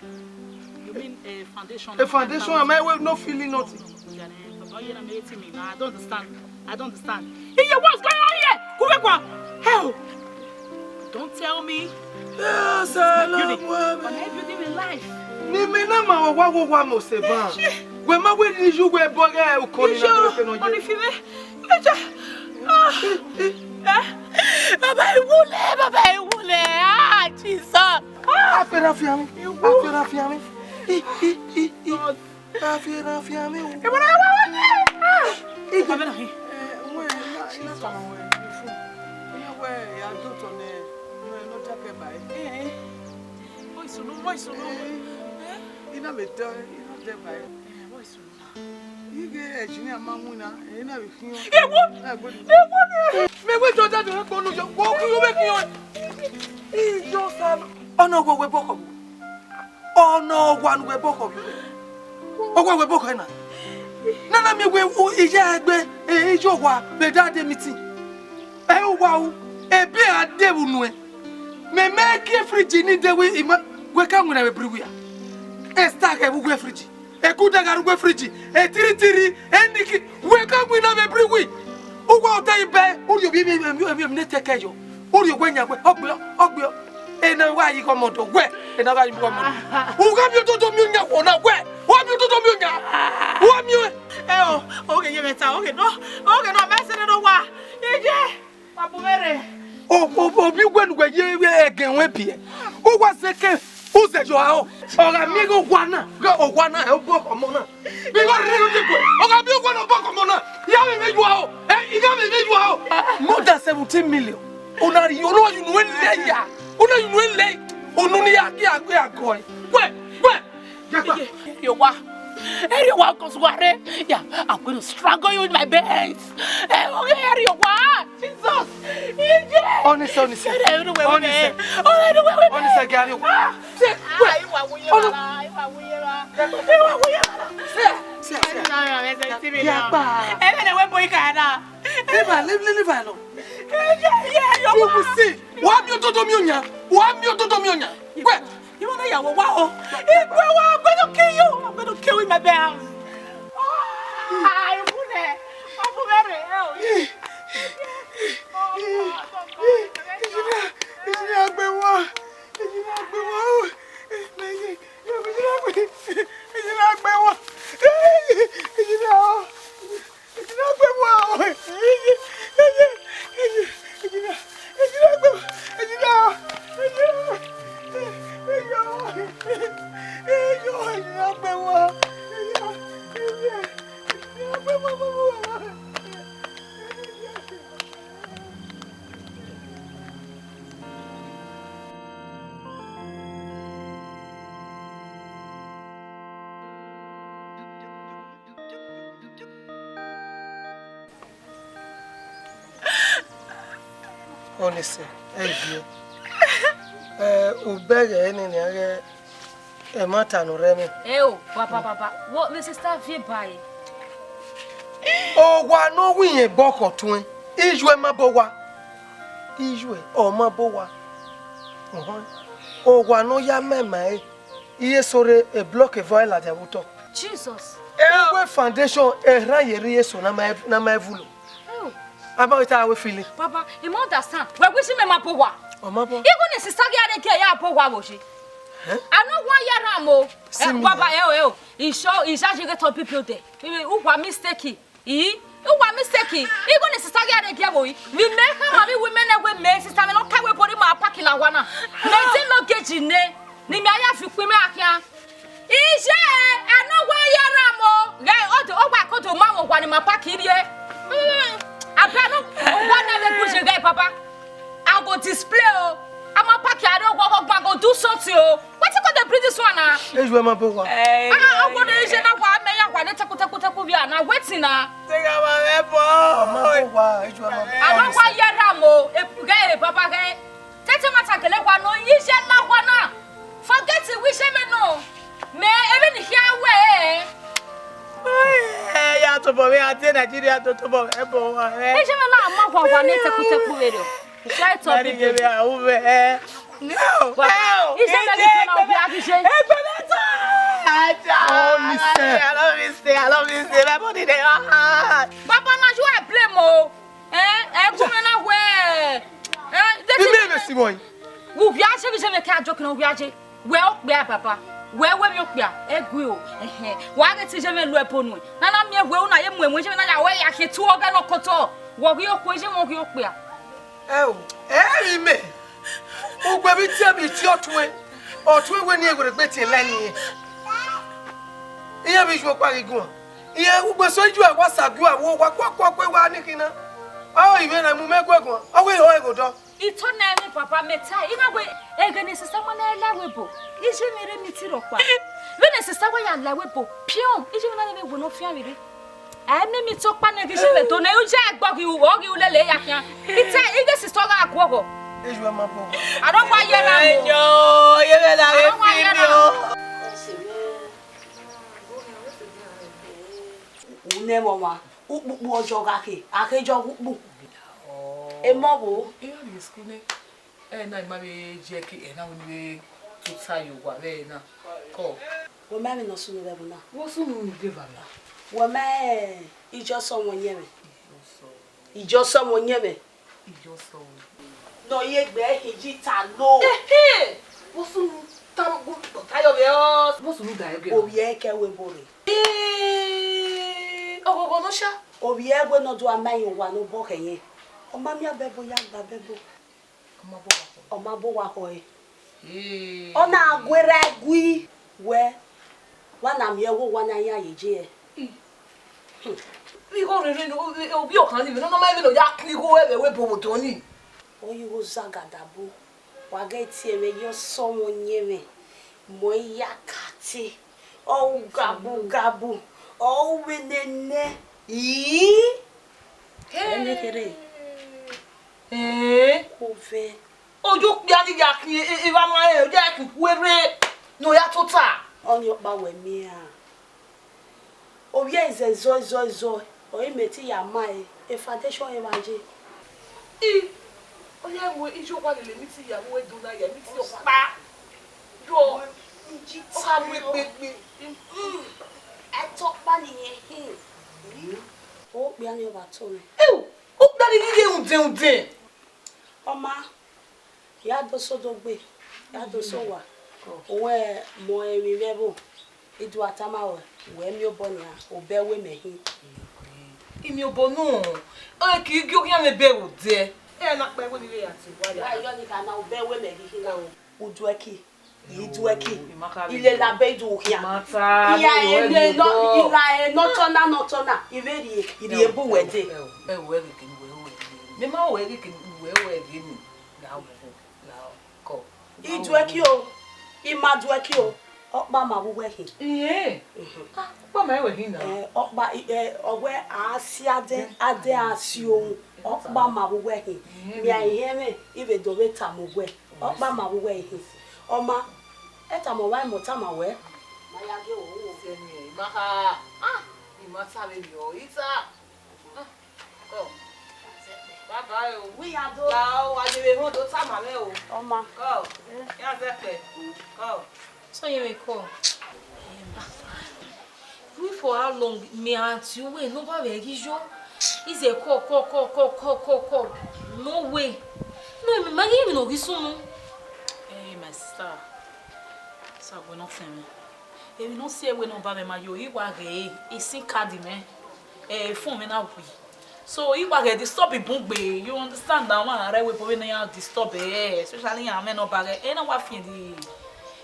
You mean a foundation? A foundation, am I well not feeling nothing? No, no, no, no, no, no, no, no, no, no, I don't understand. I don't understand. Iye, what's going on here? Kuvekwa. Hell. Don't tell me. Yes, I love women. What are you doing in life? Ni me na ma wa wa wa mo se ban. We ma we ni ju we bo ga u ko ni na do ke no je. Oni fi me. Eja. Ah. Eh? Baba, iwule, baba, iwule. Ah, Jesus. Ah. Afera fiami. Afera fiami. I, i, i, i. Afera fiami o. Iwule, iwule, iwule. Ah. Ige. Baba na hi. Eh, we na, ina ta we. Ina we ya do to ne. No, no take by. Eh. Boy sunu, boy sunu. Eh. Ina me do, ina de by. Eh, boy sunu. Ighe engineer ma winna, ẹ na vbe khian. Ewo! Ewo! Mẹ wẹ jọ dadu rẹ kpọnu yọ, wọ kí wẹ khian. Iyọ sa. Ọna wẹ wẹ bọkọ. Ọna wa nu wẹ bọkọ. Ọwa wẹ bọkọ na. Nana mi wẹ iya egbe, e, iyọ wa, vbe da de meeting. Ẹ u wa u, ebe a de vbe unu ẹ. Mẹ mẹ gie fridge ni de wẹ ima, wẹ ka winna vbe brewery a. Esta ghẹ vbe uwu fridge. Ekuda gha rre uwu fridge, etiritiri, eniki, wẹ ka winna vbe brewery. Uwa ọta ibe, u rhie ovbi emwi, emwi, emwi, emwi ne te kẹ yọ. U rhie owẹ yan wẹ, ọ gbe ọ, ọ gbe ọ. Ena wa yi ghe ọmọ do wẹ, ena gha yi ghe ọmọ do. U gha miẹn ododo miẹn oyan khuọ na wẹ, u gha miẹn ododo miẹn oyan. U gha miẹn. Ẹ o, oghe ye mwẹ ta, oghe nọ, oghe nọ, mẹ sẹ ne nọ wa. Ije. Papa, where? O, o, o, bi wẹ ne uwẹ ye ẹgẹn ruẹ biẹ. U wa zẹ ke, u zẹ yọ aro. Ọ gha miẹn ghe owa na, ghe owa na, ẹ, obọ ọmọ na. Bi ghe rhie ru degbe. Ọ gha miẹn owa na, obọ ọmọ na. I gha vbe vbe yua o. Ẹ, I gha vbe vbe yua o. More than seventeen million. U na rhie, u na yu nuẹn lẹ ya. U na yu nuẹn lẹ. Unu ni ya, ya, ya gọ ẹ. Wẹ, wẹ. Ije, eriowa. Eriowa, cause ware. Yeah, I'm going to strangle you with my bare hands. Eh, oh, eriowa. Jesus. Ije. Honest, honest. Ere, ere, ere, ere. Honest. Oh, ere, ere, ere. Honest, I got you. Ah, shit. Ah, wait. Iwa wuye baba, iwa wuye baba. Iwa wuye baba. Shit, shit. Ẹ na rẹn mwẹ seventy million. Ẹ vbe ne wẹ boy ka na. Leave her, leave, leave her alone. You will see. Wa miẹn ododo miẹn oyan. Wa miẹn ododo miẹn oyan. Wẹ. You wanna ya wa o. If we wa, I'm gonna kill you. I'm gonna kill you in my bed. Ah, you put there. I'm gonna marry you. Ejima, ejima gbe wa. Ejima gbe wa. Ejima gbe wa. Ejima o. Honestly, ẹ viọ. Ẹ, u bẹghe nene a ghẹ, ẹ ma ta ne ọ rẹ mwẹ. Ẹ o, baba, baba, wo, my sister vie ba e. Owa ne ọ wi yẹn bọ khọ tuẹn, ijuẹ ma bọ owa. Ijuẹ, ọ ma bọ owa. Ọhọn. Owa ne ọ ya ma ima ẹre, iye eso rre, e block evọ ẹre ladian vbe otọ. Jesus. Uwu foundation, erhan ye rre iye eso ne a ma, ne a ma vulo. Oh. A ma wẹ te a wẹ fili. Baba, I ma understand. Wẹ wish mẹ ma bọ owa. Ọ ma bọ. Even the sister ghi a rre gie ya bọ owa vbe oje. Huh? A no wa ya ra mo. Sin mi. Baba, ẹ o, ẹ o. Isọ, isha je get up people there. Uwa mistake. I, uwa mistake. Even the sister ghi a rre gie vbe oje. Vbe mẹ khama vbe women ne wẹ mẹ sister mẹ ne ọ ka wẹ body ma park la wa na. Mẹ te luggage nẹ. Ne imẹ a ya fi ukpin mẹ a khian. Iye, a no wa ya ra mo. Ghẹ, o do, owa ko do ma mwẹ owa ni ma park rrie. Hmm. Abẹ no, owa na vbe gu ye ghẹ, baba. I go display o. A ma park a rre owa, owa go do something o. Wetin come dey bring this one na? Ejuẹ ma bọ owa. Ah, owa ne iye na wa, mẹ ya wa ne teku, teku, teku via na. Wetin na? Te ga ma vbe bọ. Ọ ma bọ owa, ejuẹ ma bọ owa. A no wa ya ra mo. E, ghẹ, e, baba ghẹ. Tete ma ta gele wa nọ, iye la wa na. Forget it, wish me no. Mẹ, emwi ne I khian wẹ. Ẹ ya tobọ vbe a tie Nigeria to tobọ vbe bọ wa, ẹ. Iye mẹ na ma wa wa ne teku teku vbe rọ. Iye tọ bi vbe a u vbe, ẹ. No. Baba, iye mẹ ghi na obi a ghi je. Ẹ gbẹdẹ ta. Aja. Oh, mister. I love you, stay. I love you, stay. My body dey hot. Baba, na you I blame o. Eh, ẹ gu mwẹ na wẹ. Eh, de ti Ime ebe si vbọ yi. Wẹ uwia je vbe je vbe ke a joke na uwia je. Wẹ okpia baba. Wẹ wẹ mi okpia. Ẹ gu o. Ẹhẹn. Wa ghe te je vbe lu ẹbo nuẹn. Na na miẹn wẹ u na ye mu ẹmwẹ je vbe na ya wẹ ya khin tu ọghẹ nọ kotọ. Wọ ghi okhuo je vbe ọ ghi okpia. Ẹ o, ẹ ri mẹ. Ugbẹn vbe tie vbe tie ọtuẹn. Ọtuẹn wẹ ne ighoro egbe tie la ni. Iran vbe ju ọkpa ghi guan. Iran ugbẹn so ju ẹwa sa gu a wo wa kua kua kue wa ni khin na. A o ivbe na mu mẹ guẹ guan. Ọ wẹ ihọ ẹghodọ. Ito na emwi papa mẹ ta, I na wẹ ẹghẹ ne sista ma na la wẹ ebo. Iye mẹ rre mi ti rhọkpa. Vbene sista wa ya la wẹ ebo, piọn, iye mẹ na vbe wẹ ne ọ fian vbe rre. A i miẹn emwi te ọkpa nẹ ghi iye mẹ do nẹ, u ya ẹgbọ ghi ru, ọ ghi ru lele ya khian. I te, I ghe sista gha guọghọ. Eju ma bọ. A rọ wa ye na mo. Eyo, ye vbe la A rọ wa ye fi na mi o. Une mwa, ukpukpu ọjọ gha khe, a khe jọ ghe ukpu. Emọ vbo? Iran rrie school nẹ. Ẹ na, I ma vbe je ẹki, ẹ na wẹ ne I vbe tota ye owa vbe ẹ na. Kọ. Wẹ ma emwi ne ọ sunu vbe ẹvbo na? Vbe ọ sunu ne I de eva na? Wẹ ma, ẹ, Ijọsọ ọmọ Oyẹnmwẹ? Ijọsọ. Ijọsọ ọmọ Oyẹnmwẹ? Ijọsọ. Ne ọ ye egbe ẹhi yi ta lo. Ehe! Vbe ọ sunu ta, vbe ọ ta yọ vbe ọ? Vbe ọ sunu da ẹre gie? Ovbi ẹre ke ẹvbo ebo rre. Ee, ọghọghọ nọ sha. Ovbi ẹre wẹ ne ọ do a ma rẹn owa ne obọ khẹ yẹn. Ọ ma miẹn abẹbo ya gba abẹbo. Ọ ma bọ owa khọe. Ee. Ọ na guerra gui wẹ, wa na miẹn ẹvbo owa na yan ye je hẹ. Ii. Hmm. Igho rere ne ovbi ọkan ni, vbe ne ọ ma vbe ne ọ ya khin igho ẹvbo ẹvbo ebo vbe otọ ni. Ọ ye igho zagada bu. Wa ghẹ tie mwẹ, Ijọsọ ọmọ Oyẹnmwẹ, mọ iya kate, ọ ru gabugabu, ọ ru vbe nene. Ii. Ẹnẹ kherhe. Ee. Ovẹ. Ojo okpia ni ya khin e-, e-, evba ma rẹn, ọ ya khin ikhuo rre ne ọ ya tota. Ọnii ọkpa wẹ miẹn a. Ovbi ẹre zẹ zọ zọ zọ, ọre mẹ te ya ma ẹre, foundation ẹre vba ye. I, ọ ya mu iye owa lele emiti ya, mu ẹdun na ya, emiti ọkpa. Yo, ọ gha mu egbegbe. Ẹtọkpa ne irẹn hin. Okpia ni ọ vbe tọ mwẹ. Ewu, okpia ni rhie rhie rhunmwuda rhunmwuda. Ọ ma, ya do sẹ odogbe, ya do sẹ owa. Uwẹ mọ emwi vbe ẹvbo, I do a tama ruẹ, wẹ miẹn obọ nian, obọ ẹvbo mẹ hin. I miẹn obọ nọ, ọ ke I gie okhian mwẹ obọ ẹvbo dẹ. Ẹ na kpa ẹvbo ni vbe ya tie uwa ya. Wa yọ ni ka na obọ ẹvbo mẹ hin hin na. Uduẹki, iduẹki, I ma kha vbe ilelabẹ idu khian. I ma ta, I ya no, ẹ no, no, no. I ra ẹ nọ tọ na, nọ tọ na, I vbe rhie, I rhie bu wẹ dee. Ẹ o, ẹ o, ẹ ghe kene uwẹ ru ẹre. Mẹ ma ru ẹre kene uwẹ ru ẹre ni. La o, la o, kọ. I duẹki o, I ma duẹki o, ọkpa ma vbe uwẹ hin. Iye. Mhm. Ah, ọkpa ma vbe uwẹ hin na. Eh, ọkpa, eh, ọ wẹ a si adẹ, adẹ a si ohun, ọkpa ma vbe uwẹ hin. Iye. Mia ihiẹn mwẹ, I vbe do vbe tama uwẹ. Ọkpa ma vbe uwẹ hin. Ọ ma, ẹ tama ọmwa, mẹ ọ tama wẹ. Ma ya gie wo wo. Sẹ ni, I ma kha, ah, I ma ta vbe rriọ, I ta. Ah, kọ. Bye bye o. Wi ya do. La o, wa je vbe họn do tama mwẹ o. Ọ ma. Kọ. Ya zẹkpẹ. Kọ. So ye me call. Wait, for how long? Me aunty uwẹ ne ọ ba vbe ghi yo. Ize call, call, call. No way. No, me ma ghi emwi ne ọ ghi sunu. Hey, my sister. So, I will not tell me. Emwi ne ọ si ẹre wẹ ne ọ ba mwẹ ma yo, I wa ghe, e sim card mwẹ, eh, phone mwẹ na wi. So, I wa ghe disturb bun gbe, you understand that one, rẹ wẹ ebo vbene iran disturb ẹre, especially iran mwẹ ne ọ ba ghẹ, ẹ na wa fian di,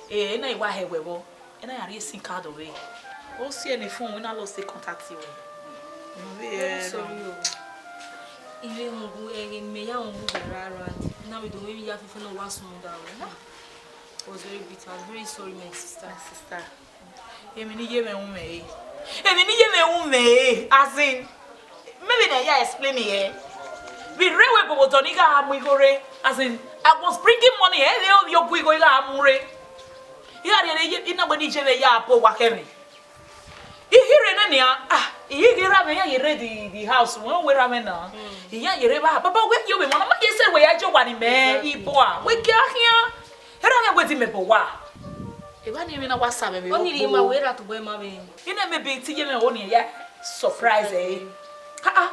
eh, ẹ na i wa hẹ wẹ vbọ, ẹ na ya rhie e sim card ọvbehe. Ọ si ẹre ne phone wẹ na lost contact wẹ. Very sorry o. I vbe họn gu, ẹghẹ ne imẹ ya họn gu vbe ra ra, na vbe do mwẹ emwi ya fẹfẹ ne ọ wa sunu da wẹ. I was very bitter. I was very sorry, my sister. My sister, emwi ne iye mwẹ ru mwẹ re. Emwi ne iye mwẹ ru mwẹ re. As in, maybe na ya explain it, eh? Vbe rre wẹ ebo vbe odọ ne I gha mu igho rre. As in, I was bringing money, eh, vbe ovbi ogu igho I gha mu rre. I gha rhie ne iye, I na wẹ ne iye mwẹ ya bu owa khẹ mwẹ. I ghi rre nẹ nian, ah, I ghi ghe erha mwẹ, iran ye rre the, the house, wẹ wẹ erha mwẹ na. Iran ye rre evba, baba, wẹ ye ovbi emwa na, ma ye sẹ wẹ ya jọ owa ni mẹ, Iboa, wẹ gie a khian. Erha mwẹ wẹ di mẹ bu owa. Evba ni emwi na wa sa mwẹ vbe Ọ ni rhie ma wẹ erha tobọ ima vbe. I na maybe te iye mwẹ ho ni ya surprise ẹre. Ah, ah.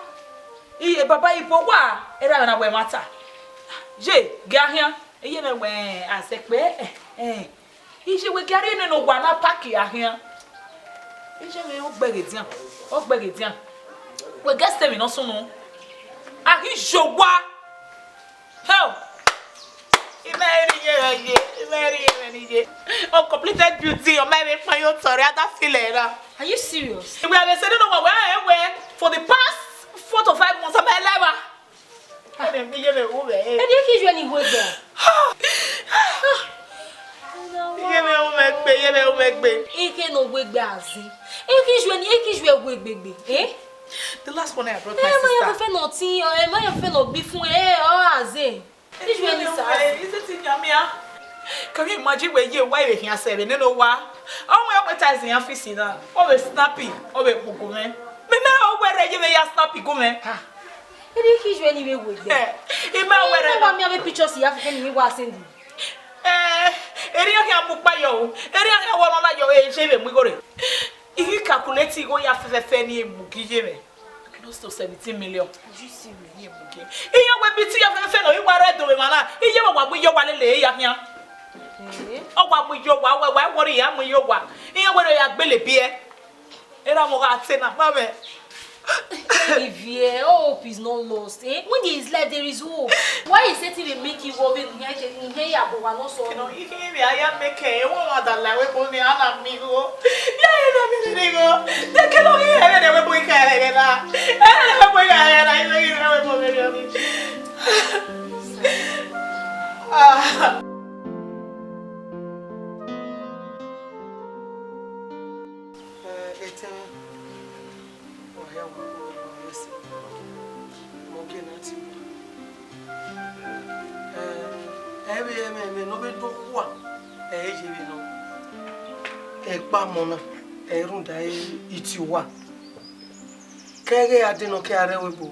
I, baba, Iboa, erha mwẹ na wẹ ẹmwata. Ye, gie a khian, iye mwẹ wẹ a zẹkpẹ, eh, eh. Iye wẹ gie a rhie nene owa na park a khian. Iye mwẹ ọ gbẹghe edian, ọ gbẹghe edian. Wẹ guess emwi ne ọ sunu. A ghi ye owa. Hell. I ma rhie iye mwẹ ye, I ma rhie iye mwẹ ni ye. Uncompleted building, ọ ma vbe kpan ye otọ rre, a da feel ẹre na. Are you serious? Wẹ a vbe sẹ nene owa wẹ a rẹn wẹ for the past four to five months, a ma la evba. Ẹdẹ iye mwẹ ru mwẹ. Ẹdẹ iye mwẹ ru mwẹ gbe, iye mwẹ ru mwẹ gbe. Ike ne ọ wegbe azin. Ike iye ni, ike iye wegbe gbe. Eh? The last one I brought my sister. Ẹ ma ya fẹfẹ nọ tin, ẹ ma ya fẹfẹ nọ gbe fun, ẹ, ọ azin. Iye mwẹ ni sa. Is it in your mia? Can you imagine where you, why you here seven? No, no, wa. Ọ wẹ, ọ wẹ ta izin office na. Ọ wẹ snappy, ọ wẹ kpuku mẹ. Mẹ mẹ ọ wẹ rẹ ye ya snappy gu mẹ. Ha. Eri ki ju eni vbe wegbe. Eh, I ma wẹ rẹ. Ẹ, ba mi ave pictures ya fẹfẹ ni wa send. Eh, eri ya khian mu kpa yo. Eri ya khian wọ nọ na yo, eh, je vbe mu igho rre. I ghi calculate igho ya fẹfẹfẹ ni mu gi ye mwẹ. Close to seventeen million. You see me? Ye mu gi. Iye wẹ bi ti ya fẹfẹfẹ nọ, I wa rre do vbe emwa na. Iye wẹ wa gbe iye wa lele ya khian. Eh? Ọ wa gbe iye wa, wẹ wa worry ya mu iye wa. Iye wẹ rẹ ya gbele biẹ. Erha mwẹ gha te na, ma mwẹ. Ivie, all hope is not lost. Eh? When there is life, there is hope. Why is it even make you worry? Ihe ya bo wa no so. You know, ihe imi a ya make e, wo wa da la we bo ni ana mi go. Ya ye na mi ni go. De ke lo ye, ere we bo ka ere na. Ere we bo ka ere na, ere we bo ni. Ah. Eh, etẹn mwẹ, wa hia wa, wa, wa, wa, ẹse. Mẹ ọ gie ne a tie uwa. Eh, ẹ vbe, ẹmwẹ, ẹmwẹ ne ọ vbe do khua, ẹ i ye vbe nọ. Ẹkpa mọ na, ẹ i rhunmwuda i tie uwa. Ke ẹghẹ a de nọ ke a rre ẹvbo ebo,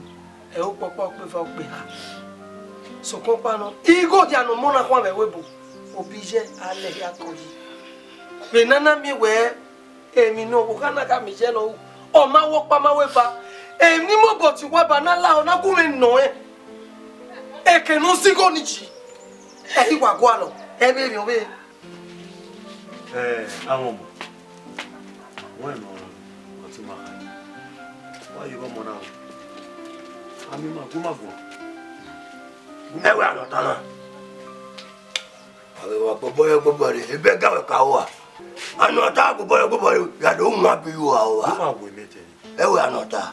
ẹ ukpọkpa ọkpeva ọkpeha. Sokpan ọkpa nọ, igho hia ne ọmọ na khuan vbe ẹvbo ebo, obi ye a lẹ hia kọ yi. Vbe ne a na miẹn wẹẹ, emwi ne ọvbokhan na gha miẹn ye ẹre ru, ọ ma wẹ ọkpa, ma wẹ eva. Emwi ni mobọ tie uwa ba na lahọ na gu mwẹ nọ ẹn. Eke ne u zẹ igho ni yi, ẹ i wa gualọ, ẹ vbe emwi ọ vbe. Ẹ, Amọmọ, wẹ nọ ọtẹn ma kha. Wa ye ọmọ na o. A miẹn ima, gu ima guan. Ẹ wẹ anọta na. Avbe wa gbobọ ye gbobọ rre, ebe ga wẹ ka ua. Anọta gbobọ ye gbobọ rre, ya do wan bi ua ua. Gu ima guan mẹ tẹ. Ẹ wẹ anọta.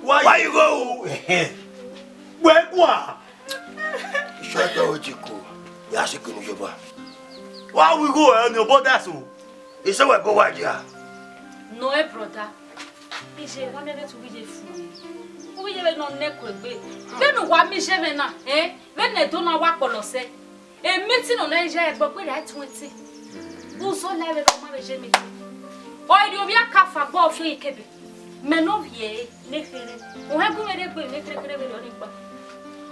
Wa ye igho o. Wẹ guan. Shut up, Otiku. Ya sikunu yoba. Wa wi igho ẹ ni obọ da so. Isẹ wẹ bo wa dia. No, eh, brother. Iye, wa miẹn vbe te uwu iye fu. Uwu iye vbe nọ nẹ kuegbe. Vbene uwa miẹn iye mwẹ na, eh? Vbene Ẹdo na wa kpọlọ sẹ. Emiti nọ na iye ẹgbẹgbẹre twenty. Uzọ la vbe rọ ma vbe ye emiti. Ọ i rhie ovbi akafa gbe ọfiọn ikebe. Mẹ ne ovbi ẹre ne kherhe, u hẹn gu mwẹ rhie egbe ne kherhe kherhe vberriọ ni gba.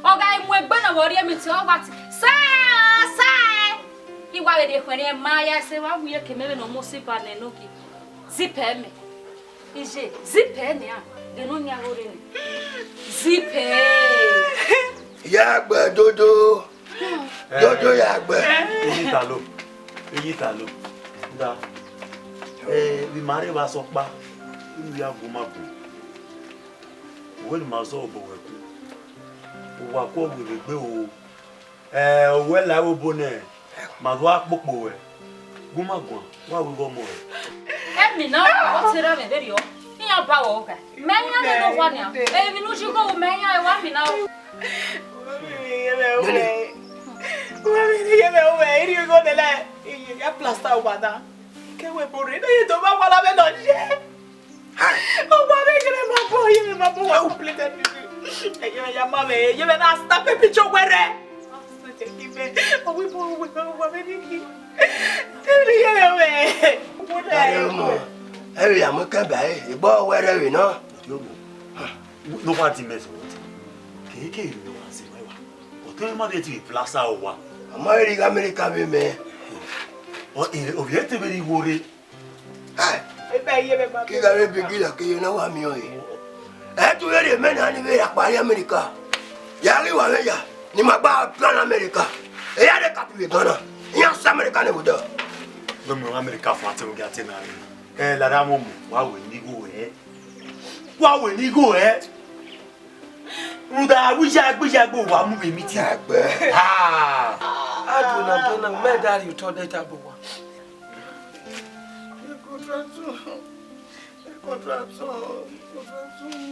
Ọ gha mu egbe ne ọ vbe rhie emiti, ọ wa ti, sẹ, sẹ. I wa vbe rhie ekhọe ne ma ya sẹ, wa wi eke mẹ vbene ọ mu si ba nẹ ne ogie. Zipẹ mẹ. Iye, zipẹ nian, ghe ne ọ yan aro rre nẹ. Zipẹ. Ya gbe dodo. Dodo ya gbe. Iyi ta lo. Iyi ta lo. Da. Eh, vbe ima rre vbe asọkpa, unu ya gu ma gu. Uwẹ ne ima zọ obọ wẹ ku. Uwa ku ọghe vbe egbe o. Eh, uwẹ la ẹvbo obo nẹ, ma do a kpokpo wẹ. Gu ma guan, wa ru igho ọmọ rẹ. Emi na, ọ te ra mwẹ vberriọ. Iran ba wẹ ọga. Mẹ yan nene owa nian. Emwi ne u yi igho ru mẹ yan, ẹ wa mi na o. Uwa mi ni ye mẹ uwẹ, I rhie igho nẹ lẹ, ya plaster uwa na. Ke wẹ ebo rre, ne ye do ma wa la vbe nọ ye. Owa vbe ye mẹ ma bọ, ye mẹ ma bọ, wa completed with you. Ẹ ye mẹ ya ma mẹ, ye mẹ na snap a picture wẹrẹ. Owa vbe ni ki. Ẹ rhie ya mu kẹba ẹre, igbo wẹrẹ vbe nọ. Ne ọ wa di mẹ zọvbe ọtẹn. Kekere ne ọ wa zẹ wa wa. Ọtẹn ma de ti vbe plaster uwa. Ọ ma rhie igho America vbe mẹ. Ọ, e, ovbi ẹre te vbe rhie igho rre. Hai! Ebe ye vbe ma. Ke gha vbe bi gila ke ye na wa miẹn ọre. Ẹ tu vbe rhie mẹ na ni vbe ra kpa rrie America. Ya ghi wa vbe ya, ne ima gba plan America. E ya de kapi vbe Ghana. Iran sẹ America ne vbe odọ. Vbe mu America fua te mu gia te na rre. Ẹ, lada mọ mu, wa wẹ ne igho ẹ. Wa wẹ ne igho ẹ. Rhunmwuda avbe iyagbe iyagbe wa mu vbe meeting. Iyagbe. Ah. Adu na do na, mẹ da rhie otọ dẹ tabo wa. Contractor. Contractor. Contractor.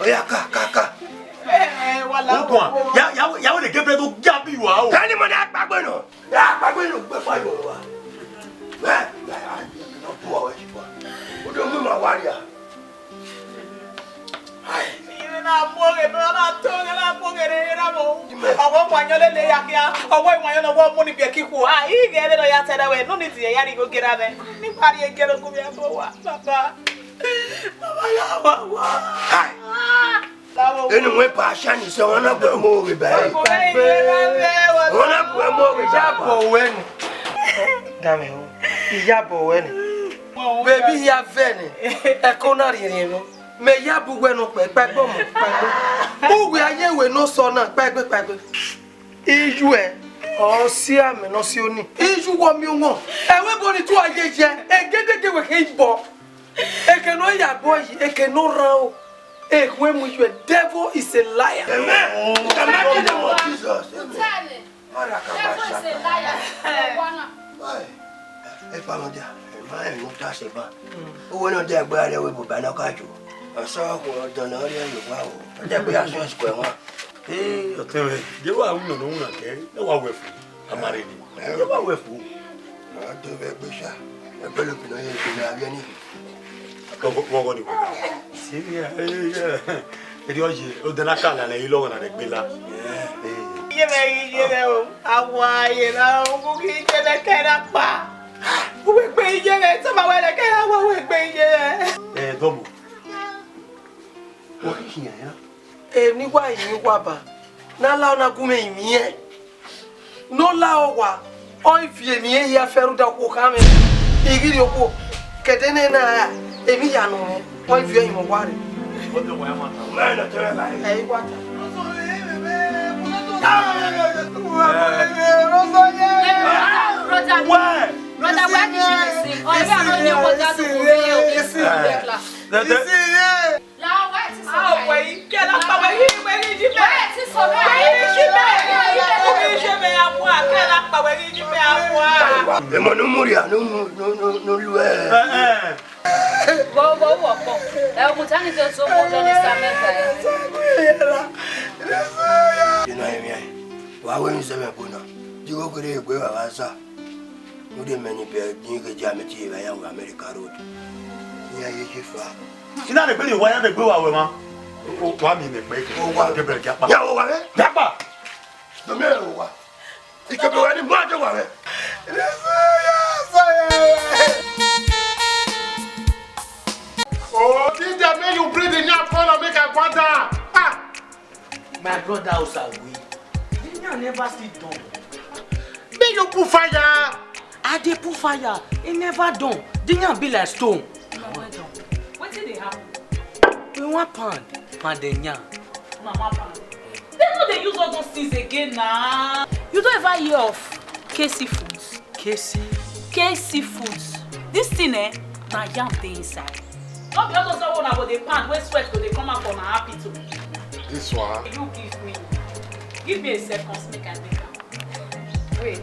Oya, ka, ka, ka. Eh, eh, wala. Uguan. Ya, ya, ya, wẹ ne Gabriel do ya bi wa o. Kani mo na gbagbe nọ? Ya gbagbe nọ, gbe fa yo wa. Eh, eh, eh, no bu wa we ji wa. O do mu ma wa ria. Ai. Ire na mu oghe, na na to oghe, na mu oghe re, na mo. Ọwọ wa yan lele ya kia. Ọwọ wa yan, ọwọ mu ni bi eki ku. Ah, ighe re no ya tẹrẹ wẹ, no ni ti ya ri go gera mẹ. Ni pari egero ku mi abo wa, baba. Baba la wa wa. Ai. Ah. Enu wẹ pa shani sẹ, wọn na gbe ọmọ ovbi ba ẹre. Wọn na gbe ọmọ ovbi ba ẹre. Iyabọ wẹ nẹ. Dame o. Iyabọ wẹ nẹ. Baby hia vẹ nẹ. Ẹko na rhiẹnrhiẹn mwẹ. Mẹ ya bu wẹ nọ kpẹ, kpaegbe ọmọ, kpaegbe. Uwẹ aye wẹ ne ọ sọ na, kpaegbe, kpaegbe. Iyu ẹ, ọ si amẹ ne ọ si oni. Iyu wọ miẹn wọn. Ẹwẹ bọ ni tu aye yẹ, egedege wẹ khe bọ. Eke ne ọ ya bọ yi, eke ne ọ rhan o. Ekhue mu iyu ẹ, devil is a liar. Amen. In the mighty name of Jesus. Amen. Mara ka ba shaka. Devil is a liar. Why? Epa mọ dia, ẹ ma ẹ nu ta se ba. Owó náà jẹ́ ẹgbẹ́ rẹ̀ wé bùbá náà kájú. Ọ̀sán ọkùnrin ọ̀dọ́ náà rí ẹ̀yọ̀ wá o. Ọjọ́ pé aṣọ ìsìnkú ẹ̀ wọ́n. Ee, ọtẹn mwẹ, je wa wu nọ ne ọ winna kẹ, ne wa wẹ fu, a ma rre ni. Je wa wẹ fu. A do vbe egbe sha, ẹgbẹ lo bi nọ ye egbe na vbiẹ ni. Kọ, kọ, kọ, kọ ni wẹ. Si ni, eh, eh, eh. Eri ọ ye, odẹ na ka la lẹ, ilọ wẹ na rẹ gbe la. Eh. Iye mẹ, iye mẹ o, a wa ye na o, mu ghi iye mẹ kẹ na kpa. Uwẹ gbe iye mẹ, tọ ma wẹ lẹ kẹ na wa, uwẹ gbe iye mẹ. Eh, dọmọ. Wa khian ya. Emwi ne I wa yin uwa ba, ne a la na gu mwẹ rinmwian. Ne ọ la owa, ọ i viọ emwi hia fẹ rhunmwuda okhuo khan mwẹ. I ghi rhie okhuo, ke ẹdẹ nẹ na ra, emwi hia nọ mwẹ, ọ i viọ rinmwian uwa rre. Ẹ i wa ta. Brother, brother, why did you listen? Or if I don't know what that to go there, this is the class. Emọ ne u mu rria, ne u mu, ne u, ne u, ne u lu ẹre. Vbe, vbe, vbe ọkpọ. Ẹ, ogun ta ni do so mo do ni sa mẹ ba ẹ. Ina emwi ai. Wa wẹ emwi sẹ mwẹ ẹko na. Di igho kherhe egbe vbe avbe aza. Rhunmwuda mẹ ni bẹ din ghe dia mẹ tie vbe ya vbe America Road. Iran ye ye fa. I na rhie egbe rhie owa, iran rhie egbe wa wẹ mwa. O, wa miẹn mẹ kpẹre. Owa. Gabriel, dia kpa. Ya owa mwẹ. Dia kpa. Do miẹn owa. Ikebe wẹ ni ma de owa mwẹ. Oh, this time make you bring the yam come and make I ponder. Ah! My brother Osawe, the yam never still done. Make you put fire. I dey put fire. E never done. The yam be like stone. Wetin dey happen? We wan pound, pound the yam. Una wan pound. Dem no dey use all those things again na. You don ever hear of K C Foods? K C? K C Foods. This thing, eh, na yam dey inside. No be all those one una go dey pound wey sweat go dey come out for una armpit o. This one. You give me, give me a second make I make am. Wait.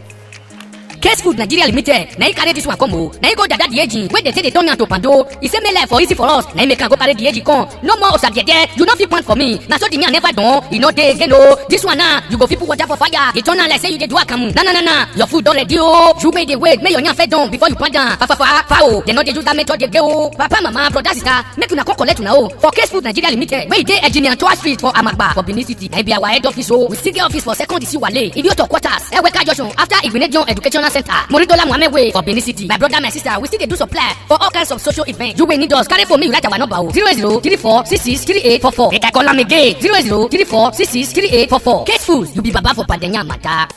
Case Food Nigeria Limited, na him carry this one come o. Na him go dada the age wey dem take dey turn am to pando. E say make life for easy for us, na him make am go carry the age come. No more osagiẹdẹ, you no fit pound for me. Na so the yam never done, e no dey again o. This one now, you go fit put water for fire, dey turn am like say you dey do akamu. Na, na, na, na, your food don ready o. You wey dey wait, make your yam first done before you pound am. Fa, fa, fa, fa o. Dem no dey use that method again o. Papa, mama, brother, sister, make una come collect una own for Case Food Nigeria Limited, wey e dey Engineer Toa Street for Amagba for Benin City. Na im be our head office o. We still get office for Second Isiwale, Idioto Quarters, Eweka Junction, after Igbinedion Educational Center, Moridola Mohammed Way for Benin City. My brother, my sister, we still dey do supply for all kinds of social events. You wey need us, carry phone, make you write our number o. Zero eight zero three four six six three eight four four. Make I call am again. Zero eight zero three four six six three eight four four. Case Food, you be baba for pound the yam matter.